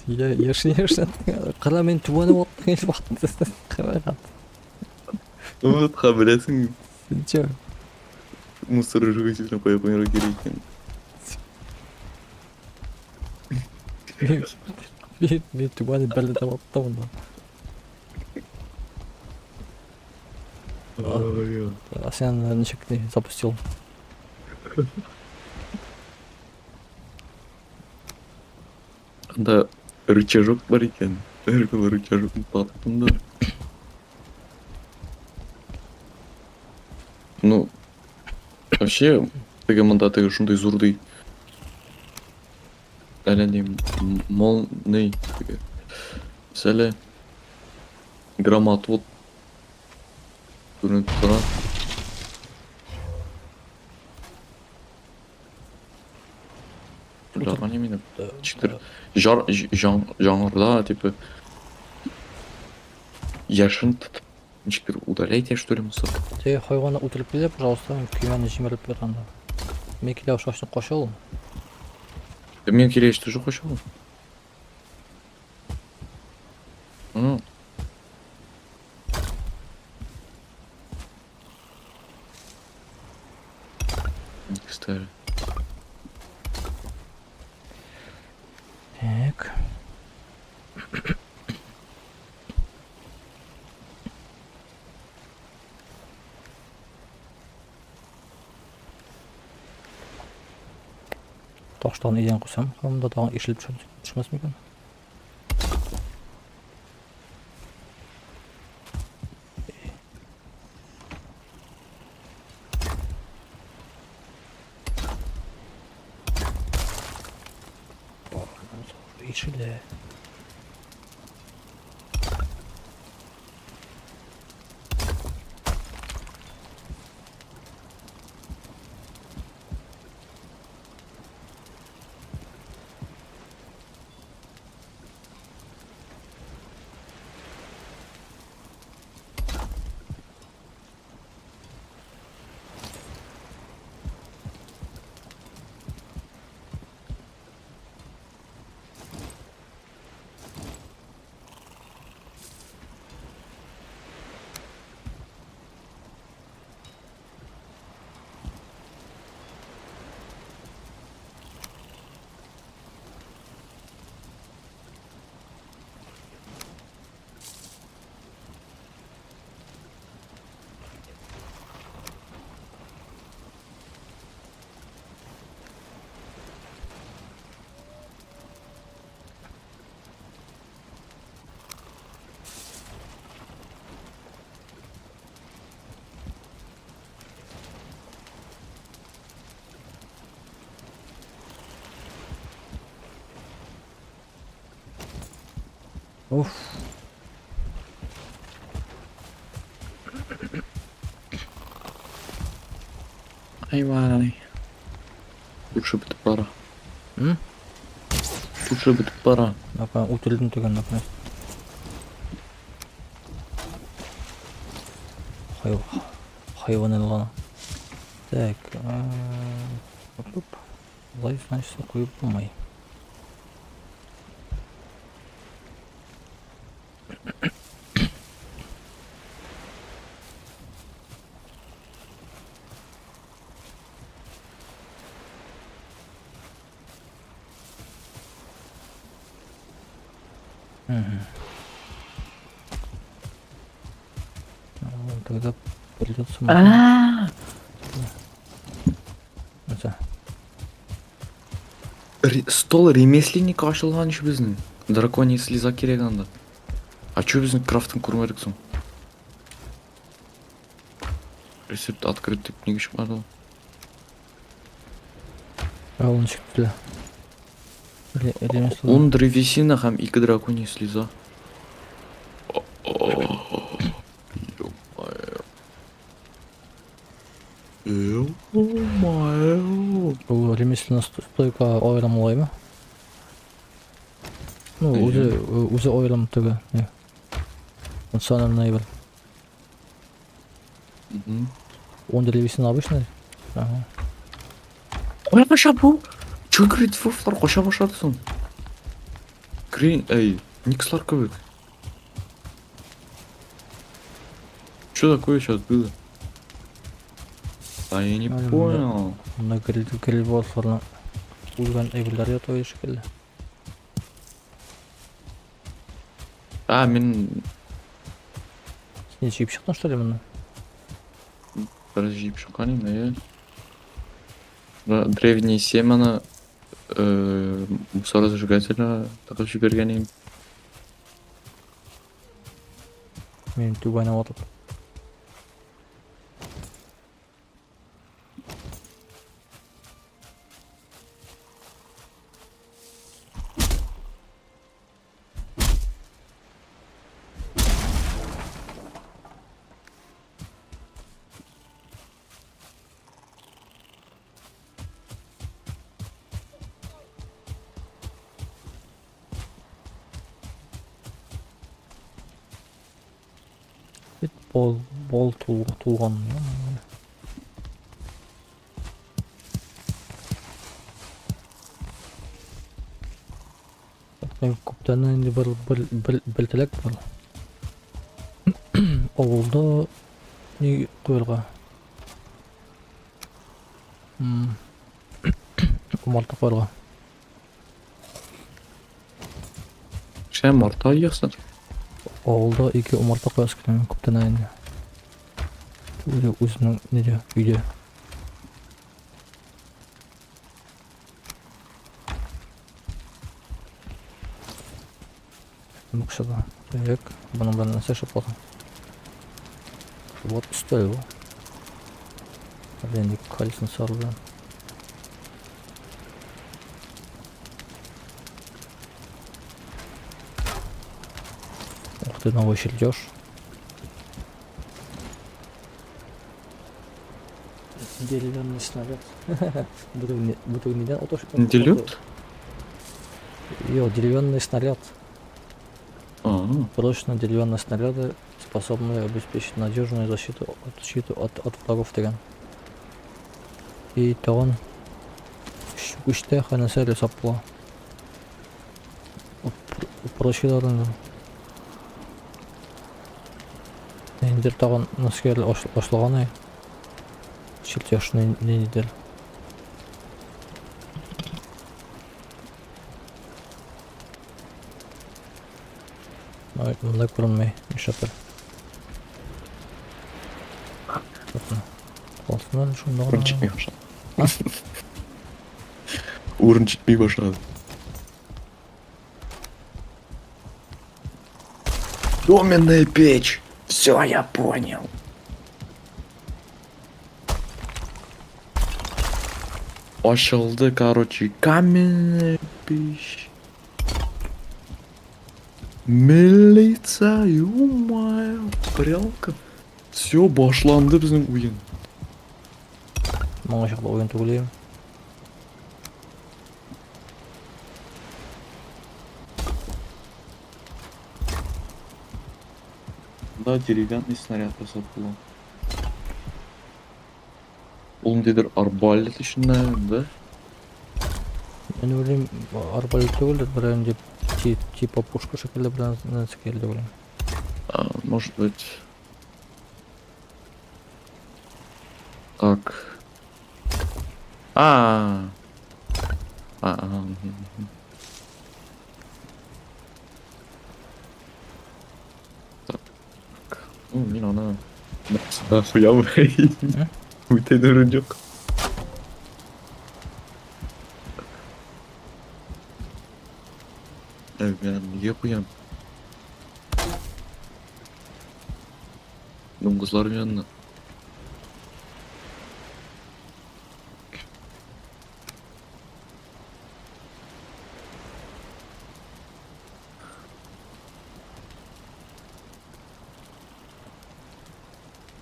Я яшен яшен. Кара мин түбәне ваттың инде ватты. Кара. Вот беләсең, Син чё? Мусор сжигательный куеп куярга кирәк икән. Мин түбәне бәлдә ваттым монда. А син ничек не запустил? Анда рычажок бар икән. Бер рычажокны таптым да. Ну, вообще, теге монда теге шундый зур ди. Әллә ни мол ни теге. Мәсәлә, громотвод күренеп тора. Жарган именно. Ничектер жар жан жаңырда типа яшен тотып ничектер удаляйте что ли мусор. Теге хайванны үтереп килә, пожалуйста, мин көймәне җимереп бер анда. Мин килә шашны каша ул. Мин килә тоже каша ул. Ну. Кстати. Так. Таштан идән куйсам, монда тагын ишелеп төшмәс микән? Ишелә. Уф. Айвай. Лучше бетеп бара. М? Лучше бетеп бара. Апа, үтерелдем түгел, например. Хайван алган. Так, оп, оп. Болай, значит, куеп булмый. Мгм. Ну, тогда придется. Это. Стол ремесленника ачылган ич безнең. Драконий слеза кирәк анда. А чё безнең крафтын күрмәдек соң? Рецепт открыт дип нигә чыкмады ул? А, ул ничек төзелә? Ремесло. Ун древесина һәм ике драконий слеза. Ё-моё. Бу ремесленная стойка аерым алаймы? Ну, Әйе. үзе үзе аерым теге. Не. Функциональный бер. Мгм. Он древесина обычный? Ага. Кая кача бу? Чё Грейдворфлар кача башлады соң? Грин, эй, Никслар кебек. Что такое сейчас было? А я не Әле монда понял. монда гриль гриль болтларны үлгән әйберләр ята шикелле. А, мин Син җыеп чыктың что ли моны? Бераз җыеп чыккан инде, әйе. Древний семена мусоросжигателя тыгып җибәргән идем. Минем түбәне ватып. Бит бол бол тулган. Мин күптән инде бер теләк бар. Авылда ни куярга? Умарта куярга. Син марта йыгсын. Авылда ике умарта куясы килә мин күптән инде. Үзе үзенең нидә, өйдә. Бакчада. Так, буның белән нәрсә эшләп була? Вот өстәл бу. Әллә инде кальций сары белән. Ух ты, новый чертеж. Деревянный снаряд. Бу нидән отыш? Делют? Йо, деревянный снаряд. А, Прочно деревянные снаряды способны обеспечить надежную защиту от врагов дигән. И тагын күчтә нәрсә ясап була. Прочийлар инде. Ниндидер тагын нәрсәгә башлаган ай. Чертеж ниндидер. Ай, монда күренми, нишләптер. Калсын әле шунда Урын гына. җитми башлады. Урын җитми башлады. Доменная печь. Все, я понял. Ачылды, короче, каменная печь. Милиция, ё-моё, прялка. Все, башланды безнең уен. Моңа чаклы уен түгел идем. Да, деревянный снаряд ясап була. Ул ниндидер арбалет эчендә, да? Мин уйлыйм, арбалет түгелдер, бер инде типа пушка шикелле белән нәрсә килде уйлыйм. А, может быть. Так. А. А, ага, мгм. Так. Ну, мин аны да куям. Үтә урын юк. Ә, мин аны нигә куям? Дуңгызлар янына.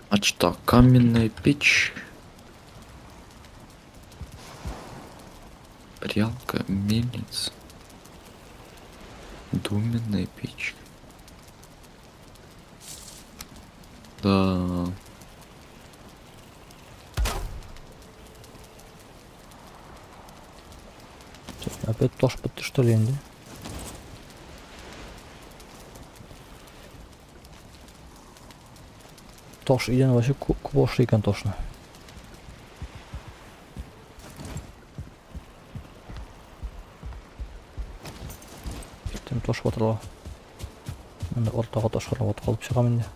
А что, каменная печь? Прялка, мельница. Доменная печь. Да. Опять таш бетте что ли инде? Таш өйдән вообще күп ашый икән ташны. Киттем таш батырга. Монда уртага таш калып калып чыгам инде.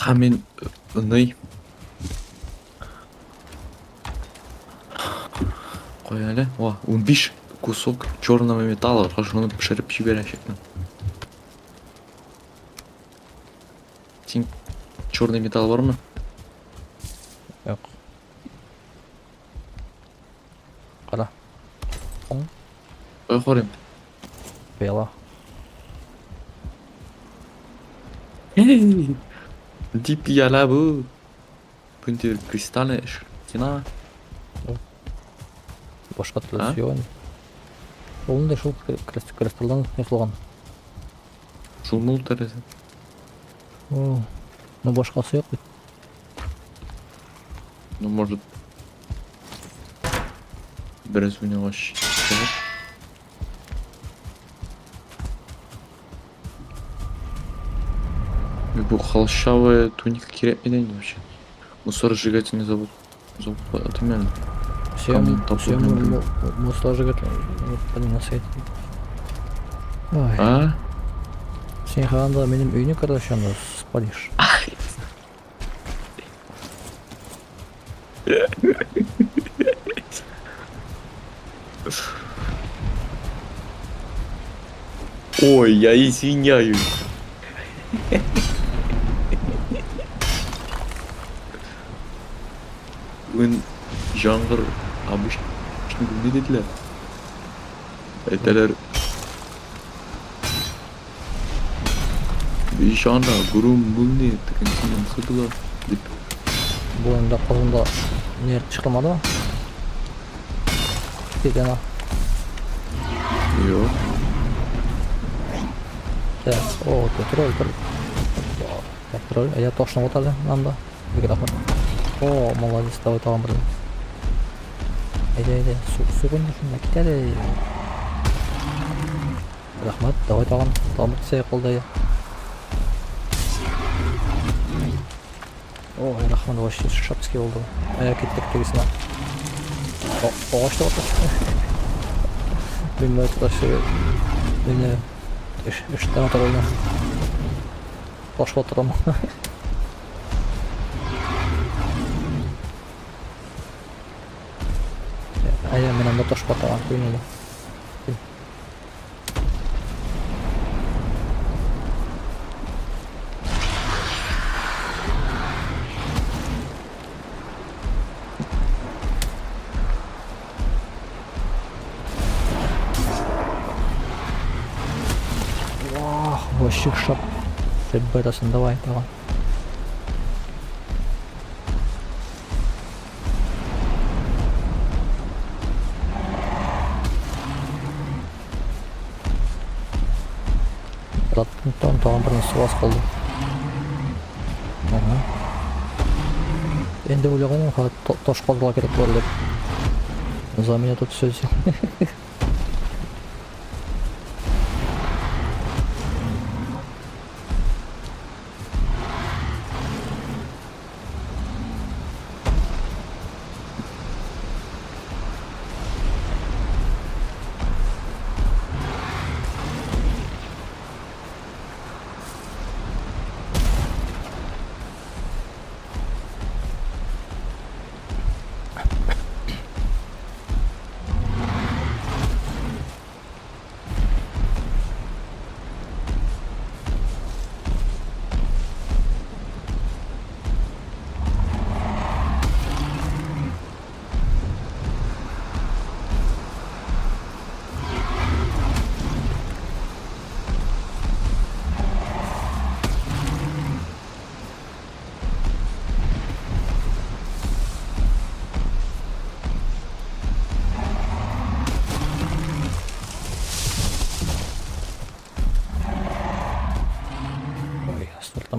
Һәм мин ный. Кой әле. О, 15 кусок черного металла. Шуны пешереп җибәрәчәкмен. Син черный металл бармы? Юк. Кара. Оң. Кой карыйм. Пыяла. Дип пыяла бу. Пунктир кристаллы стена. Башка А? төрлесе юк инде. Ул инде шул кристаллдан ясалган. Шул мул тәрәзә. О, ну башкасы юк бит. Ну, может, бераз уйнагач чыгып. Бу холщавая туника кирәкми инде вообще. Мусоросжигательный завод. Завод атыйм әле. Все, Камень тапу все белән мусоросжигатель. Блин, на свете. Ой, А? син хаганда минем өйне, короче, анда спалишь. Ой, я извиняюсь. Бүген яңгыр обычный ни диделәр? Әйтәләр. Бишана, гром, молния, тегенсе монысы була дип. Бу инде Казанда не чыкмады. Дигән. Юк. Так, о, тролль, тролль. Так, тролль, а я точно вот әле анда. Бик рәхмәт. О, молодец, давай тагын бер. Әйдә, әйдә, су, су инде шунда кит әле. Рәхмәт, давай тагын, тагын бер кисәк калды. О, рәхмәт, вообще шапский булды. Ә, киттек тегесенә. О, агач та батыр. Мин менә вообще мине эш эштән атырылды. Таш батырам. Әйдә, мин анда таш батырам, куйын әле. Вах, вообще шап. Ребятасын, давай, давай. Тагын тагын бер су аз калды. Ага. Инде уйлаган идем, таш казырга кирәк булыр дип. За меня тут все.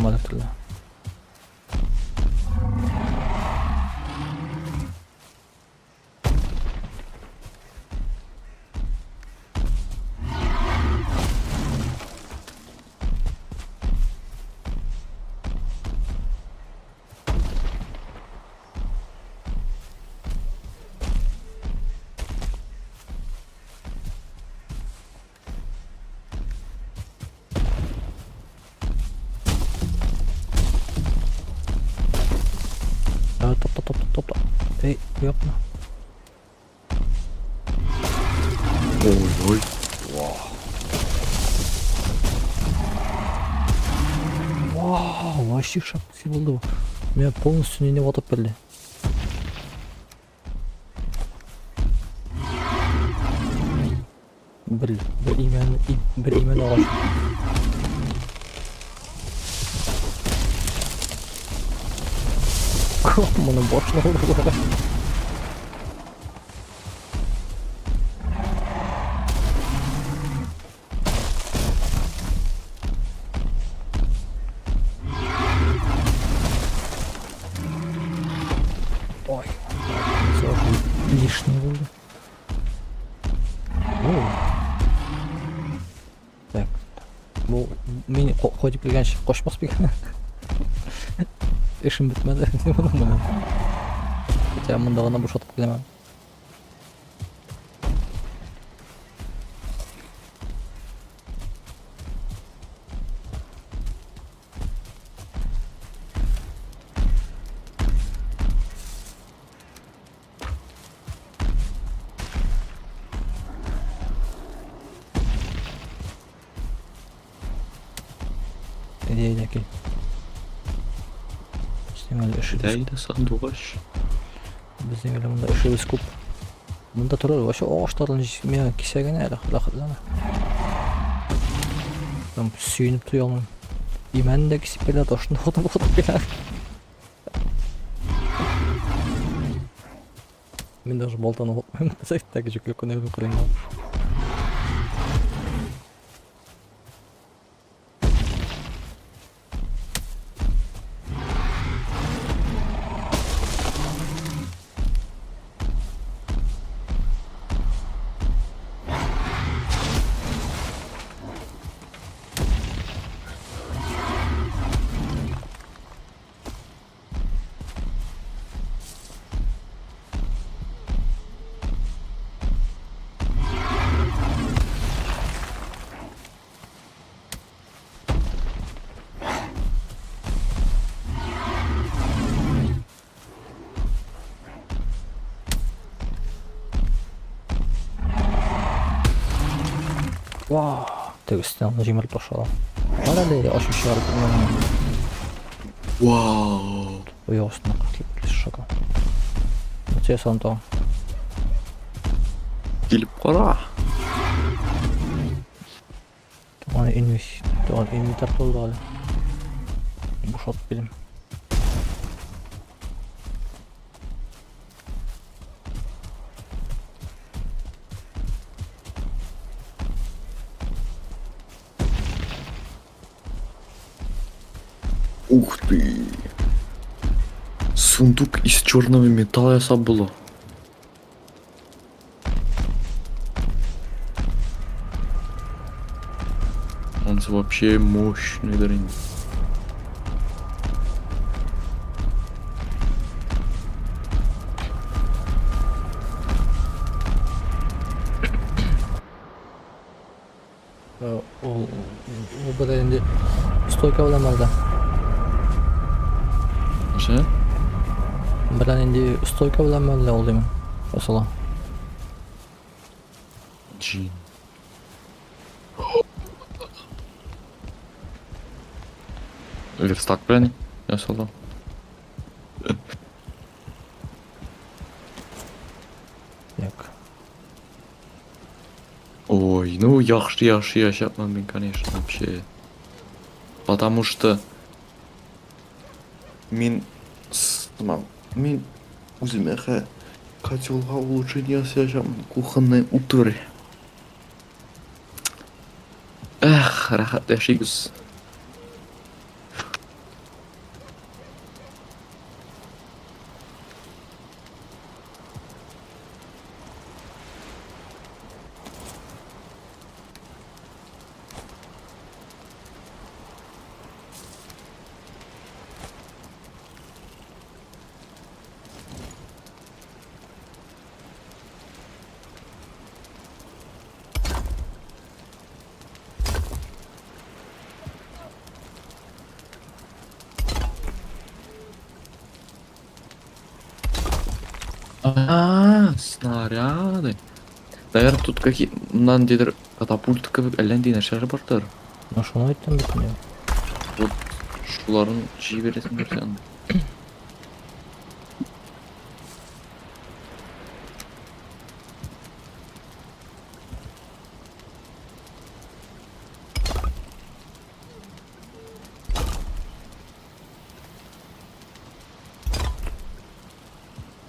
Башыма эләктерде. Топ, топ, топ, топ, топ. Эй, юкмы? Ой, ой. Вау, вообще шаг булды бу. Меня полностью не ватып бирде. Бер имән, бер имән агач. Моны башына урды. Ой, лишний булды. О. Так. Бу мин ходып килгәнче качмас микән? Эшем бетмәде. Хотя монда гына бушатып киләм. Әйдә, әйдә, кил. Безнең әле эшебез, Әйдә, сандугач. безнең әле монда эшебез күп. Монда торыр, вообще агачларны миңа кисә генә әле рәхәтләнә. Там сөенеп туя алмыйм. Имәнне дә кисеп килә, ташны да ватып ватып килә. Мин даже балтаны ватмыйм. Так җөкле күнегү кылынган. Вау, теге стенаны җимереп ташлады. Кара әле, ачып чыгарып. Вау. Ояк астына катлып шака. Нәтиҗә сан тагын. Килеп кара. Туган инвес, туган инвентарь тулды әле. Бушатып килим. Ух ты. Сундук из черного металла ясап була. Он вообще мощный инде. Ул ул бер инде стойка белән барды. Нәрсә? Белән инде стойка белән барды ул димән. Ясала. Джин. Верстак белән ясала. Так. Ой, ну яхшы, яхшы яшәпмен мин, конечно, вообще. Потому что мин сымам, мин үземә котелга улучшение ясаячакмын, кухонный утварь. Эх, рәхәт яшибез. А, снаряды. Наверное, тут какие... Ниндидер катапульт кебек әллә нинди нәрсәләр бардыр. Ну шуны әйттем бит инде. Вот шуларын җибәрәсең нәрсә.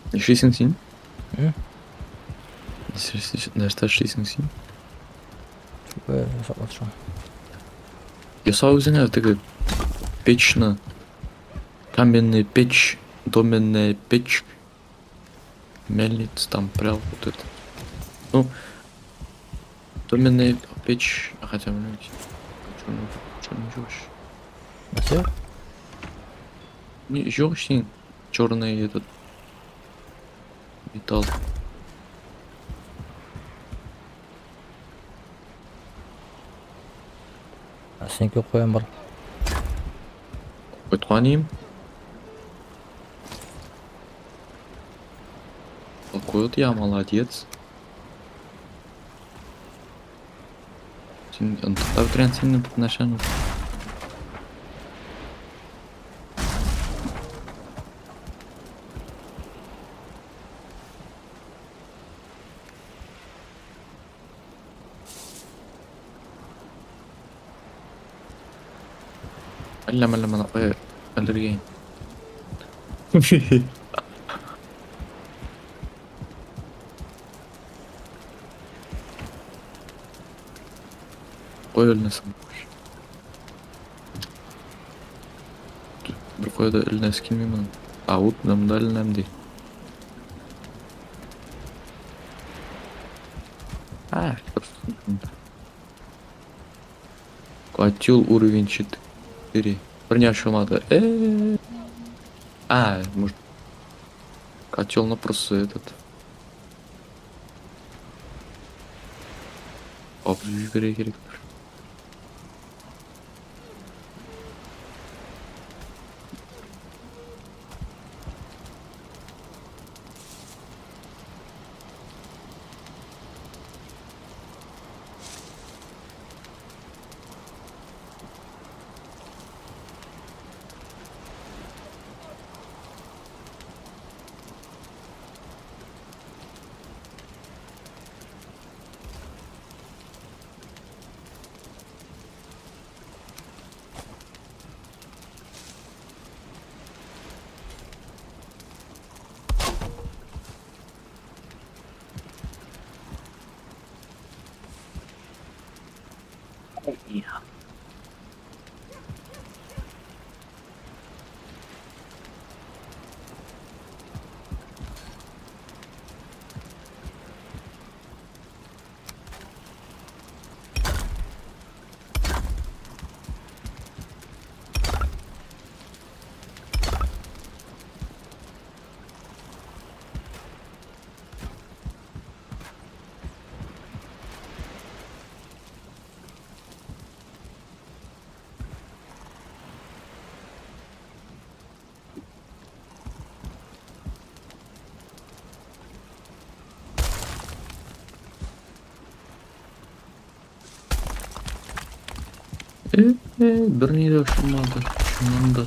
Нишлисең син? М? Нәрсә эшлисең син? Ясап утырам. Яса үзеңә теге печны. Каменная печь, доменная печь. Мельница там прям вот это. Ну, доменная печь, а хотя, блядь, чё не вообще? Нәрсә? Не, юк син черный этот металл. Синеке куям бар. Кайткан идем. Какой вот я молодец. Син онытып бетергән син бит нәрсәне. Әллә мәллә моны кая элергә. Кая эленәсең? Бер кая да эленәсе килми моның. А вот менә монда эленәм ди. А, котел уровень 4. Бер ни ачылмады. А, может, котел на просто этот. Кабызып җибәрергә кирәктер. Берни дә ошамады. Шуннан да.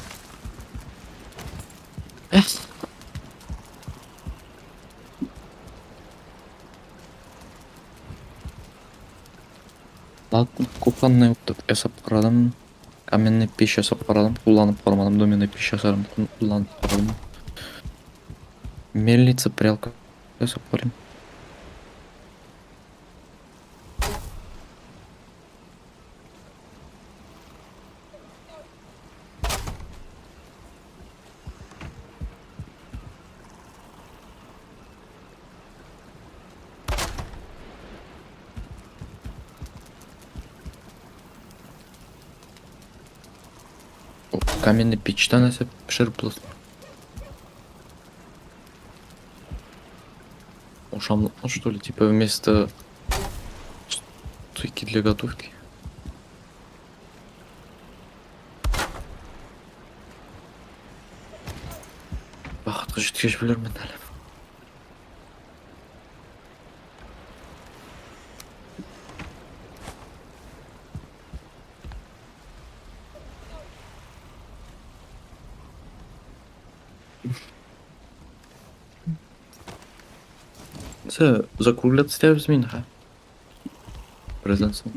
Эх. Ладно, кухонный опыт ясап карадым. Каменный печь ясап карадым, кулланып карамадым. Доменный печь ясадым, кулланып карадым. Мельница, прялка ясап карыйм. О, каменный печьтән нәрсә пешереп була? Ашамлыкны, что ли? Типа вместо стойки для готовки. Вакытка җиткәч белермен әле. Все, закругляться итәбез мин хә. Бераздан соң.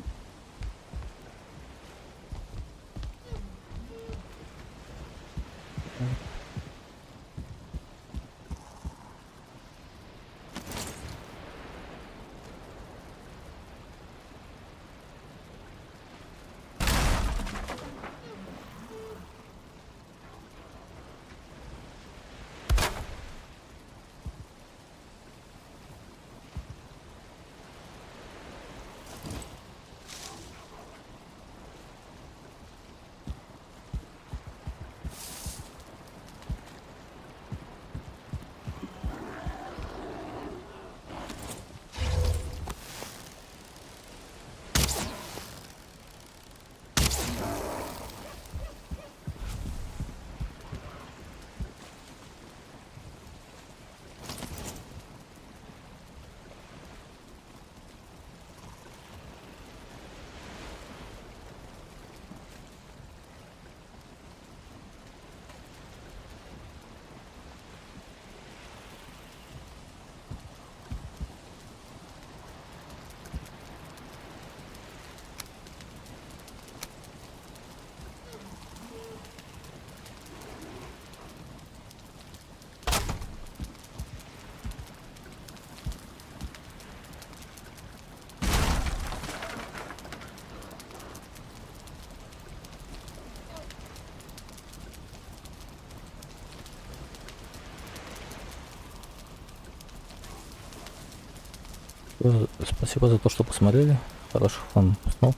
Спасибо за то, что посмотрели. Хороших вам снов.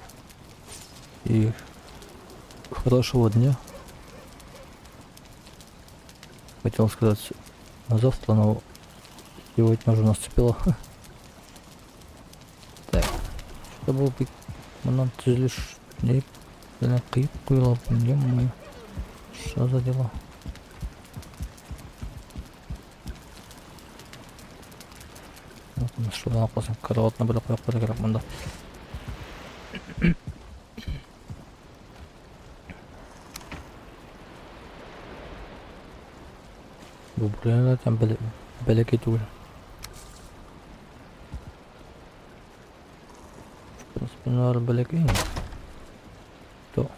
И хорошего дня. Хотел сказать на завтра, но сегодня уже наступило. Так. Что было бы моннан төзелеш ни белән кыеп куела, ё-моё. Что за дела? Шудан калсын, караватны белән куеп куярга кирәк монда. Бу бүлмәләр там бәләкәй түгел. В принципе, наверное, бәләкәй инде. То.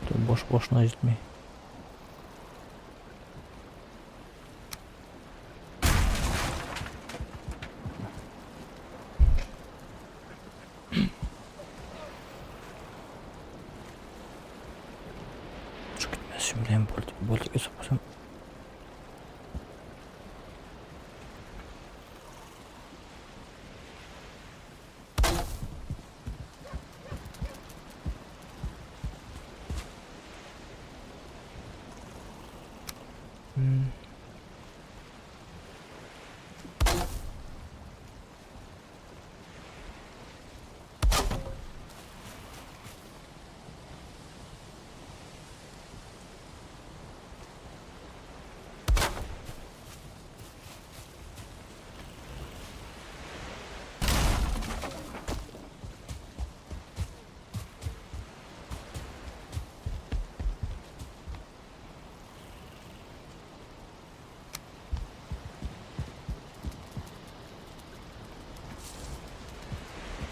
То баш башына җитми. Чыгып китмәс өчен беләм, болтик ясап куйсам.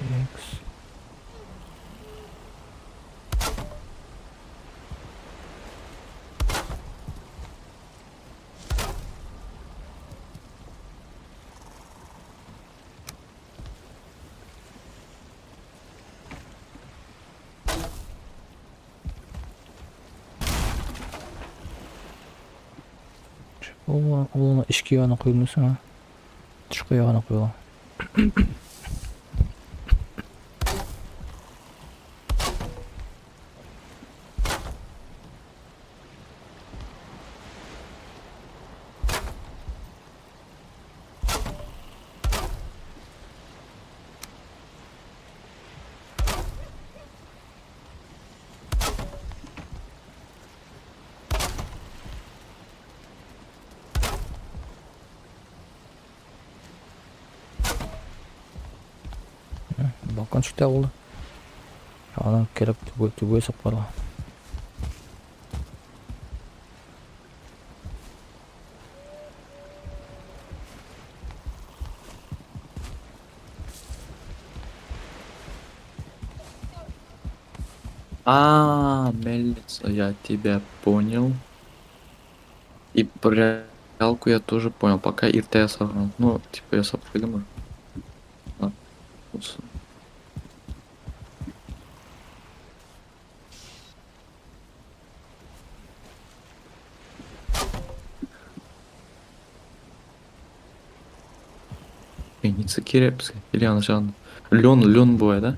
X. Ул ул эчке ягына куелмыйсың, а? Тышкы ягына куела. Балкончик та булды. Аның кереп түгел түгел сакларга. А, мельница, я тебя понял. И прялку я тоже понял. Пока иртә ясаган. Ну, типа ясап куйдым уже. А, булсын. Пшеница кирәк безгә. Или аны жан. Лен, лен була, да?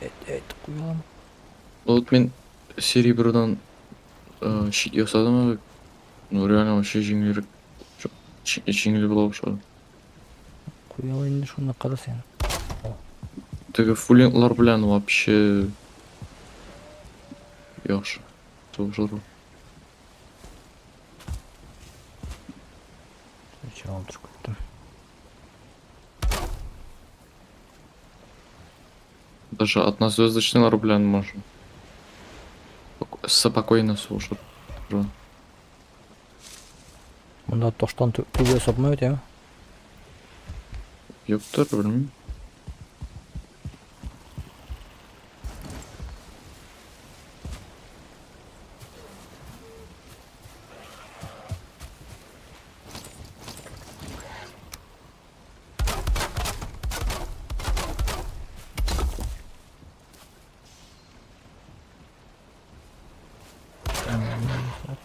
Әйт, әйт, куялым. Вот мин серебродан щит ясадым. Ну, реально вообще җиңелрәк. Җиңел була башлады. Куялым инде шуны кара син. Теге фулинглар белән вообще яхшы. Сугышырга. Чыгып төшеп киттем. Даже однозвездочныйлар белән можно. Спокойно сугышырга. Монда таштан түбә ясапмый бит, әме? Юктыр, белмим.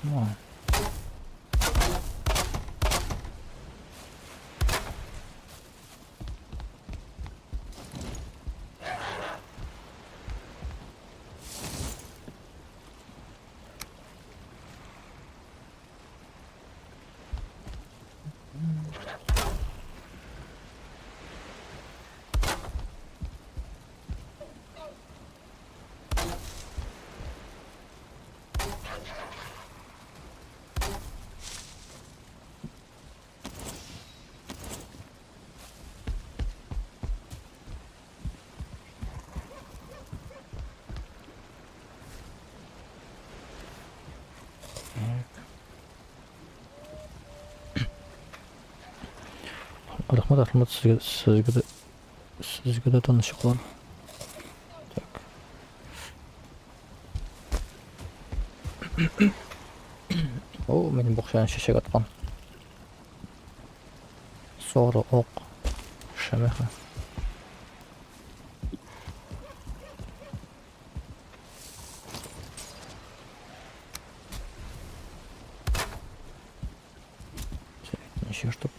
Ясапма. Рәхмәт, рәхмәт сезгә, сезгә дә, сезгә дә танышлыклар. Так. О, минем бакчаны чәчәк аткан. Сары, ак, шәмәхә. Ничә штук?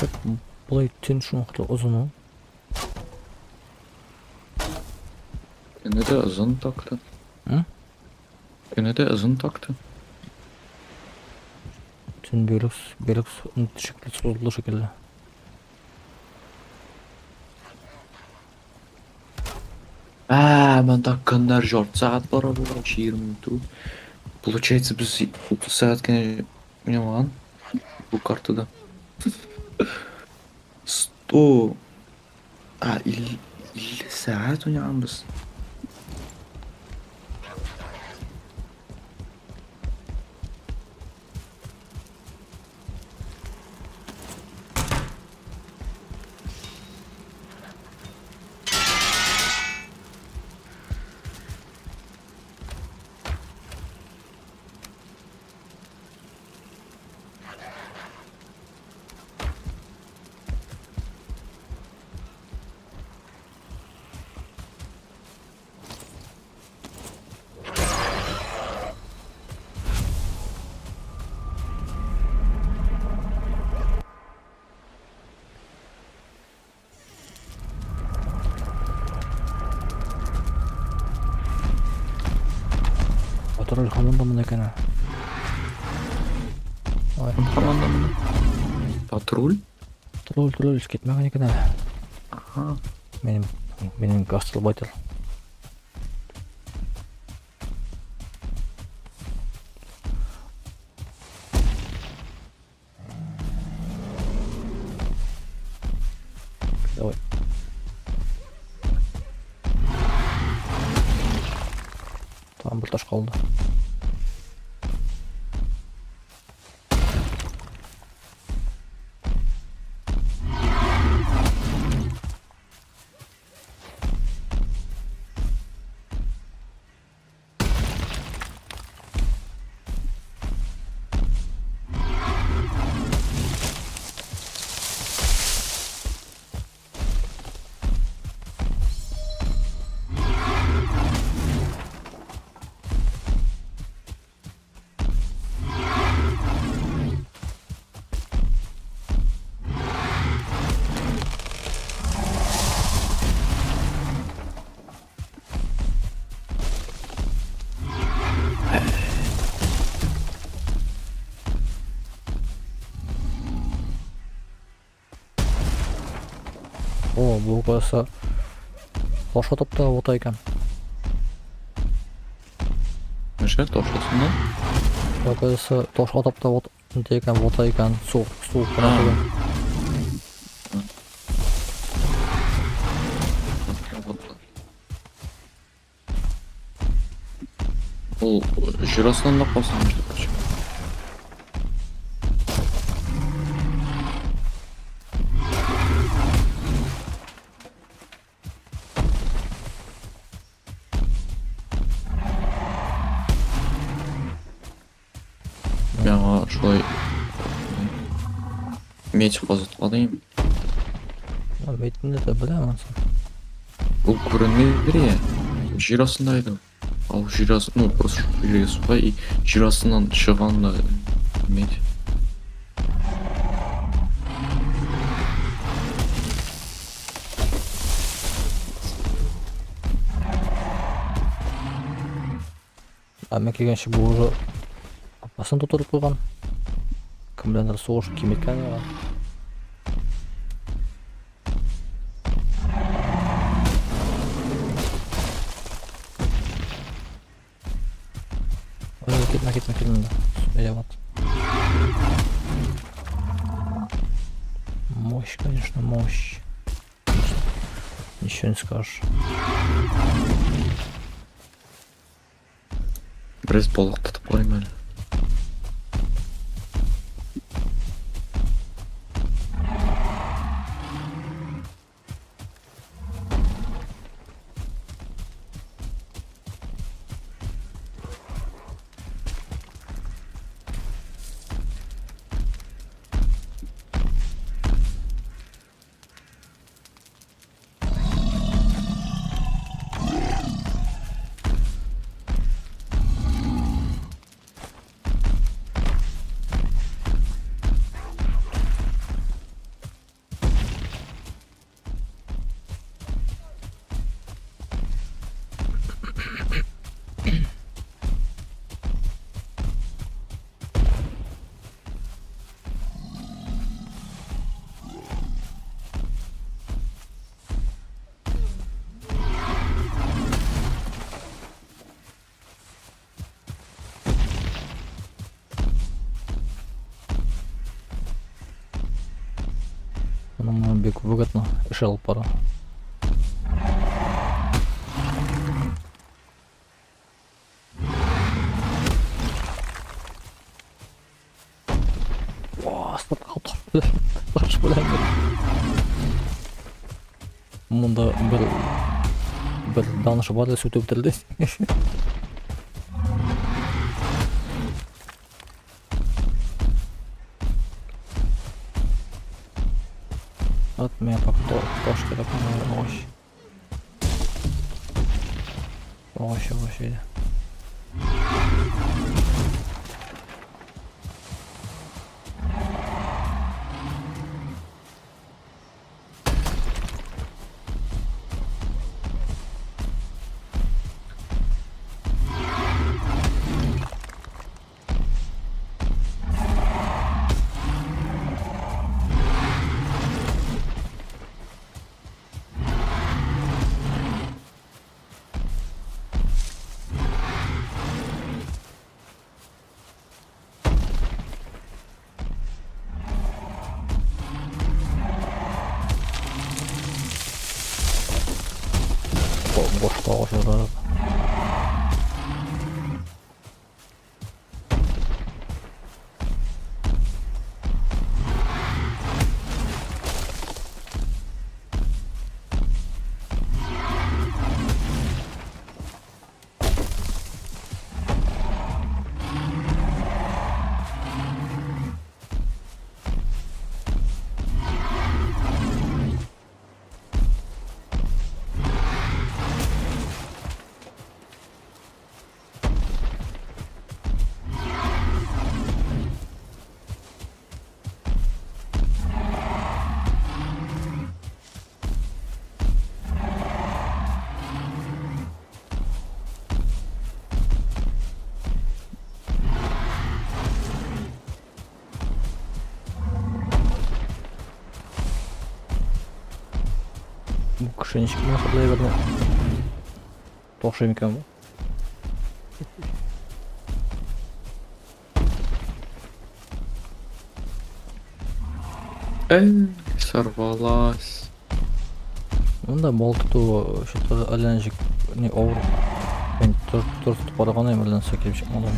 Шәп, болай төн шундый озын ул. Көне дә озын такты. М? Көне дә озын такты. Төн бигрәк, бигрәк шикелле сузылды шикелле. Ә, монда көннәр ярты сәгать бара була, 20 минут. Получается, без 30 сәгать кенә уйнамаган бу картада. 100 А, 50 сәгать уйнаганбыз. Патруль һаман да монда икән. Ой, Һаман да монда. Патруль? Патруль, патруль китмәгән икән әле. Ага. Минем гастарбайтер. Давай. Бер таш калды. О, бу кажется, таш атып та ота икән. Нәрсә таш астыннан? Бу кажется, таш атып та от икән, ота икән. Суык, суык кына А. түгел. Ул җир астыннан да калсын, между прочим. Миңа шулай медь казыткан. Битне дә беләм ансын. Ул күренмидер я. Җир астында иде. Ал җир асты, ну, просто шул җиргә суга и җир астыннан чыган да медь. Ә мин килгәнче бу уже апасын тутырып куйган. Кем беләндер сугышып киметкән яга. Ой, китмә, китмә, китмә. Вот. Мощь, конечно, мощь. Ничего не скажешь. Бераз балык тотып карыйм әле. Моның бик выгодно эш алып бара. Таш белән. Монда бер танышы бар да сүтеп бетерде. Вот мне пока таш кирәк миңа агач. Агач, агач иде. Башта агачлар. Кеше ничек менә шулай берне тошый микән бу? Эй, сорвалась. Монда бал тоту что-то әллә ничек не авыр. Мин тор тор тотып караган идем, әллә нәрсә килеп чыкмады.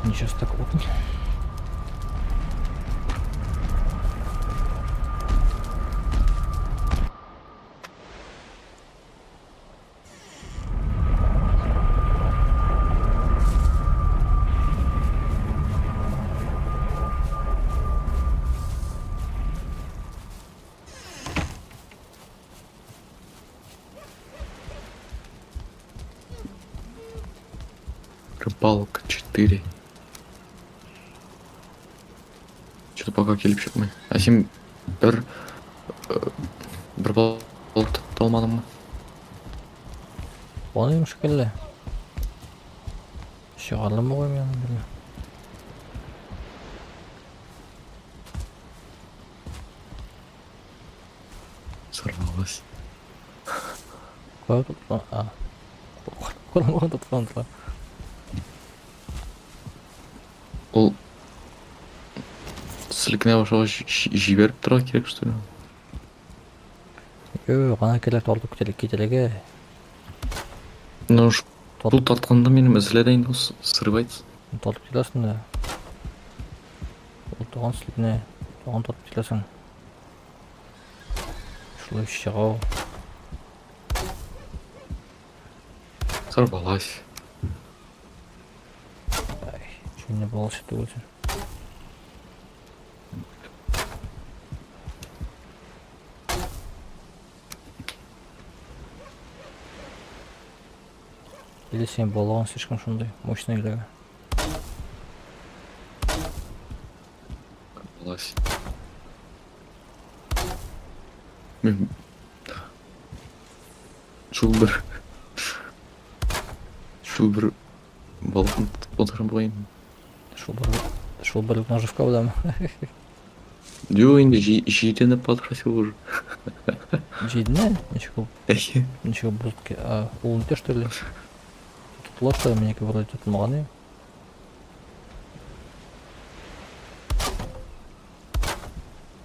Ничего так вот. Рыбалка 4. Что-то пока килеп чыкмый. Ә син бер бер балык тота алмадыңмы? Понял шикелле. Чыгардым бугай мин аны белмим. Сорвалась. Кая тоткан? А. Карамаган тоткан тора. Ул селкенә башлагач җибәреп тора кирәк, что ли? Юк, ана кирәк тартып китәлек китәлеге. Ну, шул тартканда минем өзелә дә инде ул срывается. Тартып китәсең дә. Ул тагын селкенә, тагын тартып китәсең. Шулай чыга ул. Сорвалась. Ай, чүнне баласы түгел син. Или син балагың слишком шундый мощный эләгә. Сорвалась. Мин шул бер шул бер балыкны тотып утырып бугай. Шул бер наживка белән. Юк инде җидене потратил уже. Җидене? Ничек ул? Әйе. Ничек ул булып ул нитә что ли? Тотыла что ли, минеке вроде тотылмаган иде.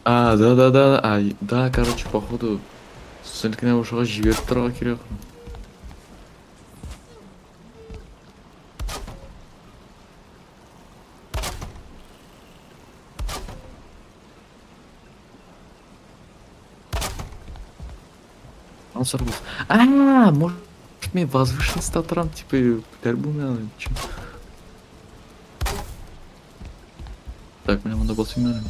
А, да-да-да, а, да, короче, походу, селкенә башлагач җибәреп торырга кирәк. Он сорвался. А, может, мин возвышенностьта торам, типа, күтәреп булмый аны, чем. Так, менә монда басыйм әле.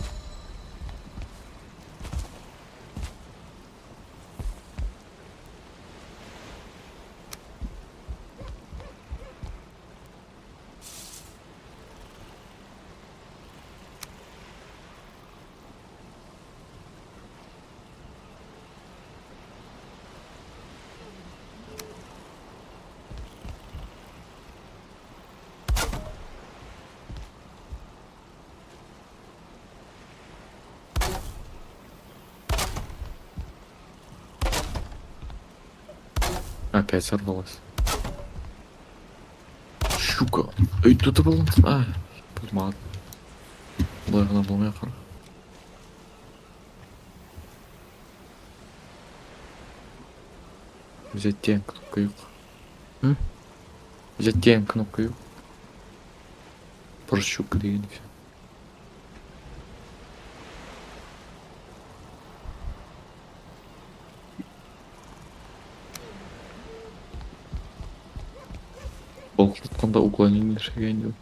Опять сорвалась. Щука. Эй, тут был. А, булмады. Болай гына булмый ахры. Взять тень кнопка юк. М? Взять тень кнопка юк. Просто щука дигән и всё. Балык тотканда уклонение яшәгән инде.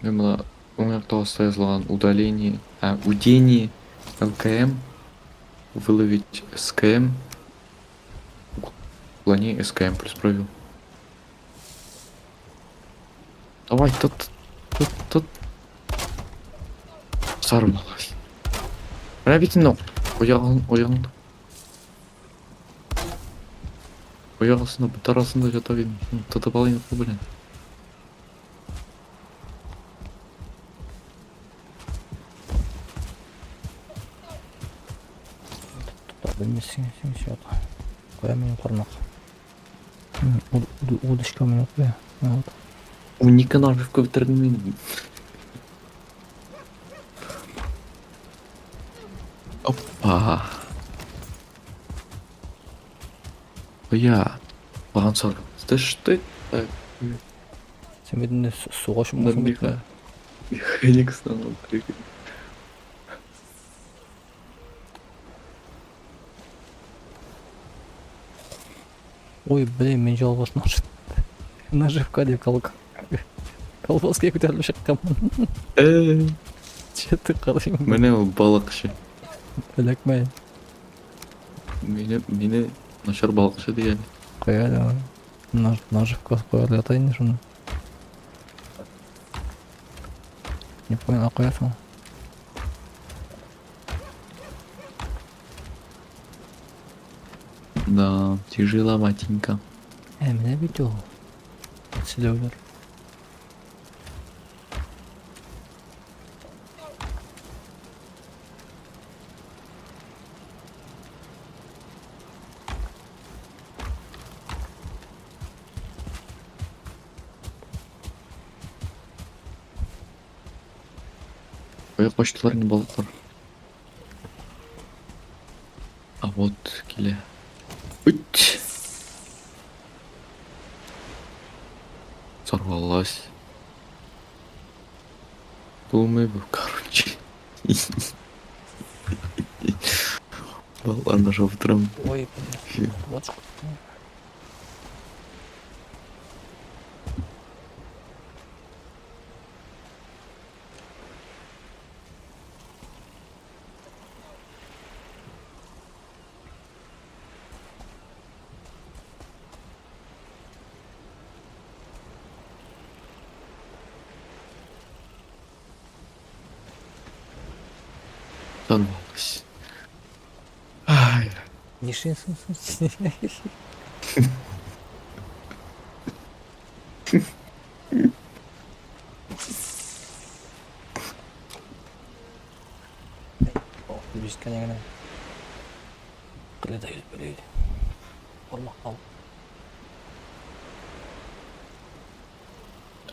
Мин моны уң якта аста язылган удаление, ә, удение ЛКМ, выловить СКМ, уклони СКМ плюс пробел. Давай, тот, тот, тот. Сорвалась. Менә бит инде аягың, аягыңда. Аяк астында, бот арасында ята бит. Тотып алыйм кул белән. Тота белмисең, син чат. Кая минем кармак? Удочка минем куя. Вот. 12 наживка бетердем мин. Опа. Куя. Баган сор. Ты что это? Син бит инде суга чумасың бит. Механик стал. Ой, блин, мин ялгыш наживка дип колбаска күтәрелеп чыкканмын. Четы карыйм. Менә ул балыкчы. Эләкмәй. Мине начар балыкчы дигән. Кая әле аны? Наживка куяр ята инде шуны. Не понял, а куясың? Да, тяжело, матенька. Ә, менә бит ул. Сөйләүләр. Кая качтылар инде балыклар? А вот килә. Үт. Сорвалась. Думаю, короче. Балаларны ашап утырам. Ой, блин. Вот Сорвалась. Ай. Нишлисең соң? Дип җиткән генә. Кылыда йөзеп йөри иде. Бармак ал.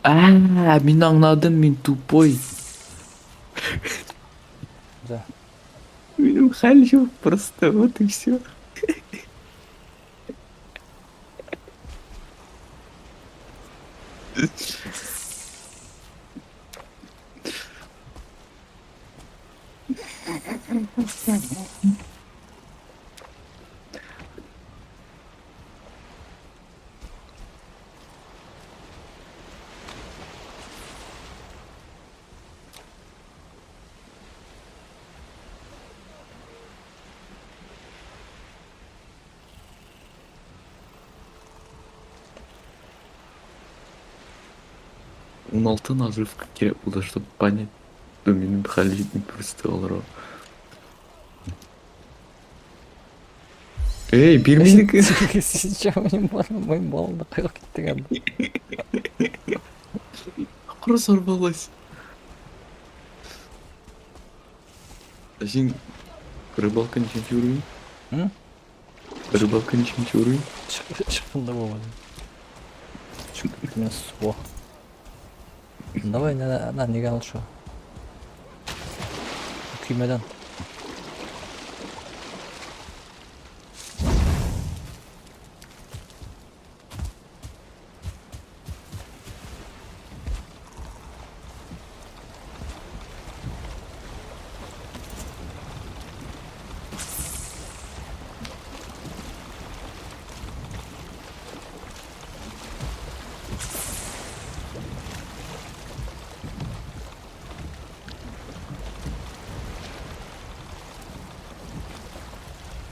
А, мин аңладым, мин тупой. Да. Минем хәл юк просто, вот и все. 16 наживка кирәк булды, чтобы понять, что минем хәл җитми просто аларга. Эй, бир минеке. Сейчас минем мой балым кайга китте инде. Коры сорвалась. Ә син рыбалка ничәнче уровень? М? Рыбалка ничәнче уровень? Чыктым да булмады. Чыгып киттем мин суга. Давай на на нигә лучше. Көймәдән.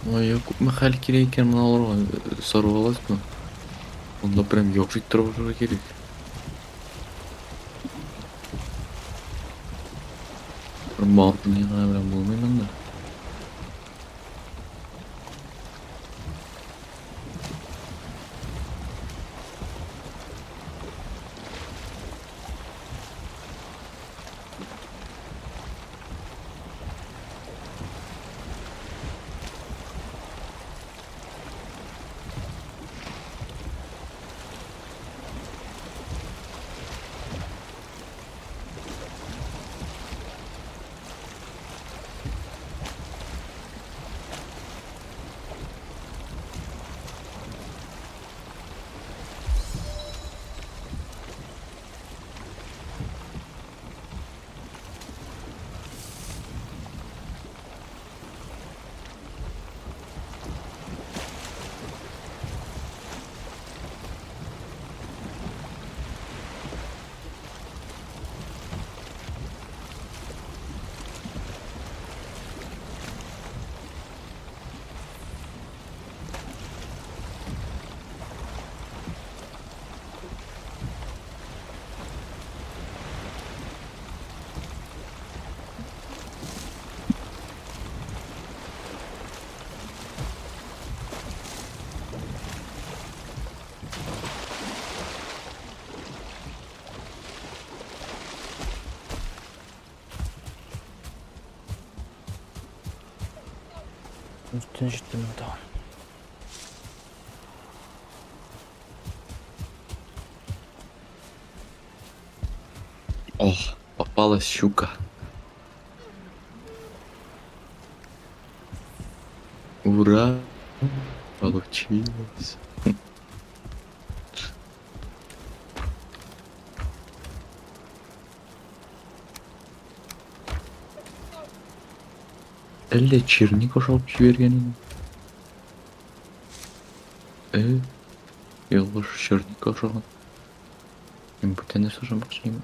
Ой, күпме хәл кирәк икән моны алырга, сарып аласызмы? Монда прям яхшы иттереп ашарга кирәк. Бер мартын гына белән булмый монда. Төн җитте менә тагын. Ох, попалась щука. Ура! Получилось. Әллә черник ашап җибәргән инде. Э, ялгыш черник ашаган. Мин бүтән нәрсә ашамакчы идем.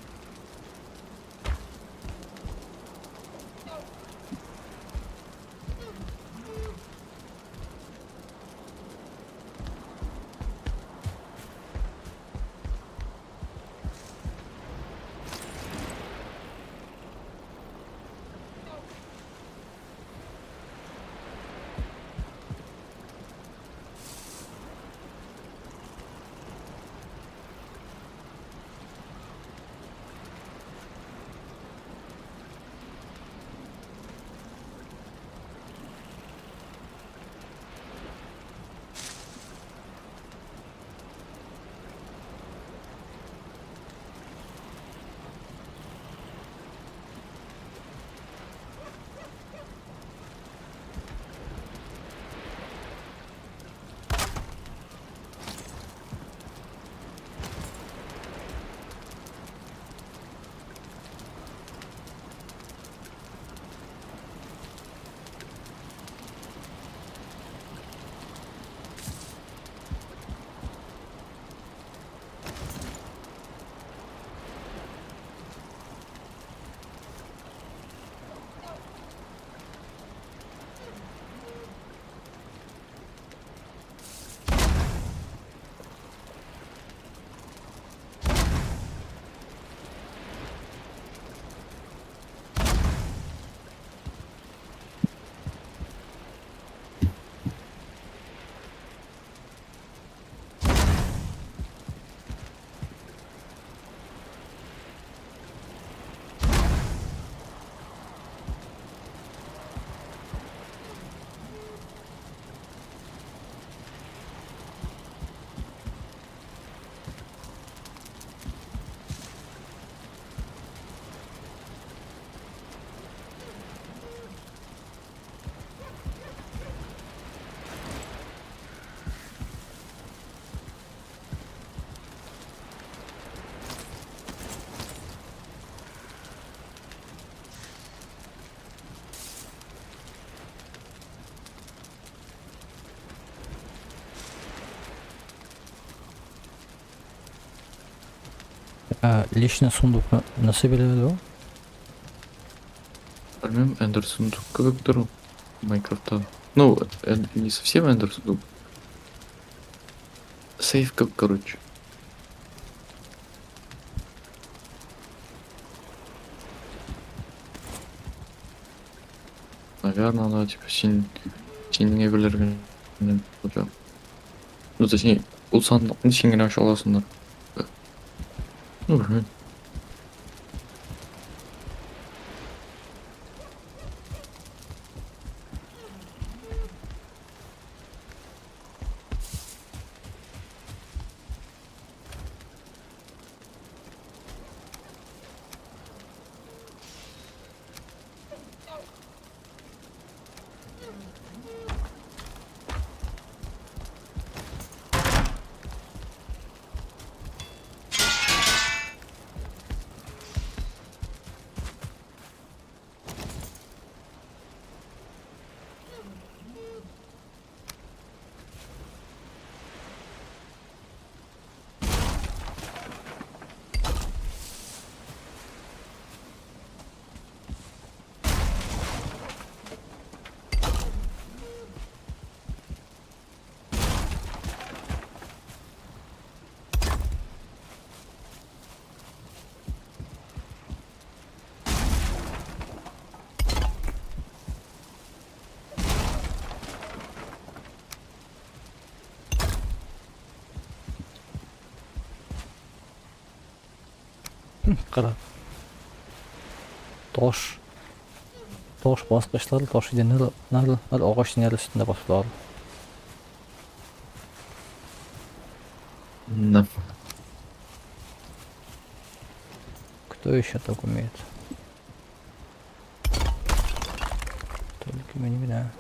Ә, личный сундукны нәрсә бирә ул? Белмим, Эндер сундук кебек тор ул. Майнкрафтта. Ну, не совсем эндер сундук. Сейф, как, короче. Наверное, она типа син әйберләр генә булачак. Ну, точнее, ул сандыкны син генә ача аласыңдыр. Ну, белмим. Кара. Таш. Таш баскычлар, таш идәннәр, агач идәннәр өстендә басылар. Да. Кто еще так умеет? Только не меня.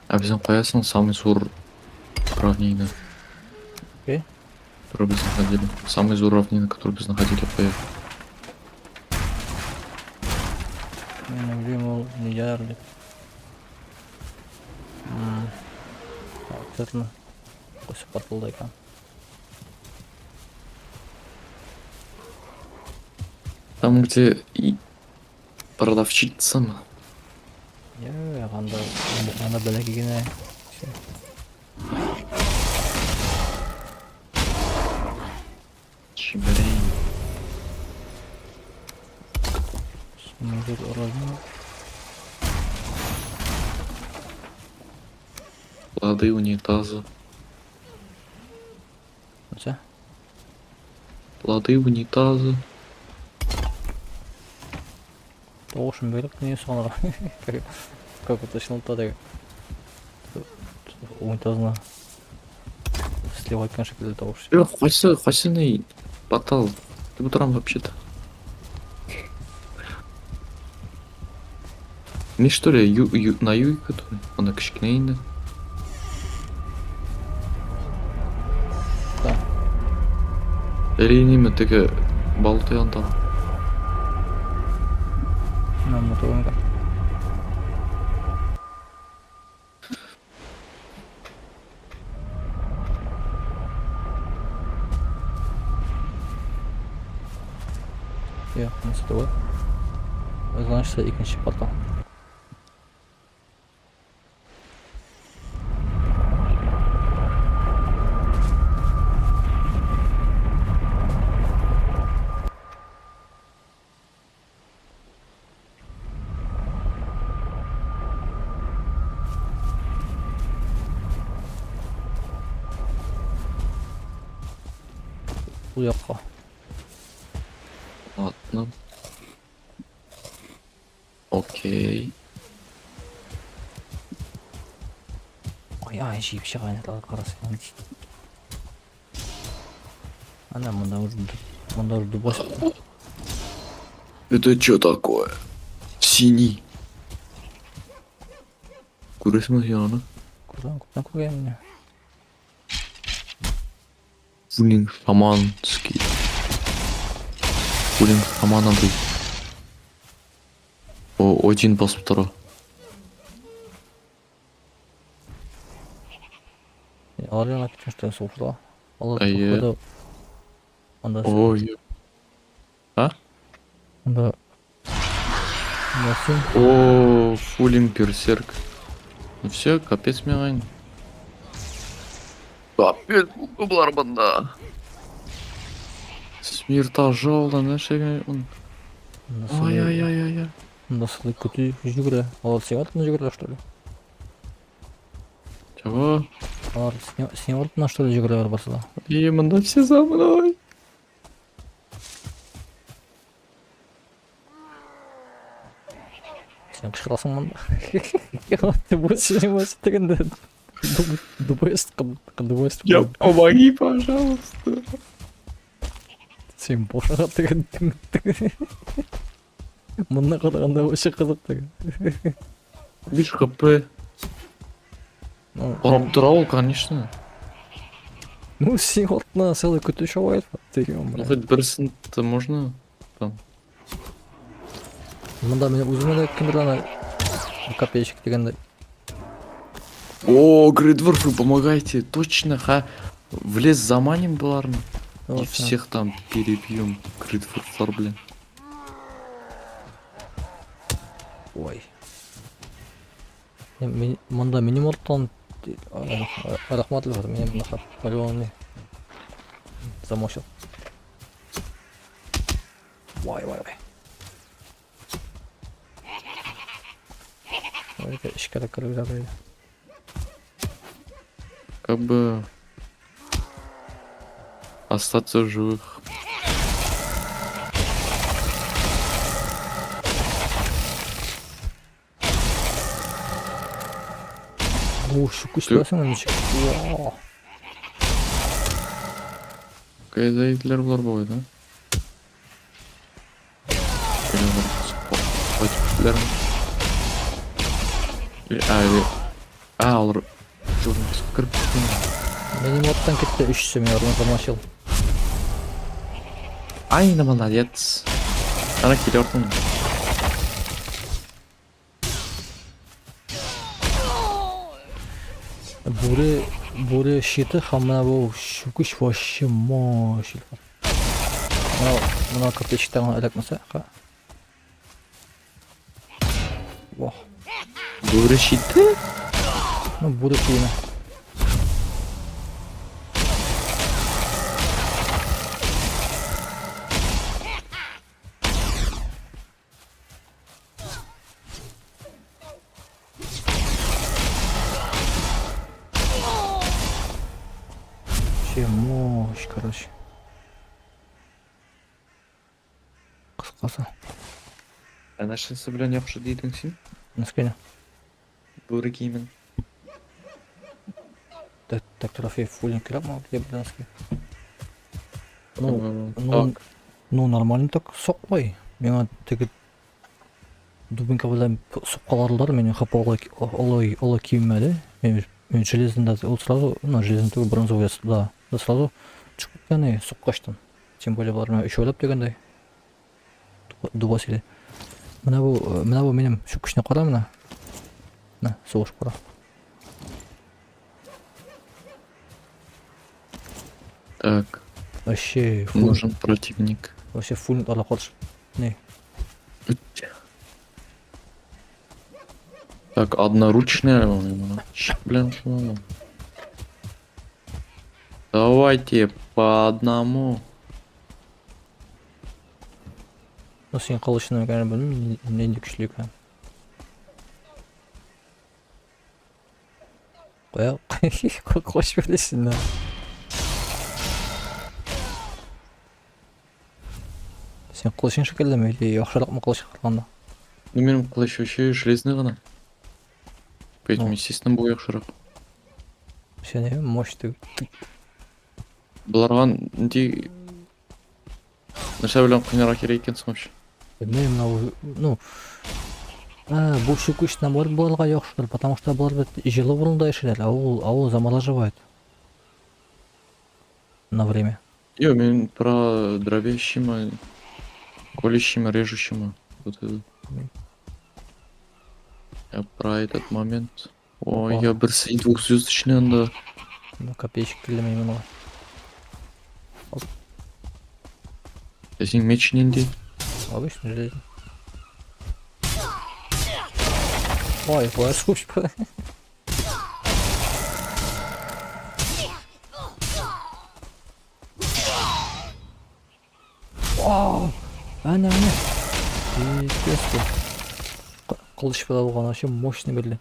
Ә безнең каясың самый зур равнина? Окей. Которую без находили. Самый зур равнина, которую без находили, кая? Мин уйлыйм ул нидәдер дип. Обязательно. Кайсы порталда икән? Там, где и продавщица. Юк, анда анда бәләкәй генә. Всё. Чебрей. Самый зур равнина. Плоды унитаза. Лады унитазы. Тавышын биреп не соңра. Как уточнил теге. Унитазына сливать шикелле тавыш. Кайсы, кайсы ни портал? Ты утром вообще-то. Не что ли, ю, ю, на юге который? Анда кечкенә инде. Да. Или неме теге балта янда. Менә мотор икән. Юк, монысы түгел. Значит, икенче портал. Ул якка. Ладно. Окей. Ай, ай, җыеп чыга инде карасын. Ана монда уже монда уже дубас. Это что такое? Синий. Күрәсеңме син аны? Күрәм, күптән күргәнмен менә. Фулинг шаманский. Фулинг шамановый. О, один басып тора. Алар янына киткән что сугышта. Алар Әйе. походу анда Ой. анда анда син О, фулинг берсерк. Ну все, капец миңа инде. Капец болар монда. Смирта жолда нәрсәгә ун. анда Ай ай ай ай ай. анда сылый көтү йөгерә. Алар сиңа артыннан йөгерә что ли? Чего? Алар синең артыннан что ли йөгерәләр барсы да? И монда все за мной. Син кычкырасың монда. Ты будешь заниматься дигәндә дубайст дубайст. Я помоги, пожалуйста. Син бошага дигән. Монда караганда вообще кызык дигән. 5 хп. Ну, Карап тора ул, конечно. ну син артыннан целый көтү чаба дигән. Ну хоть берсен-то можно там. Монда мин үземә дә кемдер ана копеечек дигәндә. О, Грейдворфы, помогайте. Точно, ха. В лес заманим боларны. И всех там перебьем. Грейдворфлар, блин. Ой. Мин монда минем арттан рәхмәт Илфат, минем монда по-любому замочил. Вай, вай, вай. Ой, эчкә дә кереп җибәрде. Как бы остаться в живых. О, щуку сюда ничек. Вау. Кайда иделәр болар бугай, да? Или алар кайтып киттеләрме? Или, а, или... А, алар журналистка кереп киткән. Минем арттан китте өчесе мин артын замочил. Ай, да молодец. Ана килә артыннан. Бүре, бүре щиты һәм менә бу чүкеч вообще мощь. Менә менә копеечтан эләкмәсә, ха. Вах. Бүре щиты? Ну, бүре киеме. Вообще мощь, короче. Кыскасы. Ә нәрсәсе белән яхшы дидең син? Носкине. Бүре киемен. Так, так трофей фуллин кирәкме ул белән носки? Ну, ну, Так, ну нормально так сокмый. Миңа теге дубинка белән суккаладылар, минем хп алай алай алай кимемәде. Мин железный да ул сразу, ну, железный түгел, бронзовый, да, да сразу чыгып киткән, и суккачтым. Тем более болар менә өчәүләп дигәндәй. Дубасили. Менә бу минем чүкечне кара менә. Менә, сугыш кара. Так, Вообще фул, нужен противник. Вообще фул ала каршы. Не, Так, одноручная, по-моему. Блин, что? Давайте по одному. Ну син кылычны икәнен белмим, нинди көчле икән. Кая, качып беләсең да. Син кылычың шикеллеме или яхшыракмы кылычка караганда? Ну, минем кылыч вообще железный гына. Поэтому, Ну. естественно, бу яхшырак. Сен мощь түгел. Боларга нинди нәрсә белән кыйнарга кирәк икән соң вообще? Белмим, менә бу, ну, а, бу чүкеч наоборот боларга яхшыдыр, потому что болар бит җылы урында яшиләр, а ул замораживает на время. Йо, мин про дробящими, колющими, режущими. Вот это. Я про этот момент. Ой, Опа. я берсе двухзвездочный анда. Ну, копеечка килде минем моңа. Ә синең меч нинди? Обычный железный. Ой, ой, слушай. Вау! Әнә, әнә. Пиздец бу. Кылыч була булган, вообще мощный бирде.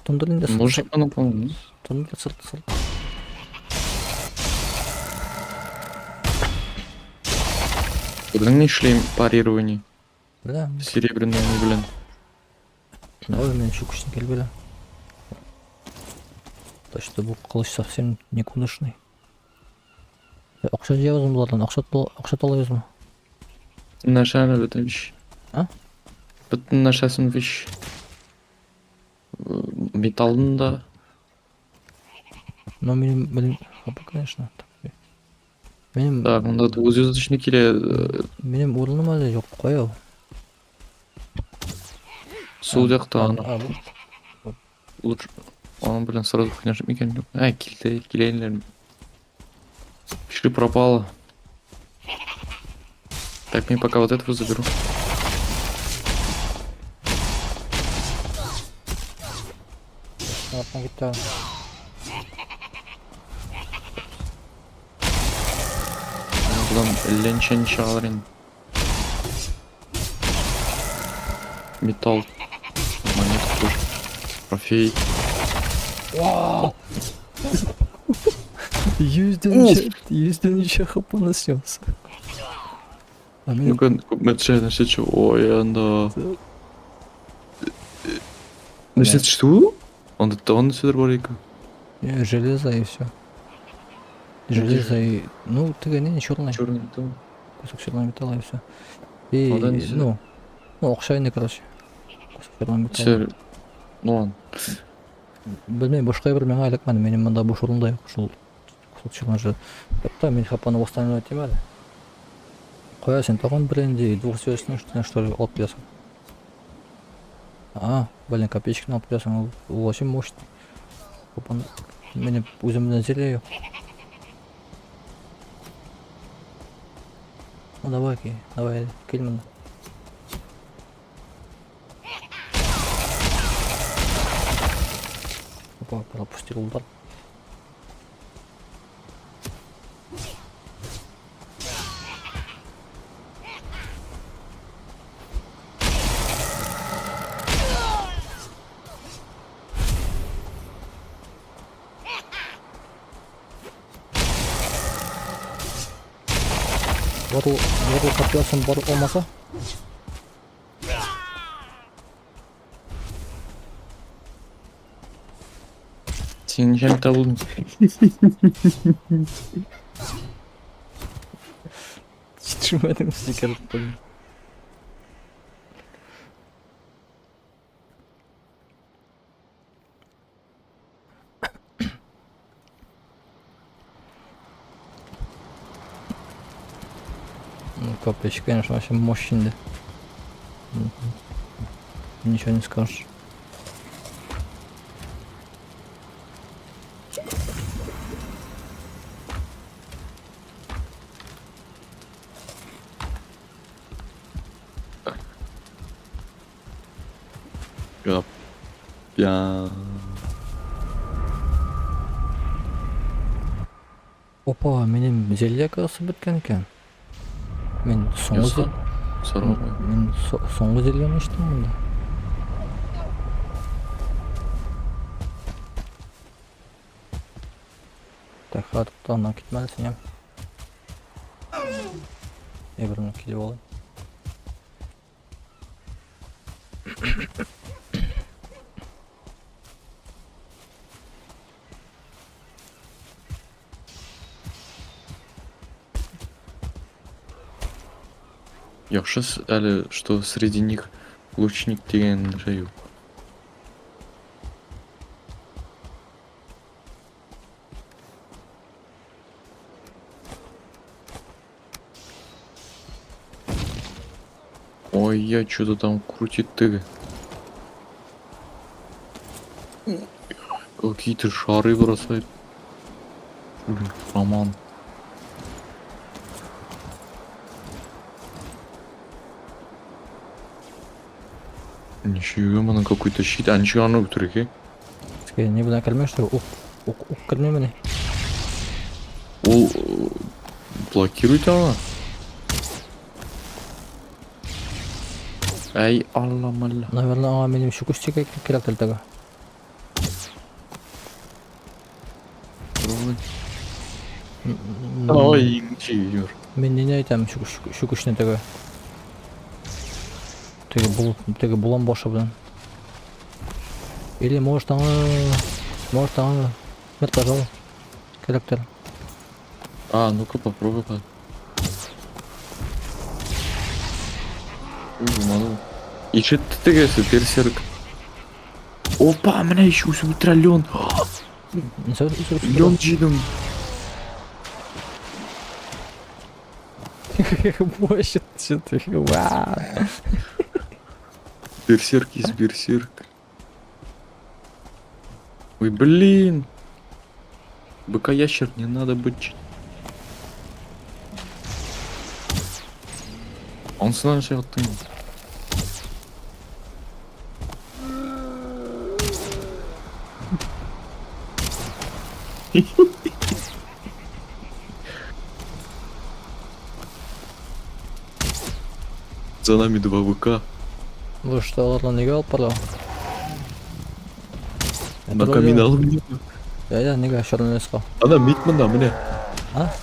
Тондыр инде. Мужик аны, по-моему. Тондыр, сырт, сырт. Күрдеңме эшлим парирование? Беләм. Серебряный белән. Давай мин чүкечне килеп беләм. То что бу кылыч совсем никудышный. Акча җыябызмы болардан? Акча талыйбызмы? Нәрсәне бөтен вещь. А? Бөтен нәрсәсен вещь. Металлын да. Но минем белем, хапы, конечно. Так. Минем Так, монда двухзвездочный килә. Минем урыным әле юк. Кая ул? Сул якта аны. А, бу. Лучше аның белән сразу кыйнашып микән? Юк. Ә, килде, киләләр. Пиши пропало. Так, мне пока вот этого заберу. Арттан китте. Будан әллә ничә чыгалар инде. Металл. Монета тоже. Трофей. Вау! Йөздән ничә хп снес. А мин Ну-ка, күпме төшә, нәрсә төшә? Ой, анда. Нәрсә төште ул? Анда тагын нәрсәләр бар икән. Не, железо и все. Железо и... Ну, теге не, черный. Черный металл. Кусок черного металла и все. И, Анда нәрсә? ну, акча инде, короче. Кусок черного металла. Нәрсә? Ну ладно. Белмим, башка бер миңа эләкмәде. Минем монда буш урында юк шул кусок черного железа. Тукта, мин хпны восстанавливать итим әле. Кая син тагын бер инде двухзвездочный что ли алып киләсең? А, блин, копеечканы алып киләсең, ул вообще мощный. Хпны минем үземдә зелье юк. Ну давай, ки, давай, кил монда. Опа, пропустил удар. Горло копьясын бар алмаса. Син ничә табылдың? Төшмәдем сикереп куйдым. Ну, копьящик, конечно, вообще мощный, да. Ничего не скажешь. Я. Опа, минем зелье касы беткән икән. Мин соңгы Яса. Сорау. Мин соңгы зельены эчтем монда. Так, хат аннан китмәлесең, я. Я бер минут килеп алыйм. Яхшы әле, что среди них лучник дигән нәрсә юк. Ой, я что-то там крутит ты. Какие-то шары бросает. Блин, Роман. Ничего, моның какой-то щит. А ничего аны үтерергә? Сезгә ни белән кермә, что ук ук ук кермимени? Ул блокирует аны. Әй, алла малла. Наверное, аңа минем чүкеч тиге кирәктер теге. Ой, ничего. Мин ни әйтәм, чүкеч чүкечне теге. Теге бул теге булан башы белән. Или может аңа мертвожал кирәктер. А, ну-ка попробуй. Ой, манул. Ишетте тегесе, берсерк. Опа, менә еще үсеп утыра лен. Нәрсә үсеп Лен җыйдым. Больше что-то. Вау. Берсерк из берсерк. Ой, блин. Быка ящер не надо быть. Ансынан нәрсә аттың? За нами два быка. Вы что, аларны нигә алып бара? На камин алып. Я, я, нигә черный леска? Ана мид монда, менә. А?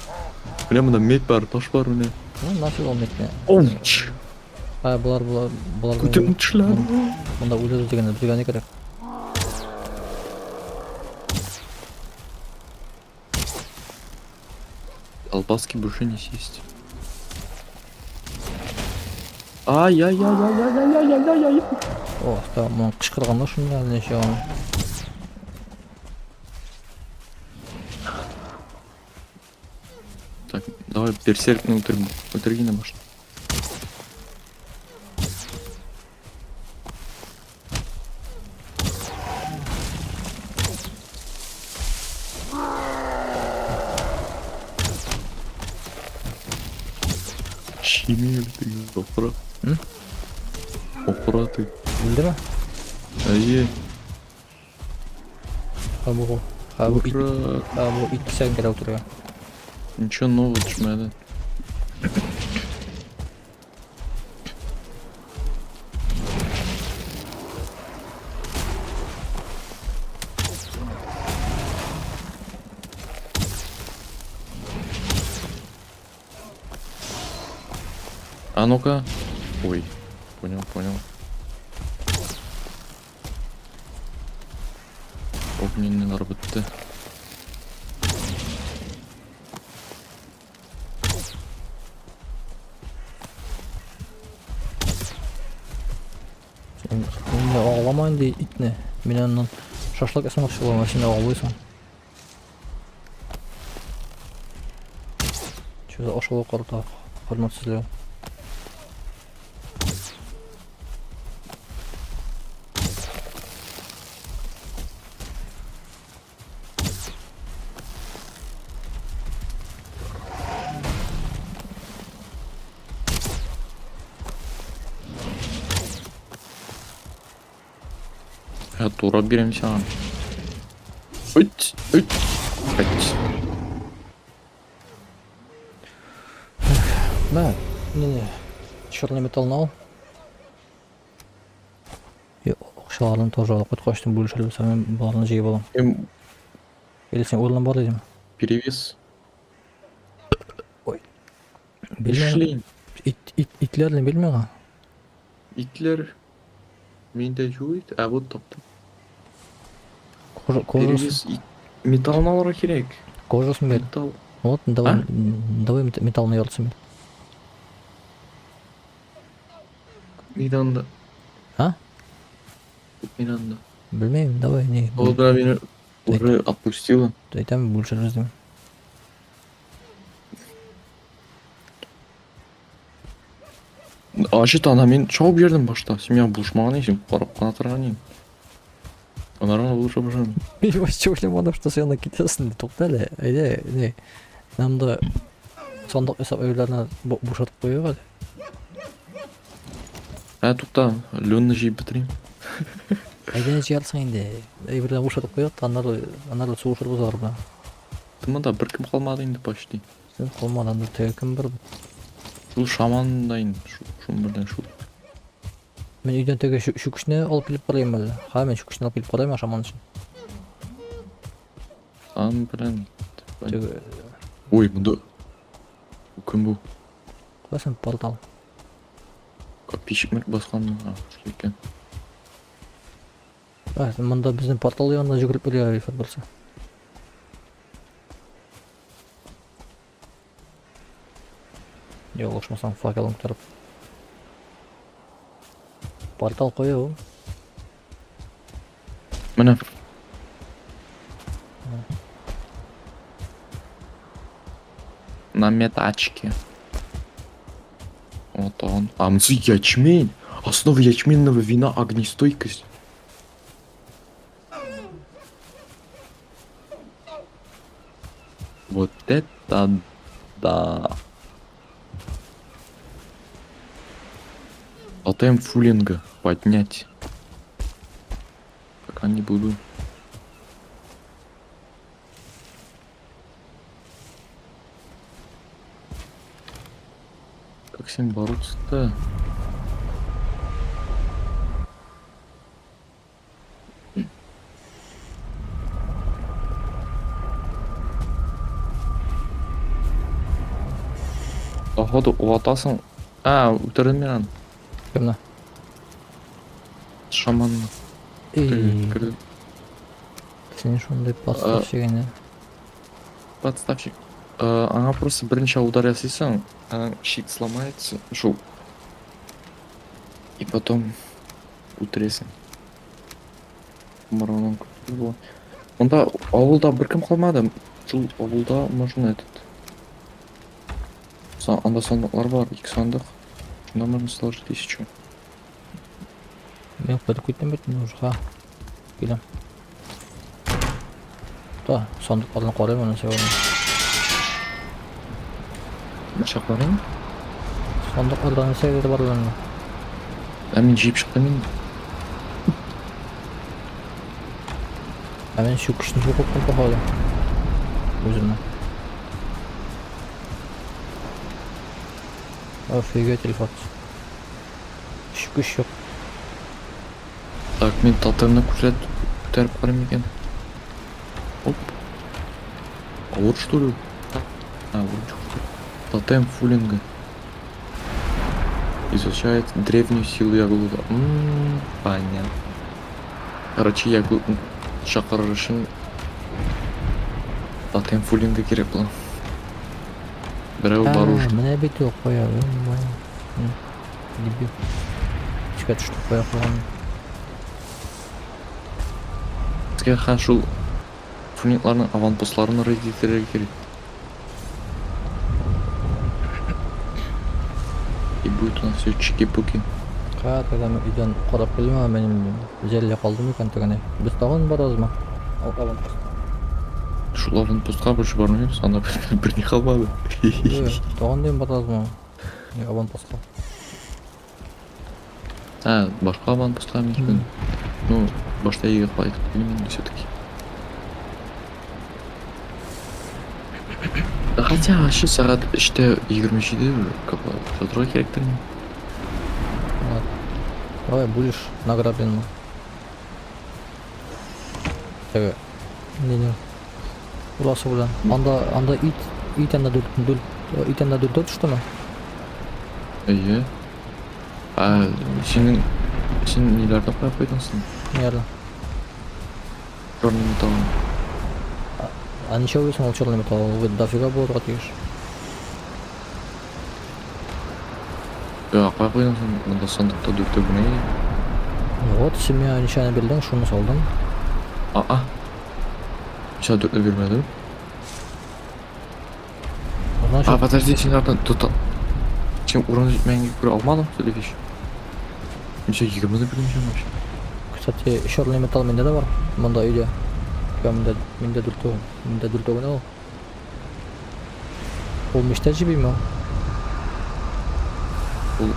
Менә монда мид бар, таш бар менә. Ну, нафиг ул мидне. Оуч. А, болар, болар, болар. Күтем төшләр. Монда үләбез дигәндә безгә ни кирәк? Колбаски больше не съесть. Ай-яй-яй-яй-яй-яй-яй-яй. О, та, моның кычкырганы шунда әллә ничә аны. Так, давай берсеркны үтер, үтергән башта. Чими ты, опра. М? Опра ты. Үлдеме? Әйе. Ха бу. Ха бу ит, Ура. ха бу ит кисәген кирәк үтерергә. Ничего нового төшмәде. А ну-ка. Ой, понял, понял. Огненныйлар бетте. Син мине агулама инде итне. Мин аннан шашлык ясамакчы булам, ә син агулыйсың. Что за ашауга карата хөрмәтсезлек? Я турап бирәм сиңа. Үт, үт, үт. Да, не-не. Черный металлны ал. И акчаларны тоже алып кайткач бүлешербез, мин боларны җыеп алам. Эм, Или син урының бар дидеме? Перевес. Ой. Белмим. Эшли. Ит, ит, итләрне белмим. Итләр миндә юк иде. Ә вот таптым. Кожа, кожасын, Перевес ит. Металлны алырга кирәк. Кожасын бир. Металл. Вот, давай, А? Давай металлны яртысын бир. Нидән А? Нидән Белмим, давай, не. Ул да мине уже отпустила. Әйтәм, бүлешербез дим. Ачыт ана мин чабып йөрдем башта. Син миңа булышмаган идең, карап кына торган идең. Аннары гына булыша башладым. Мин вообще уйламадым, что син анда китәсең. Тукта әле, әйдә, не. Монда сандык ясап әйберләрне бушатып куйыйк әле. Ә, тукта, ленны җыеп бетерим. Әйдә җыярсың инде. Әйберләрне бушатып куйыйк та, аннары аннары сугышырбыз алар белән. Монда беркем калмады инде почти. Син калмады, анда теге кем бар бит. Шул шаман да инде, шул, шун белән шул. Мин өйдән теге чүкечне алып килеп карыйм әле. Ха, мин чүкечне алып килеп карыйм шаман өчен. Ан белән. Теге Ой, монда кем бу? куясың портал. Копейщик баскан. А, шул икән. А, монда безнең портал янына йөгереп йөри Рифат берсе. Ялгышмасам, факелын күтәреп. Портал кую. Менә. На метачке. Вот он. А, мсы ячмень. Основа ячменного вина огнестойкость. Вот это да. Тотем фулинга поднять. Пока не буду. Как с ним бороться-то? Походу, уатасың. А, үтердем мин аны. Кемне? Шаманны. Эй, Керде. син шундый подставщик инде. Подставщик. Аңа просто берничә удар ясыйсың, аның щит сломается. Шул. И потом үтерәсең. Мороның күп була. Монда авылда беркем калмады. Шул авылда можно этот. Анда сандыклар бар, ике сандык. Шунда можно сложить 1000. Мин кайтып киттем бит инде уже, ха. Киләм. Да, сандыкларны карыйм, аны сәбәбен. Ничә карыйм? Сандыкларда нәрсә бар әле? Ә мин җыеп чыктым инде. Ә мин чүкечне югалттым походу. Үземне. Офигеть, Ильфат. Чүкеч юк. Так, мин тотемны күрсәт күтәреп карыйм икән. Оп. Авыр что ли? А, вроде чувствую. Тотем фулинга. Изучает древнюю силу Яглуда. Ммм, понятно. Короче, Яглуд чакырыр өчен тотем фулинга кирәк була. Берәү А, бар уже. Менә бит ул кая, ё-моё. Дебил. Искә төште кая куйган. Безгә һәм шул фулингларның аванпостларын рейд итәргә кирәк. И будет у нас все чики-пуки. Кая тогда мин өйдән карап килдем, ә минем зәллә калды микән тегене. Без тагын барабызмы? Аванпост. Шул аванпостка больше бармыйбыз, анда берни калмады. Юк, тагын дим барабызмы? Не, аванпостка. А, башка аванпостка мөмкин. Ну, башта өйгә кайтып килим инде все-таки. Хотя вообще сәгать 3:27, как бы торырга кирәктер инде. Вот. Давай будешь награблен. Теге не Урасы белән. Анда ит, ит анда дүрт, дүрт, ит анда дүрт дүрт төштеме? Әйе. Ә, синең син ниләрне куя куйдың син? Ниләрне? Черный металл. А ничә уйлыйсың ул черный металл? Ул бит дофига булырга тиеш. Я, кая куйдың син? Монда сандыкта дүртәү генә иде. Вот, син миңа ничәне бирдең, шуны салдым. А-а. Сиңа дүртне бирмәдем. Значит, А, подожди, син артын тота. Син урын җитмәгәнгә күрә алмадың, что ли, вещь? Мин сиңа 20-не бирдем вообще. Кстати, черный металл миндә дә бар. Монда өйдә. Я миндә дүртәү, миндә дүртәү генә ул. Ул мичтә җибиме? Ул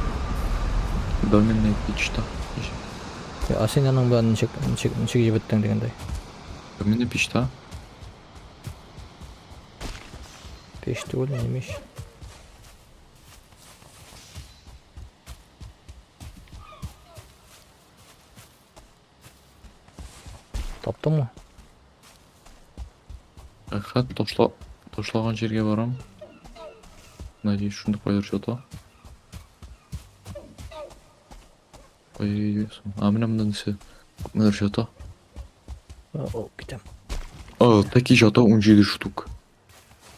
доменная печта. А син аның белән ничек җибеттең дигәндәй? Доменная печта. Пеш түгел, не мич. Таптыңмы? Әхәт ташлаган җиргә барам. Надеюсь, шунда кайдыр ята. Ой, а менә монда нәрсә? Күпмедер ята. О, китәм. А, таки ята 17 штук.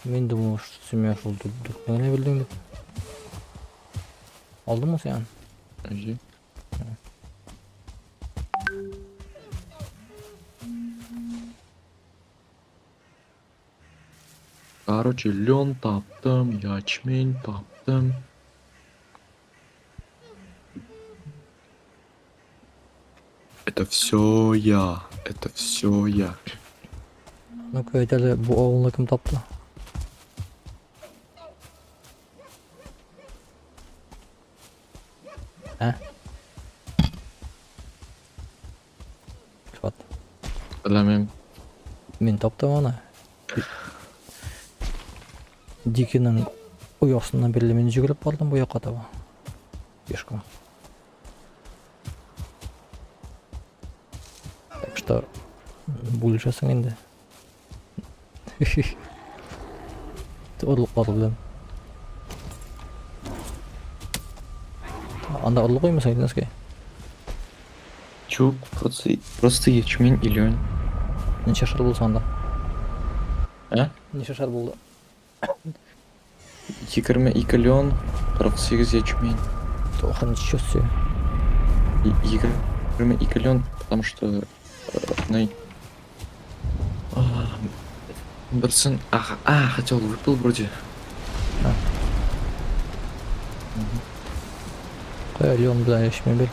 Мин думал, что син миңа шул дүртне генә бирдең дип. Алдыңмы син аны? Әйе. Короче, лен таптым, ячмень таптым. Это все я. Это все я. Ну-ка, әйт әле, бу авылны кем тапты? Ә? Илфат. Беләмим. Мин таптым аны. Дикиның оясыннан бирле мин йөгереп бардым бу якка таба. Пешком. Так что бүлешәсең инде. Орлыклар белән. Анда орлык куймасаң нәрсәгә? Чук, просто ячмень и лен. Ничә шар булса анда? Ә? Ничә шар булды? 22 лен, 48 ячмень. Ох, ничего себе. 22 лен, потому что най. Берсен, а, хотя он выпал вроде. А. Кая лен белән ячмень бир.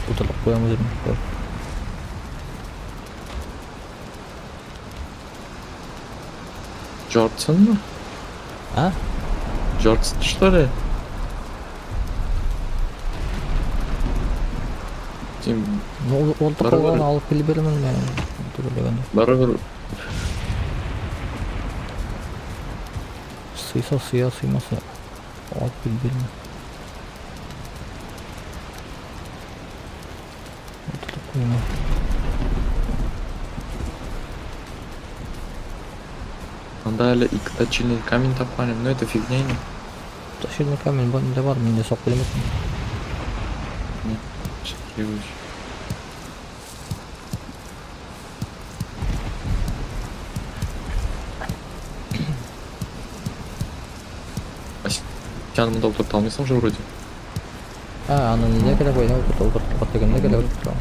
Утырып куям үзем. Куй. Джордсон? А? Джордсон, что ли? Син Ну, ул Барыбер. калган алып килеп бирермен мин. Түгел дигәндә. Барыбер. Сыйса сыя, сыймаса алып килеп бирермен. Утырып куям. Анда әле ике точильный камень тапкан идем, но это фигня инде. Точильный камень миндә бар, миндә сок белмәдем. Счастливый. А сен монда утырта алмыйсың же вроде. А, аны нидә кирәк бу? Утырта, утырта дигәндә кирәк утырта.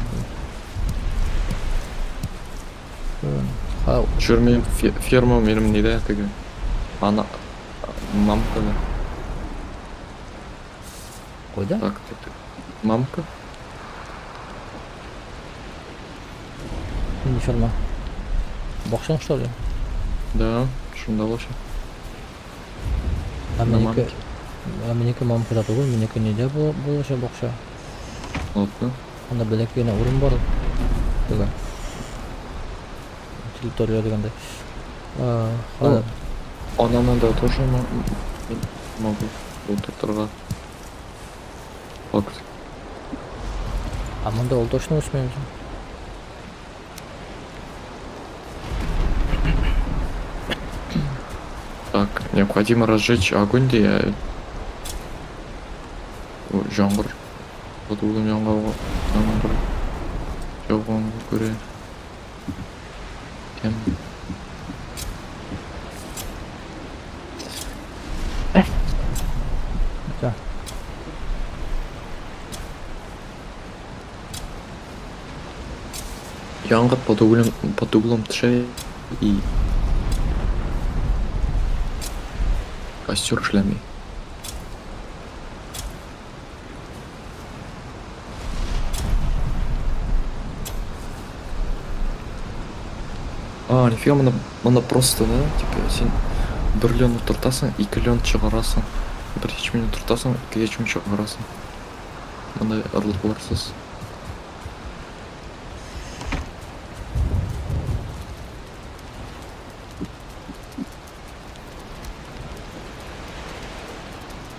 Ха, Чүр минем ферма минем нидә теге. Ана мамкада. Кайда? Так, так, так. Мамка? Нинди ферма? Бакчаң что ли? Да, шунда булачак. А На минеке, мамке. а минеке мамкада түгел, минеке нидә булачак бакча? Ладно. Анда бәләкәй генә урын бар. Теге. Территория дигәндәй. А, Ну, ананы да тоже мин могу утыртырга. Факт. А монда ул точно үсмәй. Так, необходимо разжечь огонь, где я... О, жаңбыр. Вот бүген яңгыр яуганга күрә. Кем? Да. Яңгыр под углом төшә и костер эшләми. А, нифига монда, монда просто, да? Типа, син бер лен утыртасың, ике лен чыгарасың. Бер ячмень утыртасың, ике ячмень чыгарасың. Монда орлыкларсыз.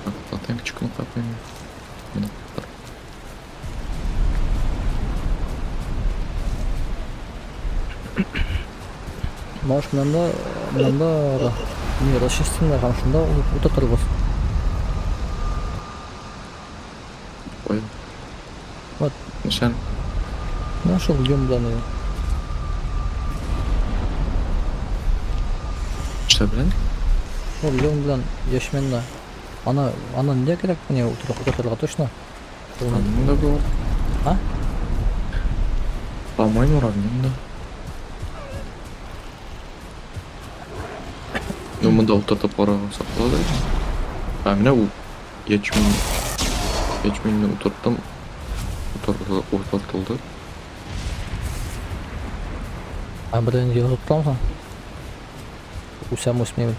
Так, латенкочканы куеп Менә бер. Может, монда, монда не расчистим һәм шунда утыртырбыз. Ой. Вот. Нишан? Ну, шул лен белән. Нәрсә белән? Шул лен белән ячменне. Аны, аны нидә кирәк мне утыртырга точно? Равнинда было. А? По-моему, равнинда. Ну, монда утыртып карарга була да. А, менә ул ячмень. Ячменьне утырттым. Утырды, утыртылды. А бердән язып торамсың? Үсәм үсмәйме?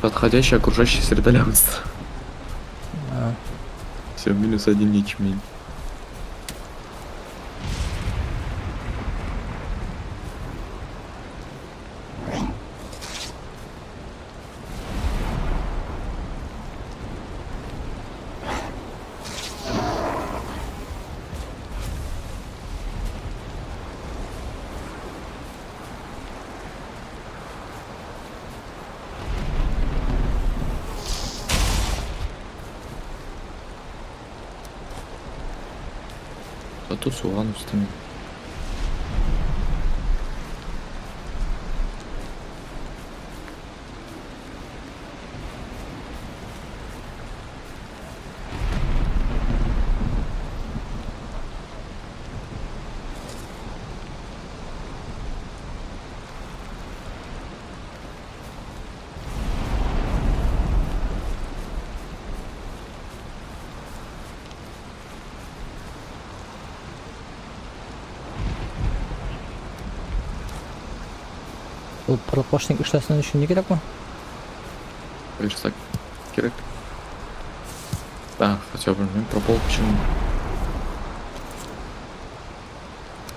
Подходящая окружающая среда лямства. А, Все, минус один ячмень. А тут суган үсте. Ул пропашник эшләсен өчен ни кирәкме? Верстак кирәк. Да, хотя бы мин прополка өчен.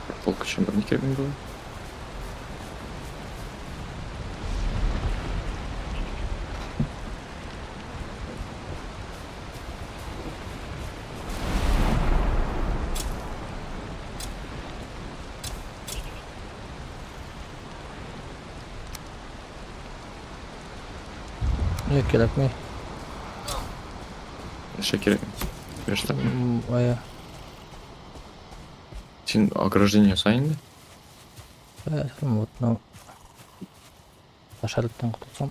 Прополка өчен бер ни кирәк инде. Юк, кирәкми. Нәрсә кирәк? Верстак. Ая. Син ограждение яса инде. Ә, вот, ну. Лошадьтан котылсам.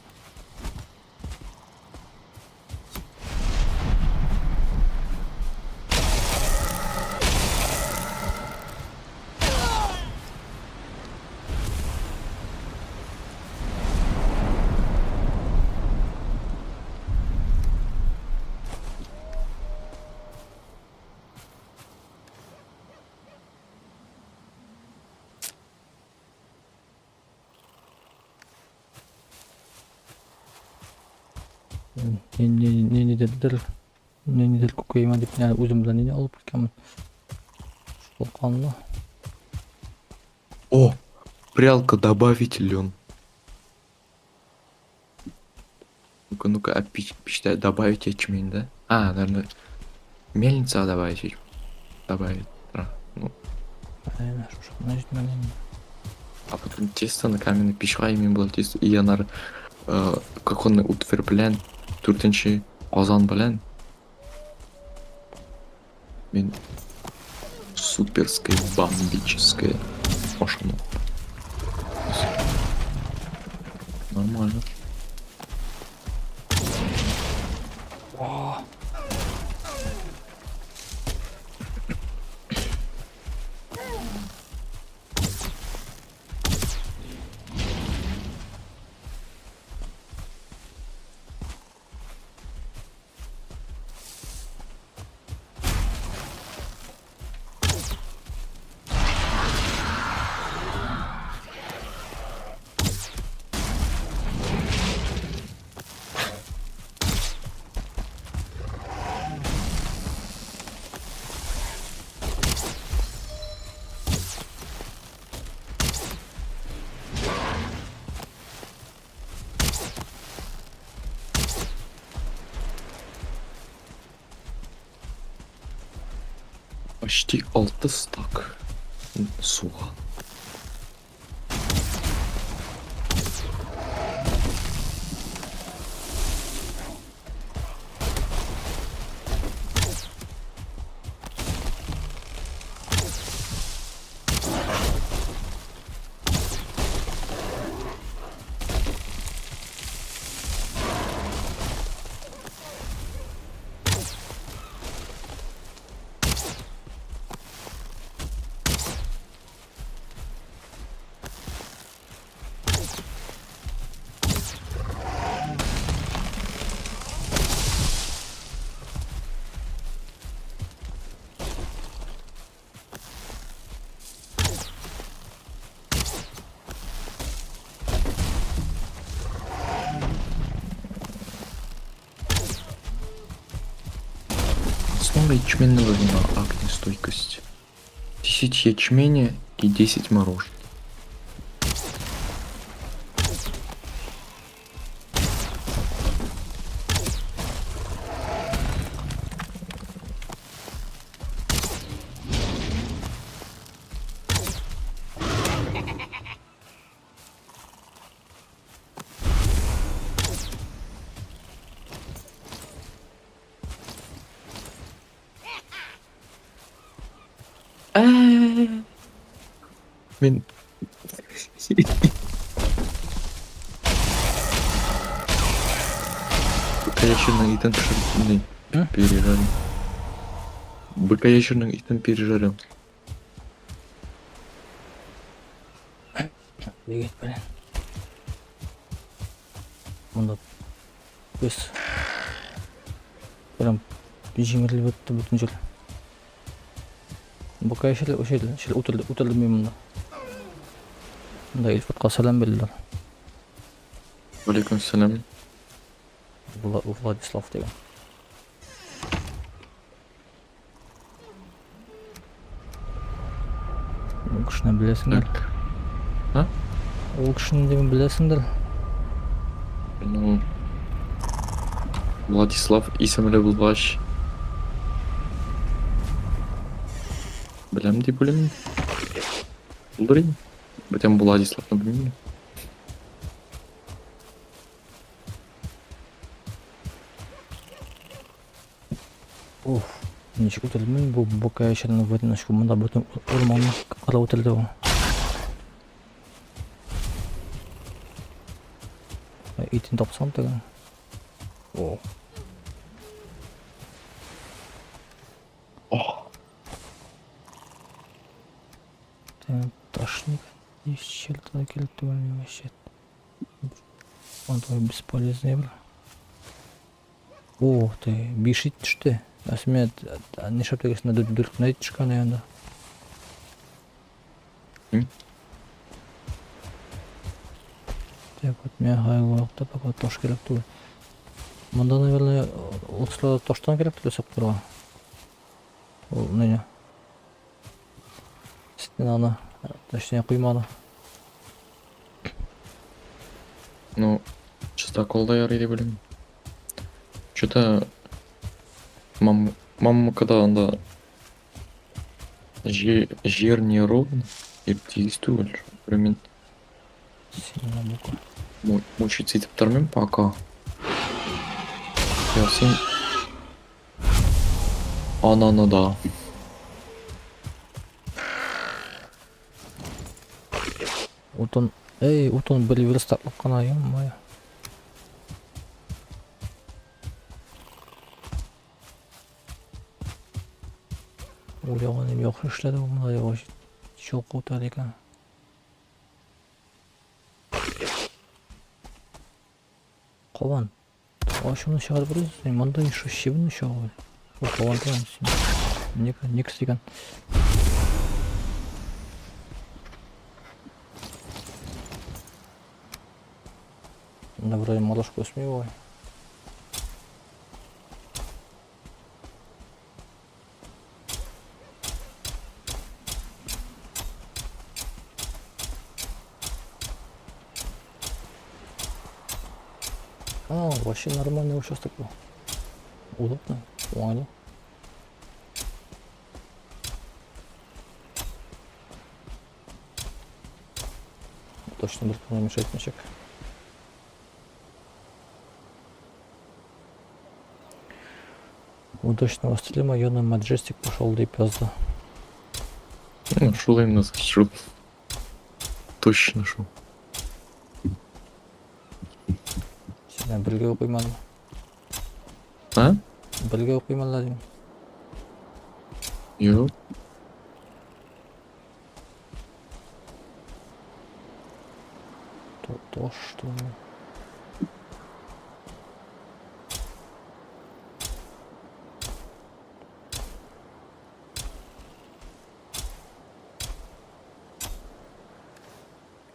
Ниндидер ниндидер күкәймә дип менә үзем белән нидә алып киткәнмен. Шул канлы. О, прялка добавить лен. Ну-ка, ну-ка, а печь, добавить ячмень, да? А, наверное, мельница добавить ячмень. Добавить. А, ну, Әнә шушы гына җитмәде инде. А потом тесто на каменной печка именно было тесто. И анар как он утвер белән, дүртенче казан белән. Мин суперское бомбическое ашамам. Нормально. Почти 6 стак суган. Основа ячменного вина, огнестойкость. 10 ячменя и 10 мороженого. Мин. Быка итен пешердем. М? Пережарил. Быка ящерның итен пережарил. Егет белән. Монда без прям җимерелеп бетте бөтен җир. Быка яшел шел шел утырды утырды мин монда. Монда Илфатка сәлам бирделәр. Алейкум сәлам. Владислав дигән. Ул кешене беләсеңдер. Так. Ул кешене дим беләсеңдер. Ну, Владислав исемле булгач. Беләм дип уйлыйм. Булдыр инде. Бүтән Владиславны белмим. Уф, ничек үтердем бу бука яшерен в одиночку монда бөтен урманны кырып үтерде ул. Итен тапсам теге. О. Ох. Ташник. Ни черта килеп түгел миңа вообще. Он твой бесполезный бер. О, ты биш ит төште. Ә син менә нишләп тегесендә дүрт дүрт кенә ит төшкән янда. М? Так, вот миңа хәзерге вакытта пока таш кирәк түгел. Монда, наверное, ул таштан кирәк түгел ясап торырга. Ул не? Стенаны, точнее, койманы. Ну, частокол да ярый дип уйлыйм. Что-то мам маммыкыда анда җир неровно и тигез түгел. Шуңа мин Синяя буква. Мучиться итеп тормыйм пока. Ясыйм. Ананы да. Утын, эй, утын бер верстаклык кына, ё-моё. Уйлаган идем, яхшы эшләде бу монда яхшы чулкы үтәр икән. Кабан. Ачуны чыгарып беләсез, монда еще щебен чыгу. Бу кабан түгел, син. Ник, никс дигән. Монда вроде малышка үсми бугай. А, вообще нормальный участок был. Удобно, уңайлы. Точно бер кемгә мешать итмәячәк. Удачного стрима, я на Маджестик пошел, дип язды. Ну, шул инде, шул. Точно шул. Син бергә укыйм әле. А? Бергә укыйм әллә дим. Юк. То, то что?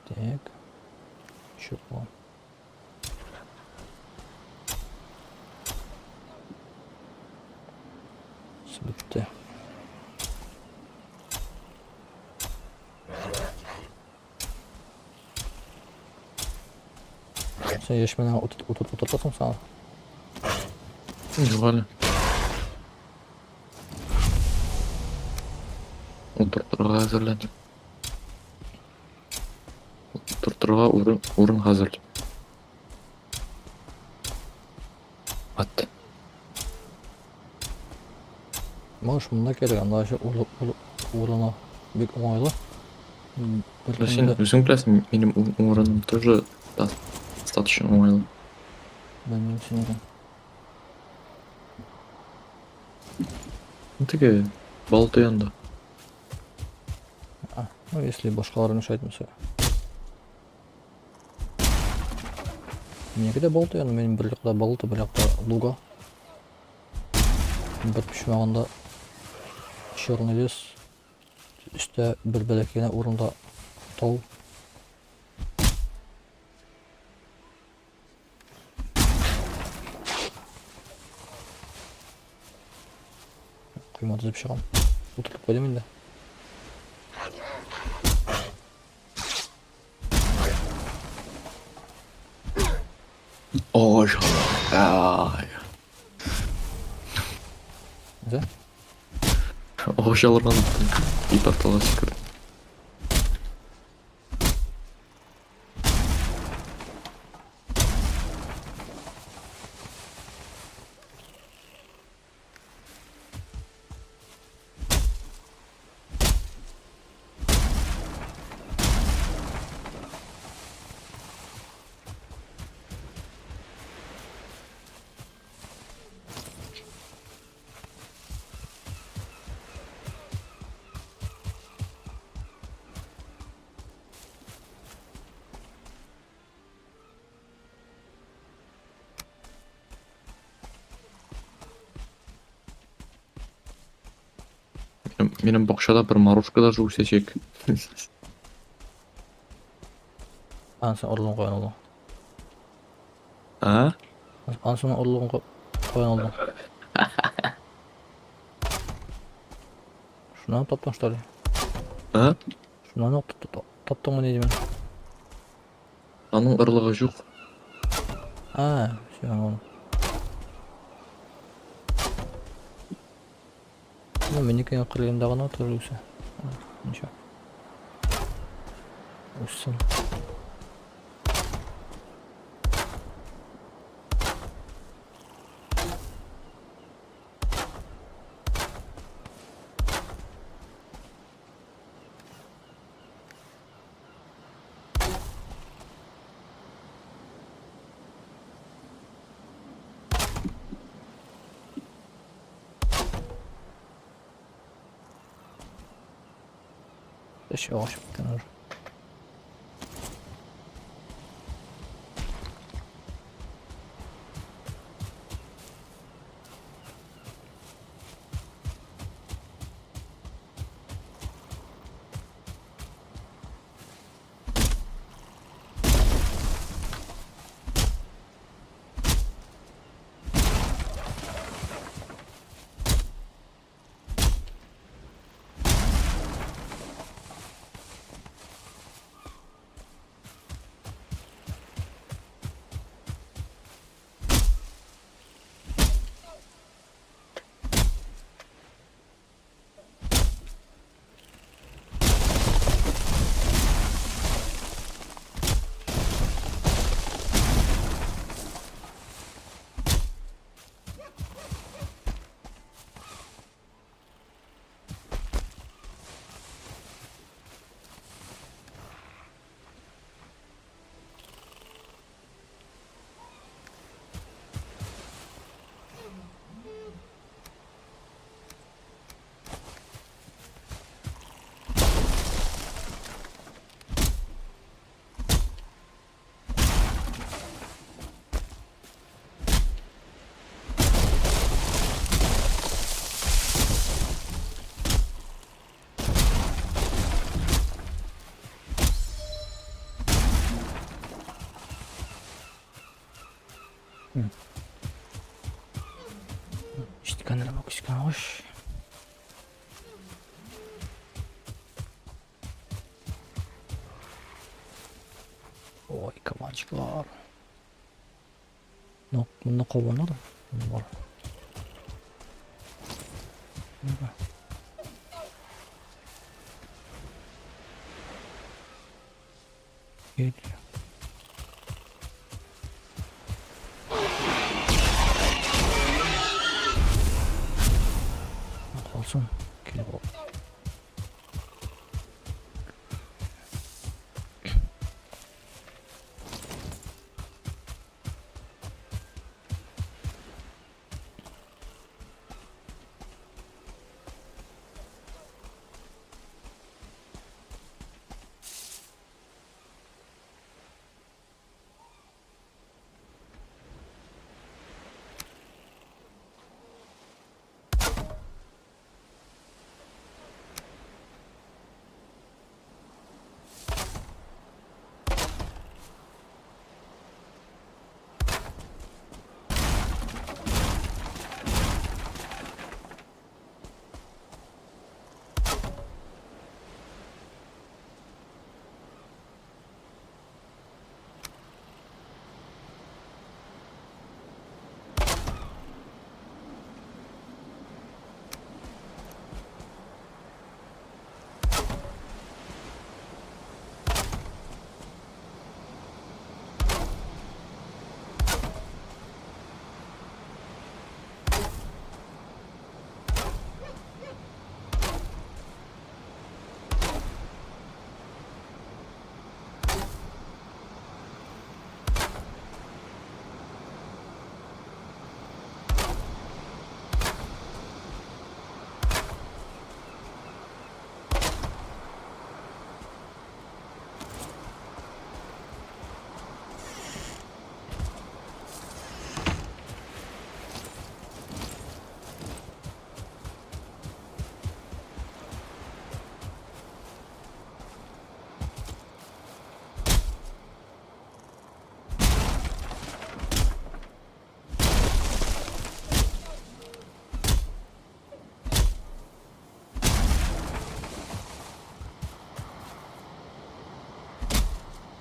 Так. Чего? Бетте. Син яшьменә утыртасың сана. Юк әле. Утыртырга әзерләндем. Утыртырга урын, урын хәзер. Ат. Можешь монда кирәк, анда еще урыны бик уңайлы. Бер Ну, син кемне дә үзең беләсең, минем урыным тоже достаточно уңайлы. белмим синекен. Ну, теге балта янында. А, ну если башкалар мешать итмәсә. Минеке дә балта янында, минем бер якта балта, бер якта дуга. Бер почмагында черный лес, өстә бер бәләкәй генә урында тау. Койма төзеп чыгам. Утыртып куйдым инде. Ой, ай. Нәрсә? Агач алырга оныттым. И порталга сикердем. Минем бакчада бер морожка даже үсәчәк. Ансын орлыгын куян алдың. А? Ансын орлыгын куян алдың. Шуннан таптың, что ли? А? Шуннан ук таптыңмы ни димән? Аның орлыгы юк. А, все, аңладым. Ну, минеке кырыенда гына тоже үсә. Ничего. Үссен. Еще агач беткән уже. Ишеткәннәр бу кечкенә агач. Ой, кабанчиклар. Ну, монда кабаннар бар. Ну-ка. Кил. Калсын. Килеп ал.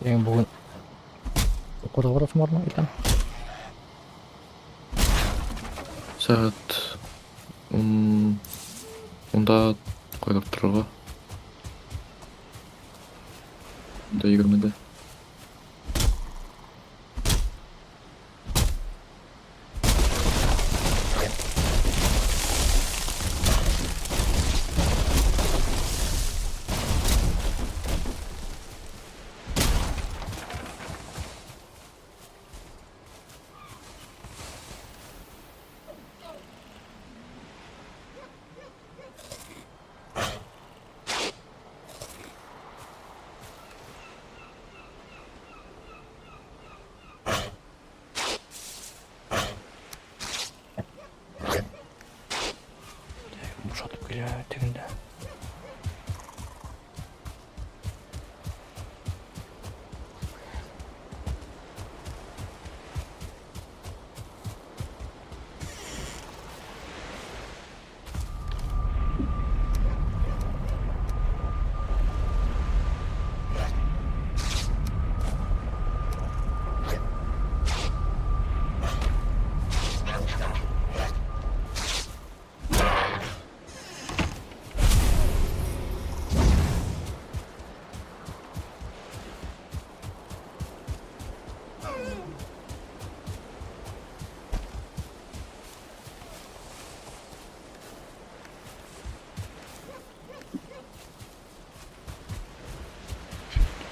Яң бүген укырга барасың бармы иртән? Сәгать ун унда кайдыр торырга. Унда егермедә. Бушатып килә тегендә.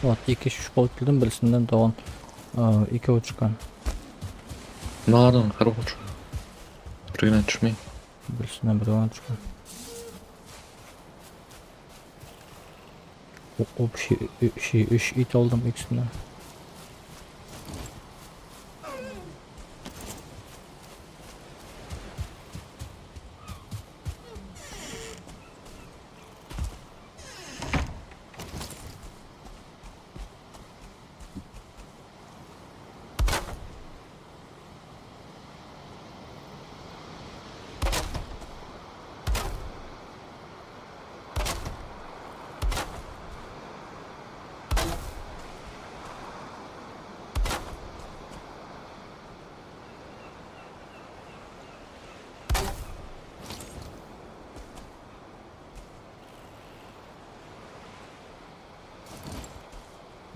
Вот, ике шешеп алып килдем, берсеннән тагын икәү төшкән. Мыналардан һәр вакыт төшә. Бер генә төшми. Берсеннән бер генә төшкән. Общий өч ит алдым икесеннән.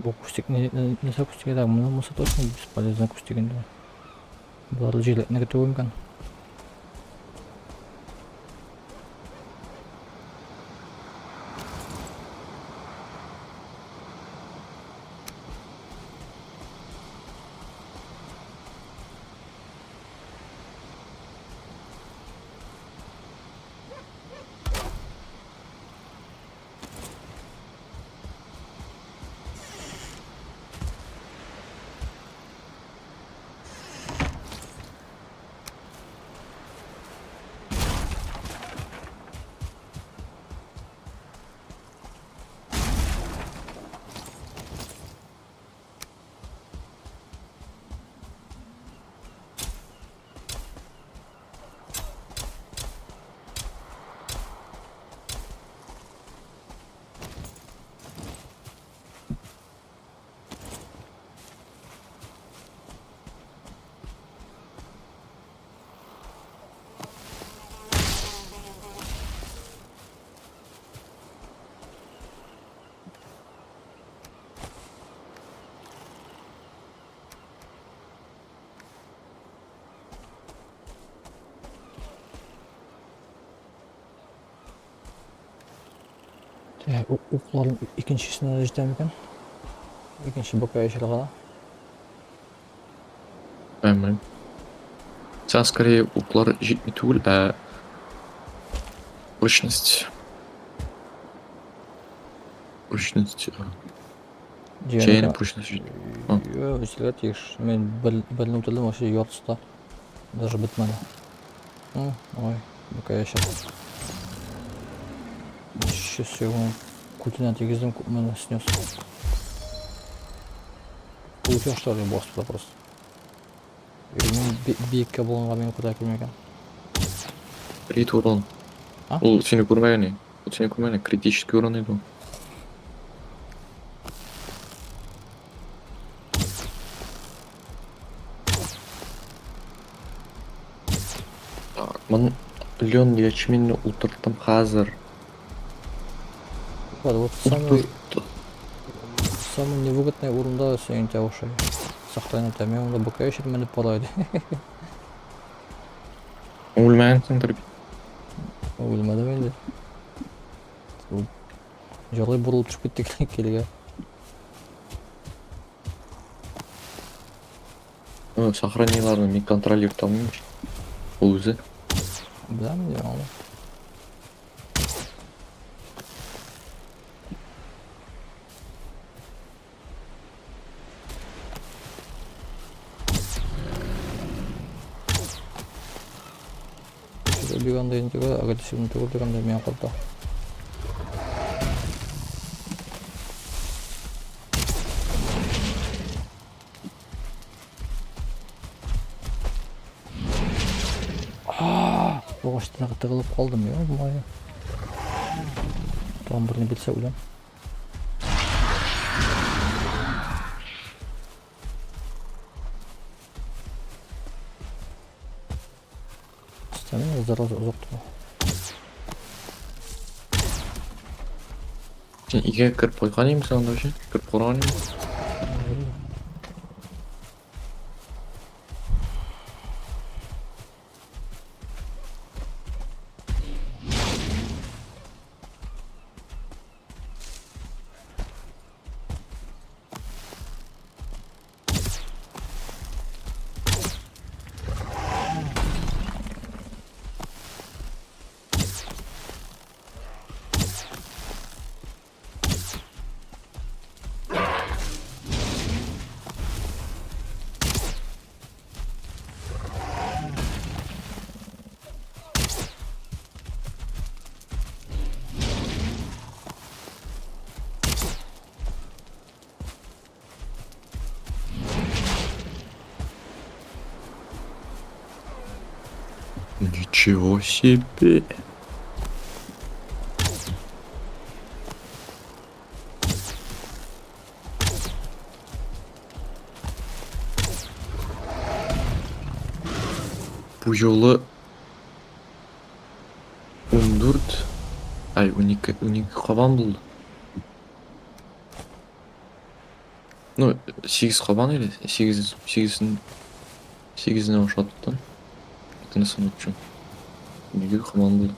Бу кустик не нәрсә кустик иде? Моны монысы точно бесполезный кустик инде. Болар җиләкне көтү микән? Укларның икенчесенә дә җитә микән? Икенче бока яшел гына. Белмим. Сән скорее уклар җитми түгел, ә прочность. Прочность. Чәйнең прочность җитми. Юк, җитәргә тиеш. Мин берне үтердем, вообще яртысы да даже бетмәде. Ну, ой, бока яшел. Сейчас я его күтенә тигездем, күпмени снес. Получил, что ли, босс туда просто. Мин биеккә булганга мин куда килмәгән. Крит урон. А? Ул сине күрмәгән. Ул сине күрмәгән, критический урон иде ул. Мин лен ячменьне утырттым хәзер. Вот самый самый невыгодный урында синең тәвышы. Сохранить мин анда бөкә өчен менеп бара иде. Үлмәгәнсеңдер бит. Үлмәдем инде. Җылый борылып төшеп киттек килгә. Ну, сохраниларны мин контролировать алмыйм. Ул үзе. Беләм инде аны. Дигәндә инде агрессивный түгел дигәндә миңа карата. Агачтан тыгылып калдым, ё-моё. Тагын берни белсә үләм. Стамина зараза озак тора. Син өйгә кереп куйган идеңме анда вообще? Кереп караган идеңме? Ничего себе. Бу юлы 14, ай 12, 12 кабан булды. Ну, 8 кабан иде, 8 8-н 8-не ашаттым. Икенесен үтчем. 12 кабан булды.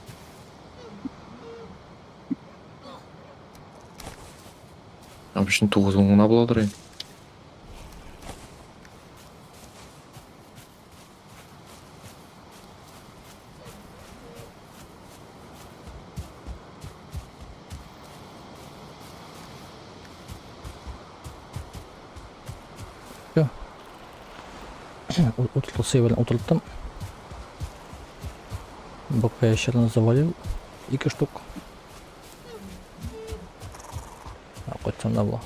Обычно 9 гына буладыр инде. Утыртылсы белән утырттым. Бакка ящерны завалил. Ике штук. Кайтсам да була.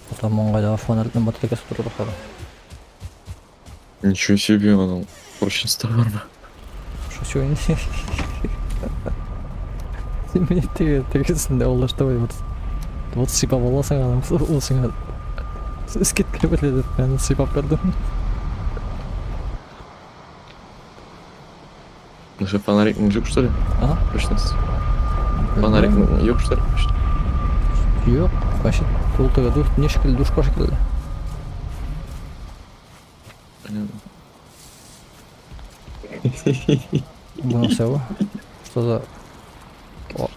Потом моңгайдагы фонарьның батарейкасы тора башлады. Ничего себе, аның прочности бармы? Шучу инде. Син мине теге тегесендә алдашты вот. Вот сыйпап аласың аны, ул сиңа скидка бирде дип, мин сыйпап бирдем. Ну что, фонарик юк, что ли? А? Прочность. Фонарик юк, что ли? Юк, вообще ул теге душ, не шикелле, душка шикелле. Понятно. Бу нәрсә бу? Что за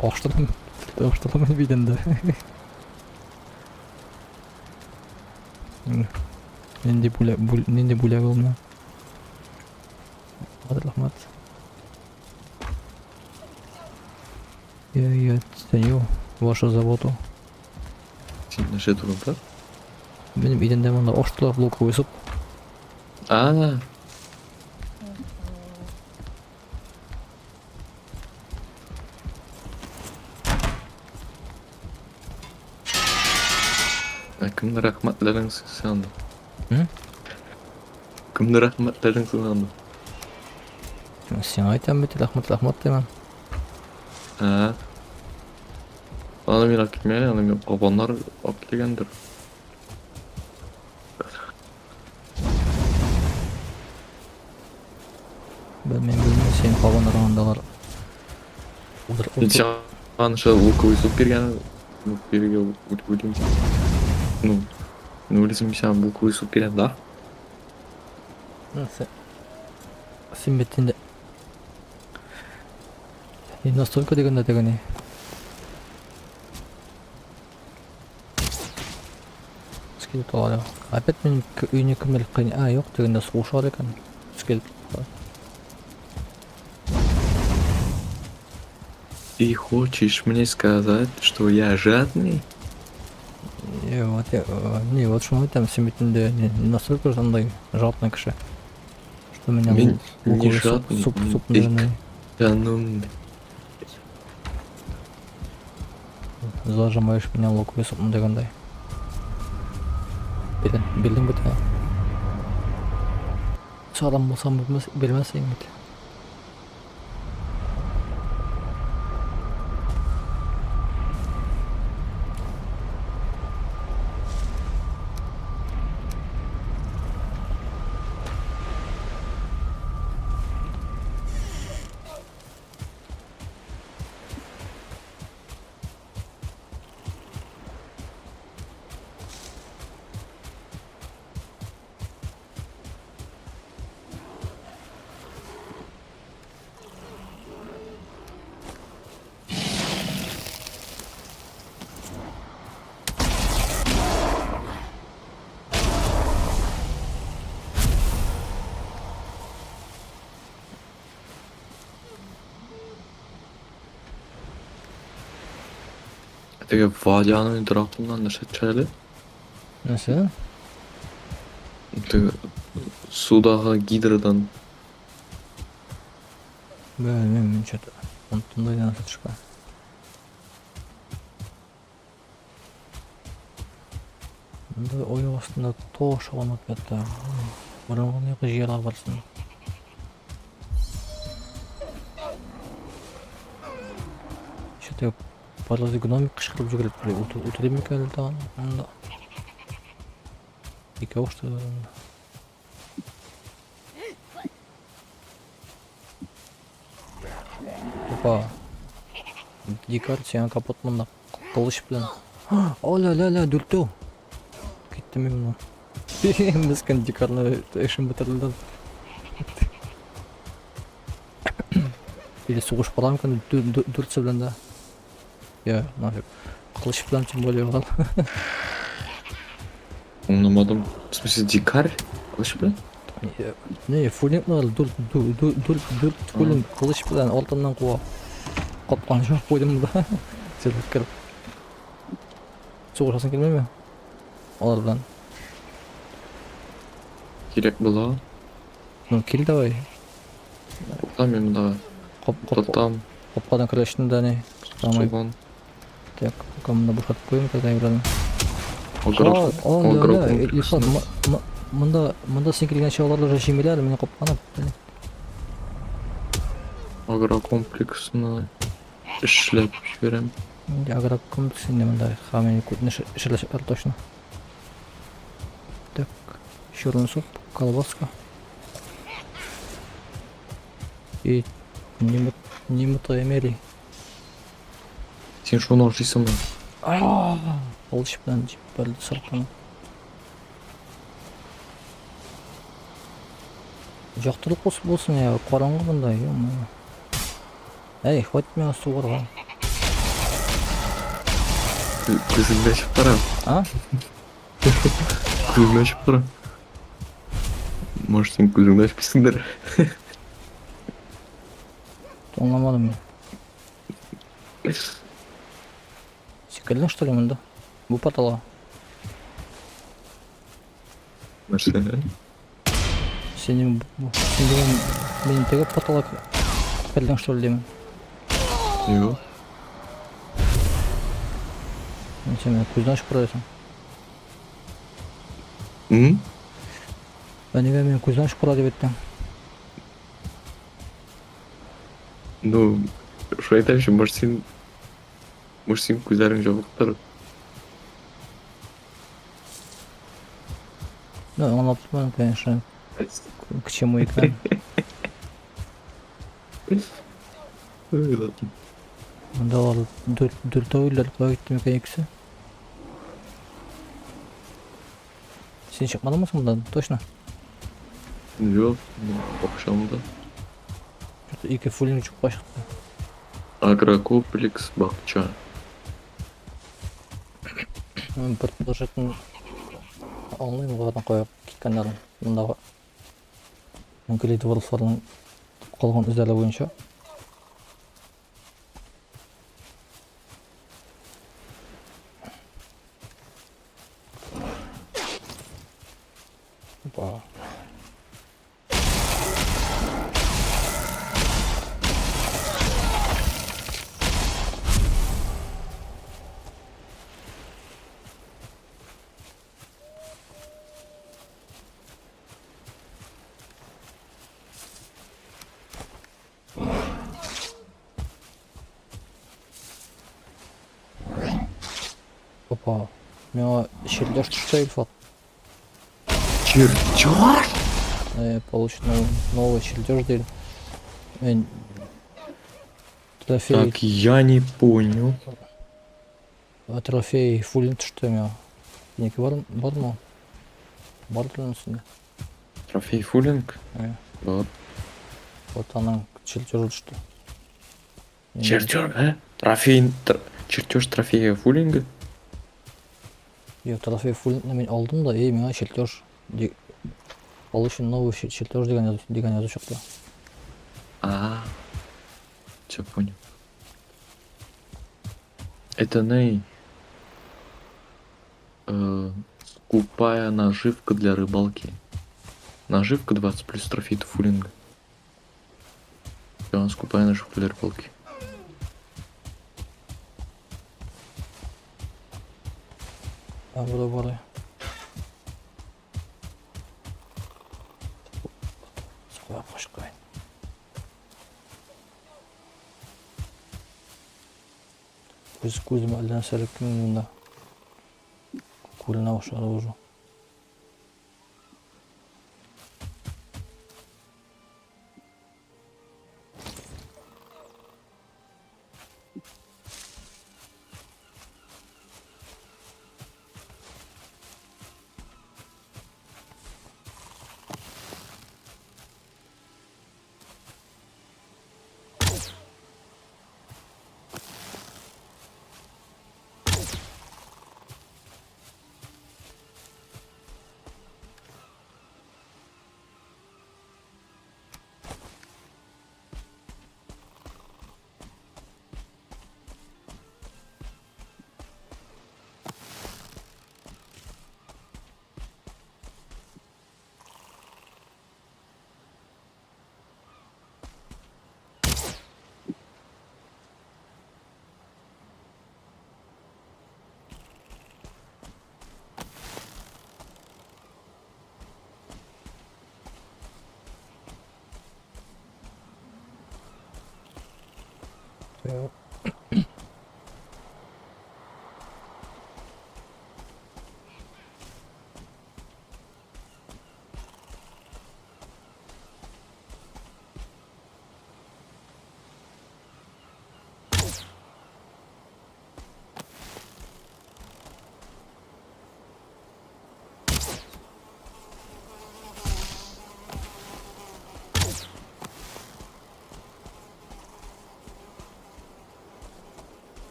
Аштырдым, аштырдым бит инде. Нинди бүләк, нинди бүләк ул менә? Рәхмәт. Я ценю вашу заботу. Син нәрсә турында? Минем идәндә монда аштылар луковый суп. А, Ә кемне рәхмәтләдең син анда? М? Кемне рәхмәтләдең син анда? Сиңа әйтәм бит, рәхмәт, рәхмәт димәм. Ә. Аны мин алып килмәгән, аны мин кабаннар алып килгәндер. Белмим, белмим, син кабынырга андалар. Утыр, Мин утыр. сиңа аныша луковый суп биргән, ну, бирергә уйлыйм. Ну, ну, уйлыйсың, мин сиңа луковый суп бирәм, да? Син, син бит инде не настолько дигәндә тегене. Скелет алар. Опять минем өйне кемдер кыйный. А, юк, тегендә сугышалар икән. Скелет. Ты хочешь мне сказать, что я жадный? Не, вот я, не, вот шуны әйтәм, син бит инде не настолько же андай жадный кеше. Что меня Мин не луковый суп, жадный, суп, мин суп, наверное, экономный. Зажимаешь меня луковый суп дигәндәй. Билдең, билдең бит. Сарам булсам белмәс, белмәс идең бит. Теге Вадяның драконнан нәрсә төшә әле? Нәрсә? Теге судагы гидрадан. Белмим, мин что-то оныттым да нәрсә төшкән. Монда аяк астында таш аунап ята. Борынгы нигә җыярга барсын. Что-то парлы гномик кычкырып йөгереп йөри. Утырыйм микән әле тагын монда? Икәү что ли монда? Опа. Дикарь сиңа капот монда. Кылыч белән. Оля, ля, ля, дүртәү. Киттем мин моннан. Мескен дикарны эшен бетерделәр. Или сугыш бара микән дүртсе белән дә. Я, нафиг. Кылыч белән тем более алган. Аңламадым. В смысле, дикарь? Кылыч белән? Не, фуллинглар дүрт дүрт дүрт фуллинг кылыч белән артыннан куа. Капкан җавап куйдым да. Сөйләп кереп. Сугышасың килмиме? Алар белән. Кирәк була. Ну, кил давай. Тотам мин монда. Коп, коп, Тотам. Капкадан көрәштем дә ни. Самый. Суган. Так, пока монда бушатып куйым тогда әйберләрне. Агро. О, Илшат, монда монда син килгәнче алар уже җимиләр, мине капканы. Агрокомплексны эшләп җибәрәм. Инде агрокомплекс инде монда хамин күтне эшләшәләр точно. Так, черный суп, колбаска. И немытые мели. Син шуны ашыйсыңмы? Кылыч белән җибәрде сыртын. Яктылык булсын я, караңгы монда, ё-моё. Әй, хватит миңа сугарга. Күзеңне ачып кара. А? Күзеңне ачып кара. Может, син күзеңне ачмыйсыңдыр. Аңламадым мин. Сикердең что ли монда? Бу порталга. Нәрсә? Синең син дигән мин теге порталга кердең что ли димин. Юк. Син мине күздән ачып карыйсың. М? Ә нигә мине күздән ачып кара дип әйттең? Ну, шулай әйтәм, может, син күзләрең җабыктыр. Ну, аңлап тормадым, конечно, к чему икән. Ой, ладно. Монда алар дүртәү иделәр, кая китте микән икесе? Син чыкмадыңмы соң моннан? Точно. Юк, бакчамда. Что-то ике фуллинг чыкка чыкты. Агрокомплекс бакча. Мин предположительно аңлыйм аларның кая киткәннәрен. Мондагы Гли дворфларның калган эзләре буенча. Опа. Опа. Миңа чертеж төште, Илфат. Чертеж? Получен новый чертеж дим. Мин трофей, Так, я не понял. Трофей фуллин төште миңа. Синеке бар, бармы? Бар өстендә. Трофей фуллинг? Э. Вот. Вот аның чертежы төште. Чертеж, ә? Трофей, чертеж трофея фуллинга? Юк, трофей фуллингны мин алдым да, и миңа чертеж получен новый чертеж дигән язу чыкты. А, все понял. Это Ней. Скупая наживка для рыбалки. Наживка 20 плюс трофей фуллинга. Всё, скупая наживка для рыбалки. А, буду бары. Куя. Күз күземә әллә нәрсә эләкте монда. Күренә башлады уже. Юк.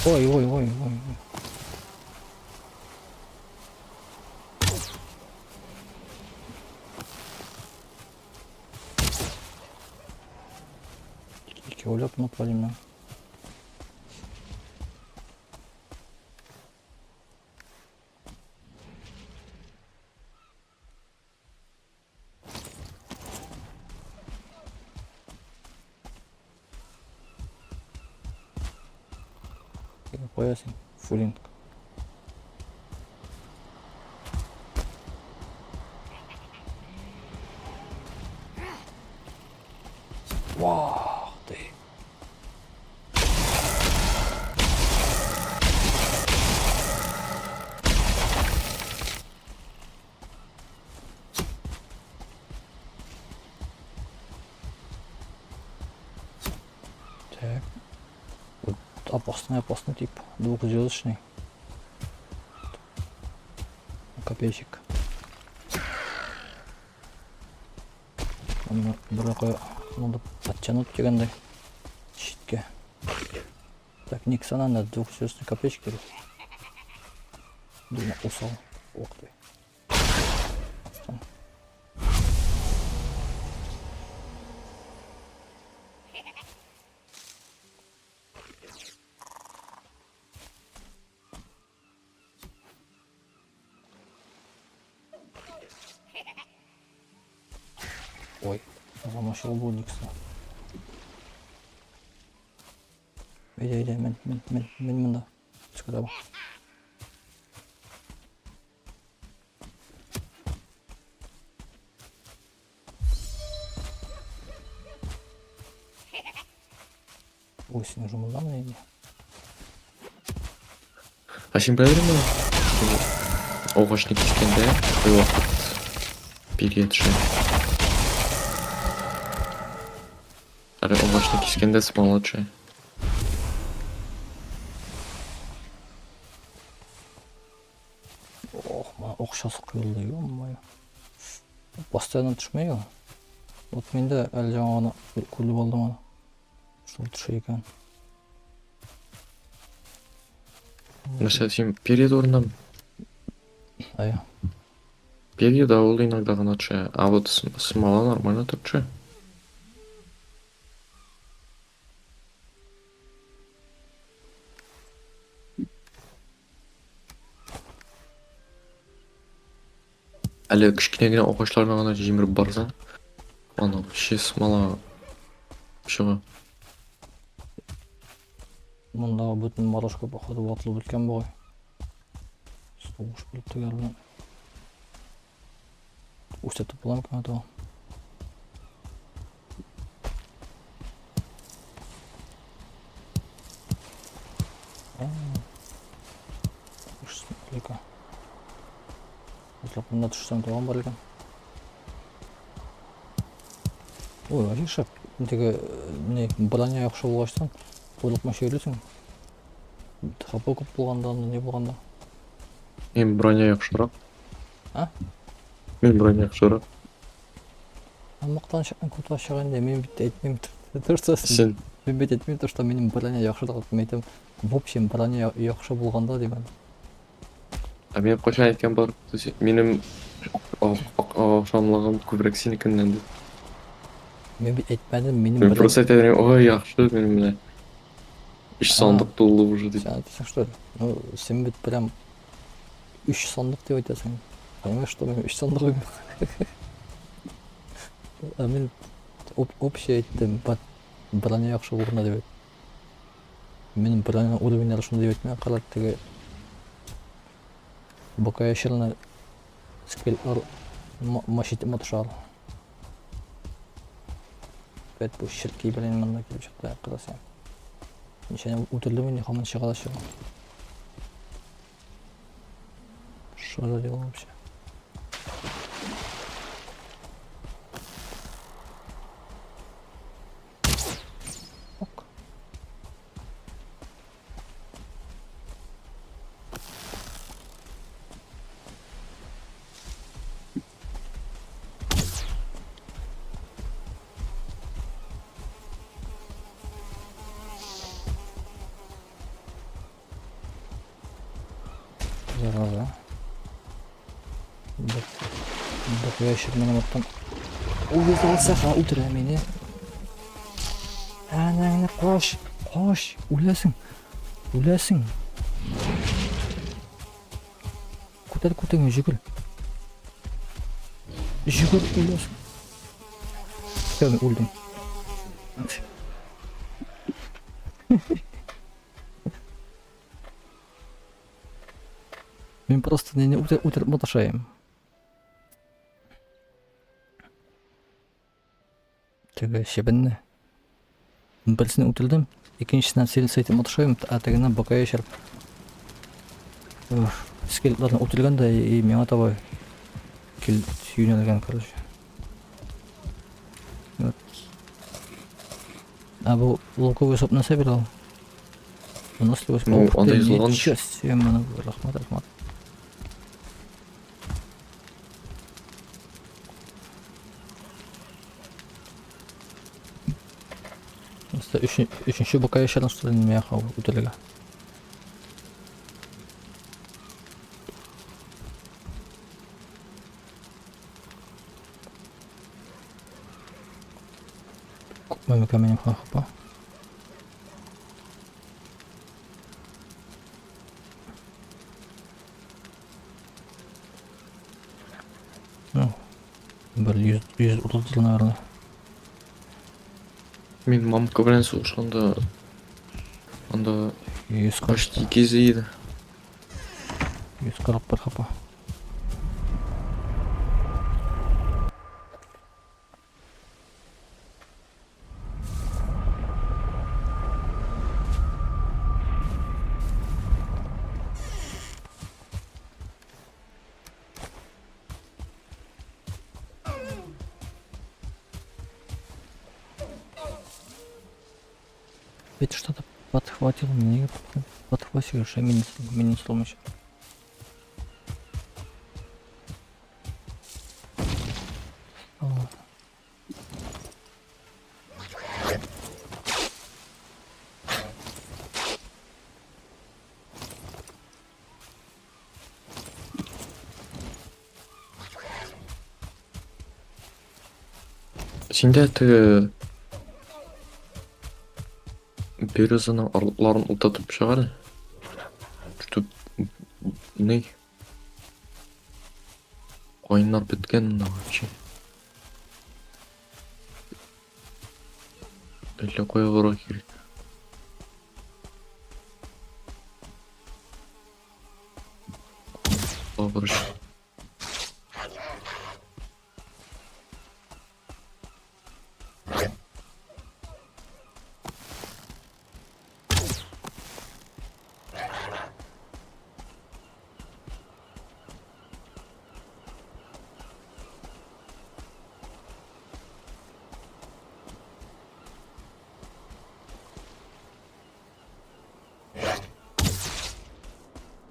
Ой, ой, ой, ой. Икәүләп напали на. Куясың, фулинг. Вах ты. Так. Вот опасный, опасный тип. Двухзвездочный. Копейщик. Аны бер надо подтянуть дигәндәй. Читкә. Так, Никсона на двухзвездочный копейщик керек. Думаю, усал. Ух ты. Отстань. Ой, замочил бу Никсона. Әйдә, әйдә, мен, мен, мен, мен монда. Сюда. Ой, син уже мондамы инде? А син беләсеңме? Что агачны кискәндә кайвакыт перья төшә. Әле агачны кискәндә смола төшә. Ох, менә акчасы коелды, ё-моё. Постоянно төшмәй ул. Вот мин дә әле яңа гына күреп алдым аны. Шул төшә икән. Нәрсә, син перья турындамы? Әйе. Перья, да, ул иногда гына төшә. А вот смола нормально так төшә. Әле кечкенә генә агачларны гына җимереп барсаң, аны вообще смола чыга. Монда бөтен морожка походу ватылып беткән бугай. Сугыш булып төгәл белән. Үсәтеп була микән ул? Смотри-ка. Эзләп монда төшсәм тагын бар икән. Ой, вообще шәп. Теге не броня яхшы булгачтан курыкмыйча йөрисең. ХП күп булганда, не булганда. Мин броня яхшырак. А? Мин броня яхшырак. Мактанчыкның күп чыга инде, мин бит әйтмим. То, что Син мин бит әйтмим, то, что минем броня яхшырак, мин әйтәм, в общем, броня яхшы булганда дим. Ә мин кайчан әйткән бар, минем ашамлыгым күбрәк синекеннән дип. Мин бит әйтмәдем, минем Мин просто әйтә ой, яхшы, минем менә өч сандык тулы уже дип. Син әйтәсең, что ли? Ну, син бит прям өч сандык дип әйтәсең. Понимаешь, что минем өч сандыгым юк. Ә мин общий әйттем, броня яхшы булганда дип. Минем броня уровеньнәре шундый дип әйтмә, кара теге бока ящерны скелетлар мочить матышар. Опять бу черки белән монда килеп чыкты, кара син. Ничәне үтердем инде, һаман чыга да чыга. Что за дело вообще? Ок. Зараза. Бу ящик минем арттан. Увязался, ха, үтерә мине. Әнәңне кош, кош, үләсең. Үләсең. Күтәр күтеңне, җөгер. Җөгер, үләсең. Все, мин үлдем. Мин просто не үтереп маташаем. Теге чебенне. Берсен үтердем, икенчесенә целиться итеп маташаем, ә тегеннән бока яшереп. Скелетларны үтергән дә и миңа таба кил юнәлгән, короче. Вот. А бу луковый суп нәрсә бирә ул? Выносливость. Ну, Ух анда ты, язылган. ничего себе, моны рәхмәт, рәхмәт. Просто өченче бока яшерен, что ли, миңа үтерергә. Күпме микән минем хп? Ну, бер 100, 130, наверное. Мин мамка белән сугышканда анда 140, почти 200 иде. 141 хп. Ведь что-то подхватил, мне подхватил, что мини сломащ. Синдә теге березаның орлыкларын утыртып чык әле. Чтоб ни? Каеннар беткән монда вообще. Әллә кая барырга кирәк. Барыш.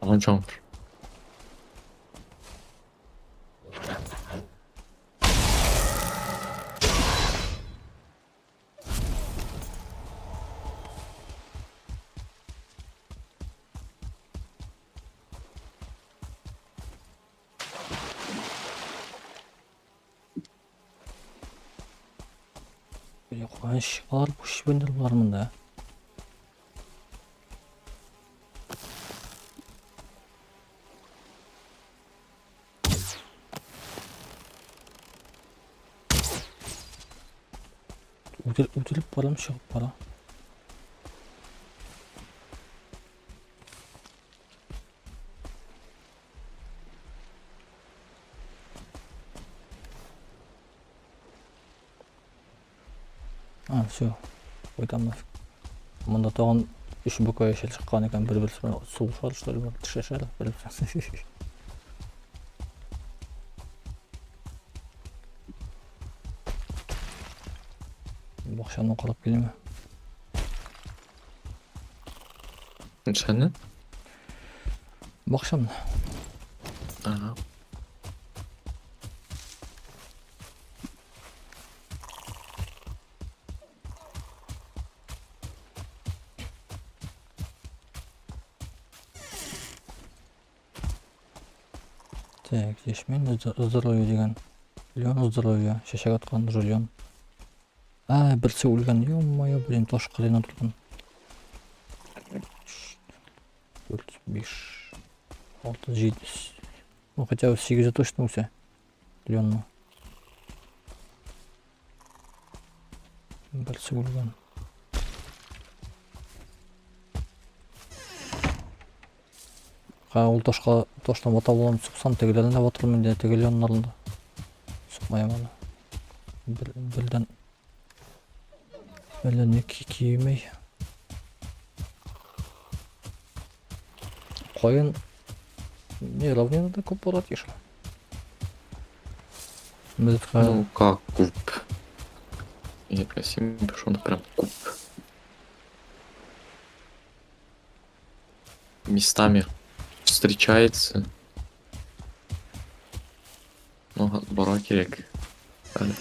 Тагын чаңгыр. Кайсы чыгалар бу чебеннәр болар монда? Үтереп барам, чыгып бара. А, все. Кайтам нафиг. Монда тагын өч бока яшел чыккан икән, бер-берсе белән сугышалар, что ли, тешләшәләр, бер-берсе. Бакчаны карап киләме? Сәне? Бакчамны. Ага. Так, ячмень здоровье дигән. Лен здоровье. Чәчәк аткан жульон. А, берсе үлгән. Ё-моё, блин, таш кырыена торган. Дүрт, биш, алты, җиде. Ну, хотя бы сигезе точно үсә. Ленны. Берсе үлгән. Ха, ул ташка таштан бата булам, суксам тегеләрен дә батырмын инде, теге леоннарын да. Сукмаем аны. Бер, бердән әллә ни киемей. Каен не равнинада күп була тиеш. Без Ну как күп. Я просим, что он прям күп. Местами встречается. Ну, бара кирәк. Әле.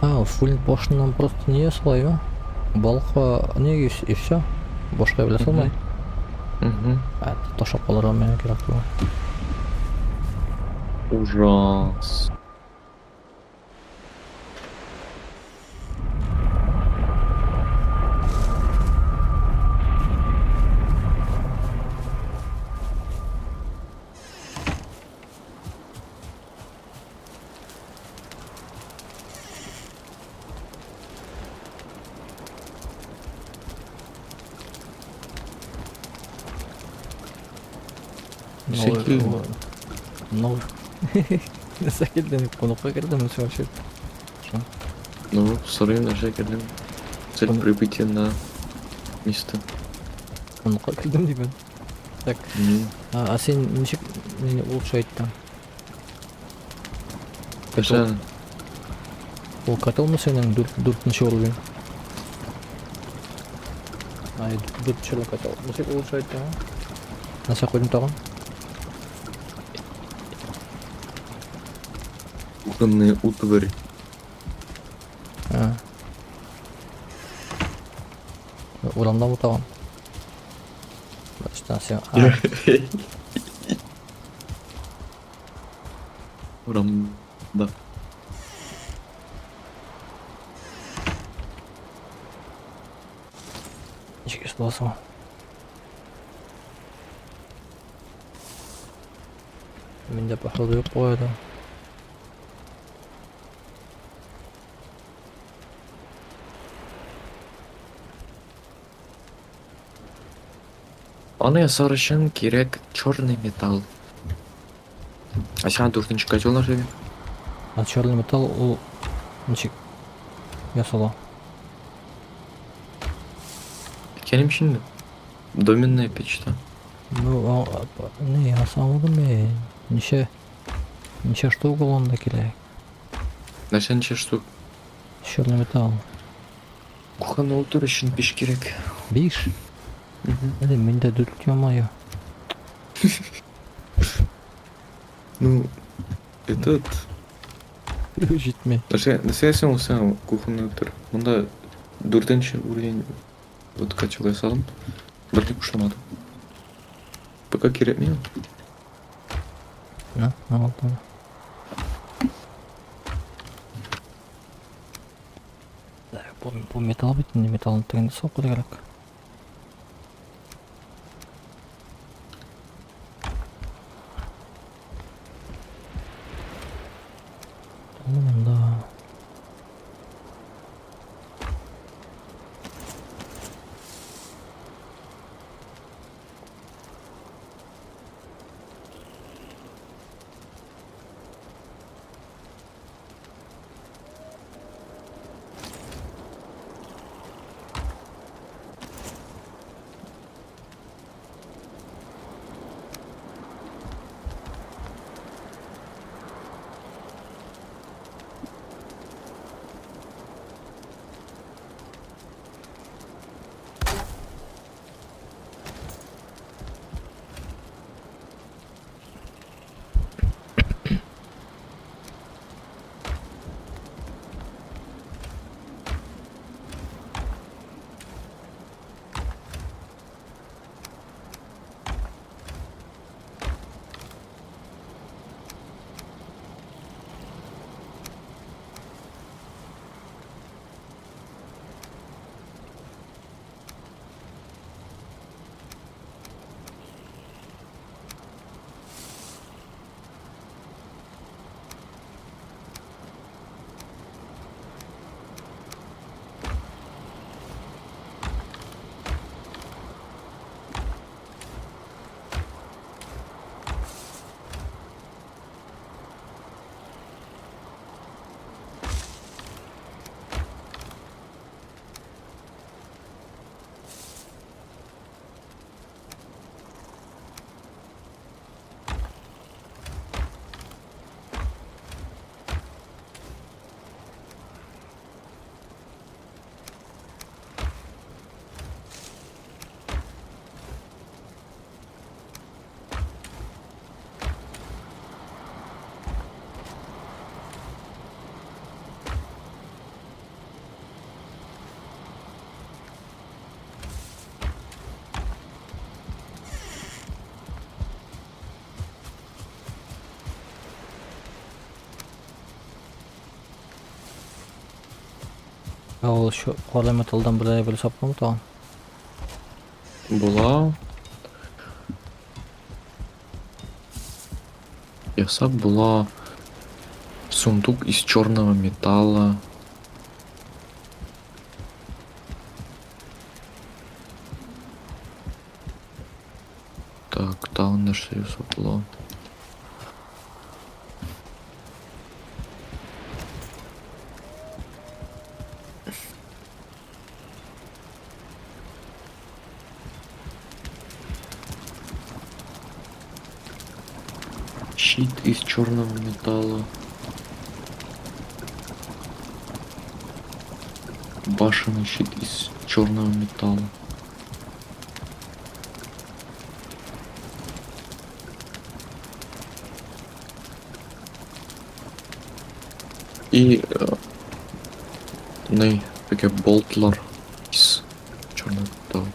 А, фуль башыннан просто не ясала, Балка не и все. Башка белә салмай. Угу. А, ташлап калырга миңа кирәк түгел. Ужас. Новый, Шикелле. новый. Нәрсә килде? Кунакка кердем, нәрсә вообще? Ну, сорыйм, нәрсә кердем. Цель прибытия на место. Кунакка кердем димен. Так, а син ничек мине улучшать иттең? Нәрсә? Ул котелмы синең дүртенче уровень? Ай, дүртенче уровень котел. Ничек улучшать иттең? Нәрсә куйдың тагын? Кухонная утварь. А. Урамда бу тагын. Баштан син. А, Урамда. Ничек ясаласың? Миндә походу юк бугай да. Аны ясар өчен кирәк черный металл. А сиңа дүртенче котел нәрсәгә? А черный металл ул ничек ясала? Әйткәнем инде. Доменная печта. Ну, не, аңладым мин. Ничә штук ул анда кирәк? Нәрсә ничә штук? Черный металл. Кухонный утварь өчен биш кирәк. Биш? Әле миндә дүрт, ё-моё. Ну, этот... Җитми. Нәрсә, нәрсә син ул сиңа кухонный утварь? Монда дүртенче уровень вот котел ясадым. Берни кушылмады. Пока кирәкми ул. На, аңладым. Так, бу металл бит инде, металлны тегендә салып куярга кирәк. Ул монда. Ә ул шу кара металлдан берәр бер саплам тагын. Була. Ясап була сундук из черного металла. Так, тагын нәрсә ясап була? Щит из черного металла. Башенный щит из черного металла. И не, такие болтлар из черного металла.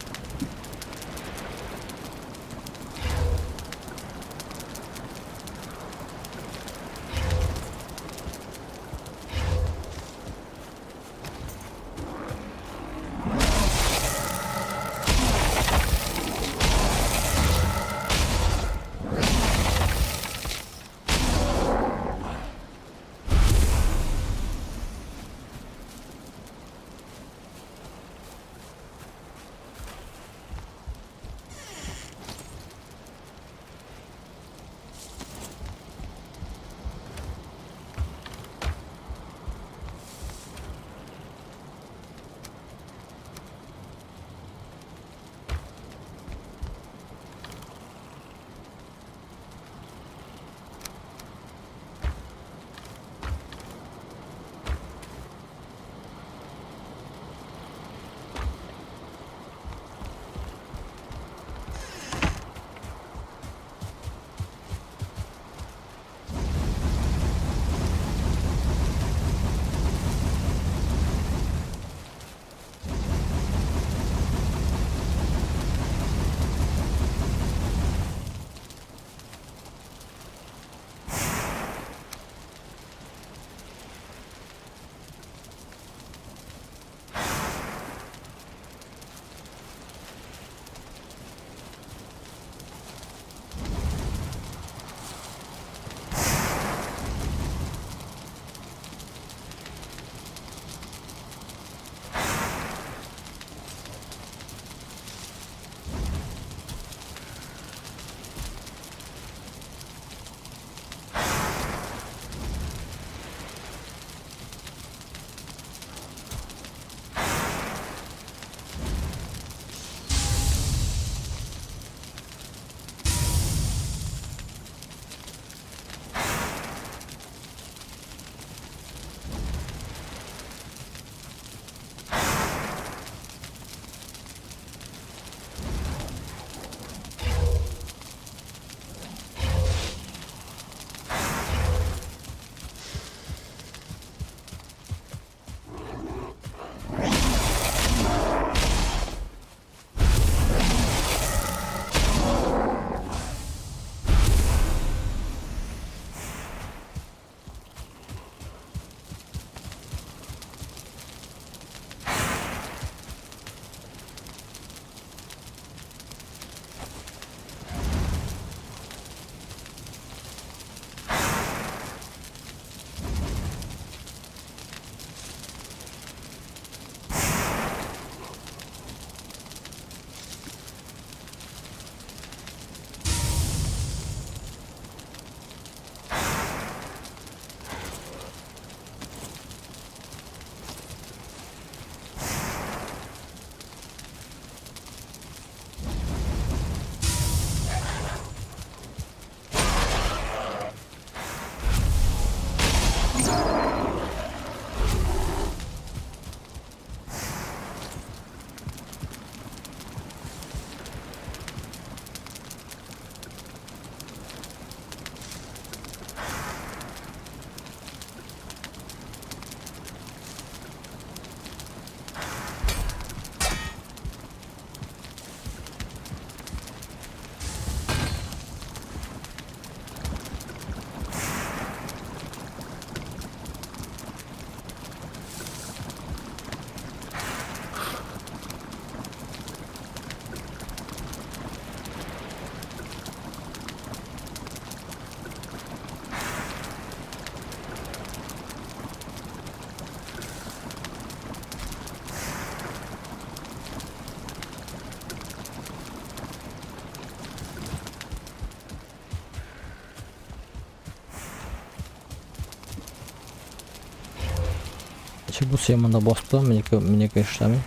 Ничек булса я монда бастым, минеке минеке эшләми.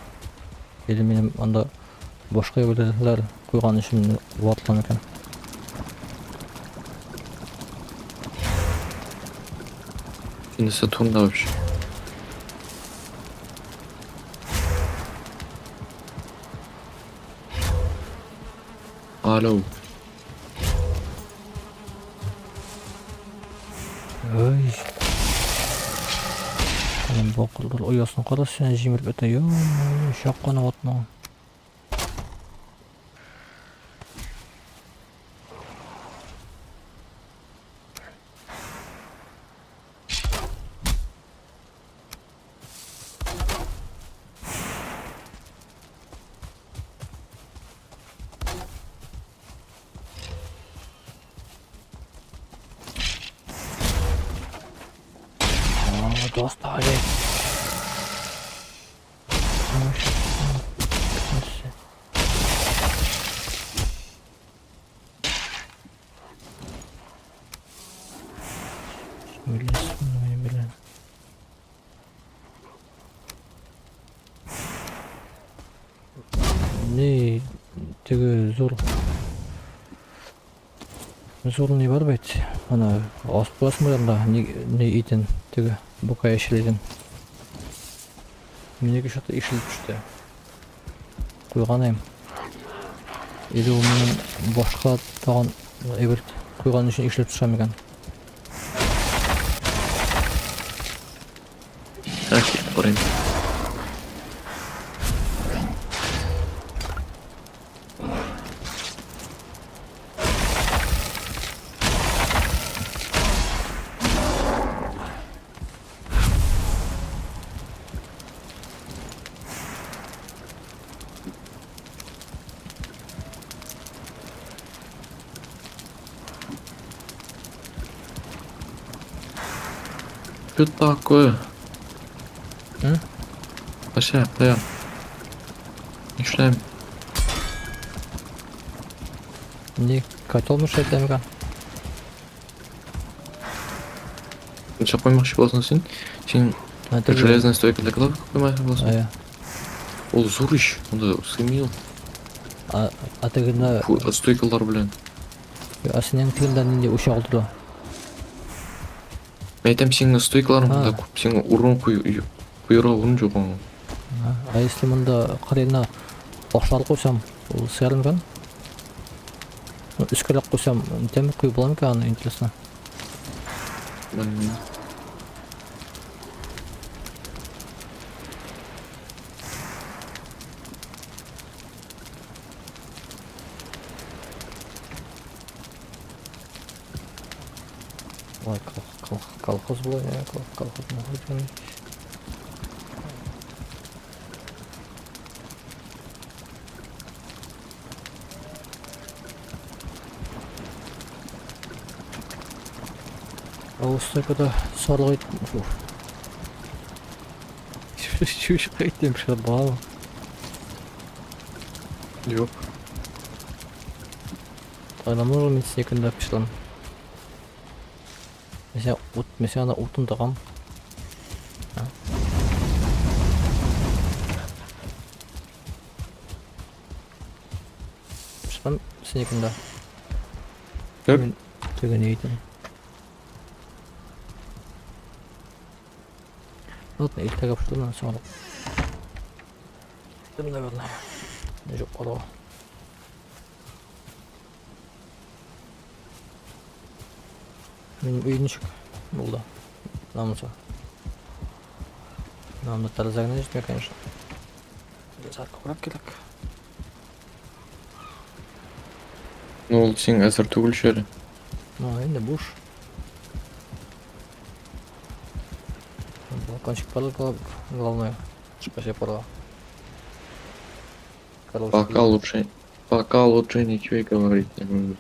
Или минем анда башка әйберләр куйган өчен ватылган икән. Син нәрсә турында вообще? Алло. Ой. Аның бакырлар оясын кара син җимереп бетә. Ё-моё, чак кына атмаган. А, достали. Блин. Ни теге зур зур ни бар бит. Ана асып куясың бит анда ни ни итен теге бока яшелиден. Минеке что-то ишелеп төште. Куйган идем. Или ул минем башка тагын әйбер куйган өчен ишелеп төшә микән? Так, карыйм. Что такое? М? Кая, кая? Нишләм? Ни котел мешает микән? Ничә куймакчы буласың син? Син Ә, теге- железная стойка для кладовки куймакчы буласың? Әйе. Ул зур ич, анда сыймый ул. А, а тегендә Фу, стойкалар белән. ә синең тегендә нинди учак тора? Мин әйтәм, синең стойкаларың монда А. күп, синең урын кую куярга урын юк аңа. А если монда кырыена башлар куйсам, ул сыяр микән? Ну, өскәрәк куйсам, тәме куеп була микән аны, интересно. Белмим. Ой, колхоз була, я колхоз могу. А ул стойкада сарык ит. Чучка итем пешереп буламы? Юк. Тогда можно мин синекендә пешерәм. Мин сиңа ут, мин сиңа анда утын тыгам. А. Пешерәм синекендә. Кем? Мин теге ни әйтәм. Ладно, иртәгә пешерәм соңрак. Наверное. Юк, карау. Минем өй ничек булды? Намуса. Нам да тәрәзә генә җитми, конечно. Тәрәзә күбрәк кирәк. Ну, ул син әзер түгел әле. Ну, инде буш. Балкончик бар, главное. Чыккач пора. Короче, Пока лучше ничего и говорить не буду.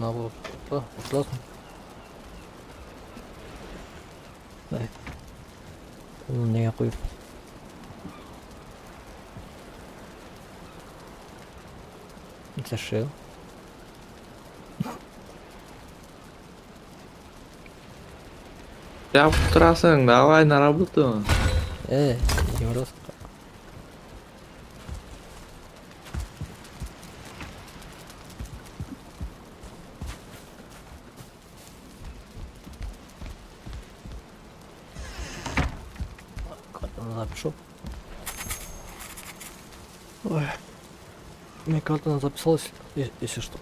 На вот, утырасың. Дай. Ул нигә куеп? Зашил. Я торасың, давай на работу. Э, еврос. Картаны запишу. Ой. Мне карта записалась, если что.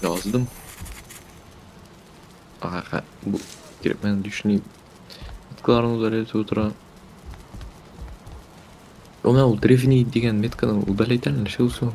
Яздым. Ага, бу кирәкмәгән лишний меткаларны удалять утыра. Менә ул древний дигән метканы удалять әле нәрсә ул?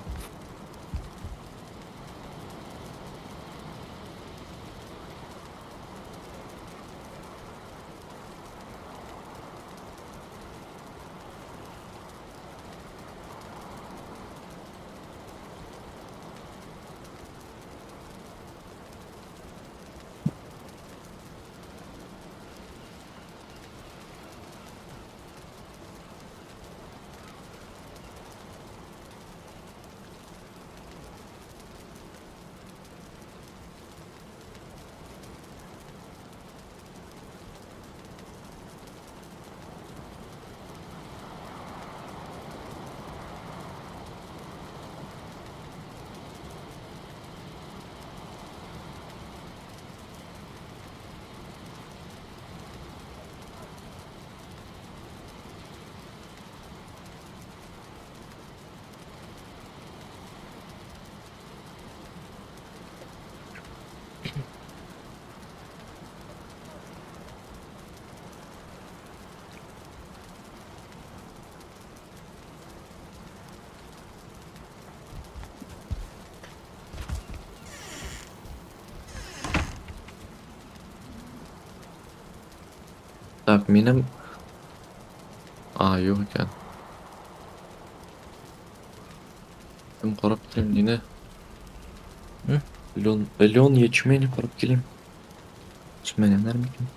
Так, минем. А, юк икән. Кем карап килим, нине? М? Лен, лен ячмень карап килим. Үсмәгәннәр микән?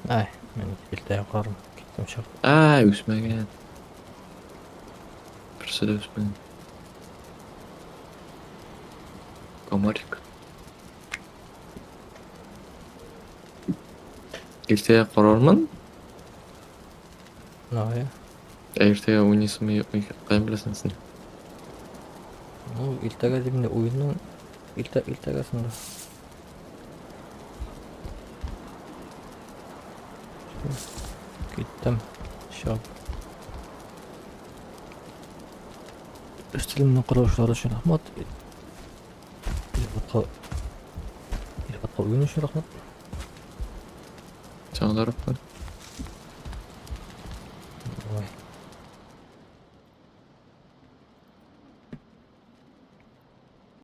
Ай, мин иртәгә карармын. Киттем чыгып. Ай, үсмәгән. Берсе дә үсмәгән. Комарик. Иртәгә карармын. Давай. Ә иртәгә уйныйсыңмы, юкмы икән, каян беләсең син? Ну, иртәгә дип инде уенның иртә иртәгәсендә. Киттем. Чыгып. Өстәлемне караучылар өчен рәхмәт. Илфатка Илфатка уен өчен рәхмәт. Сиңа да рәхмәт.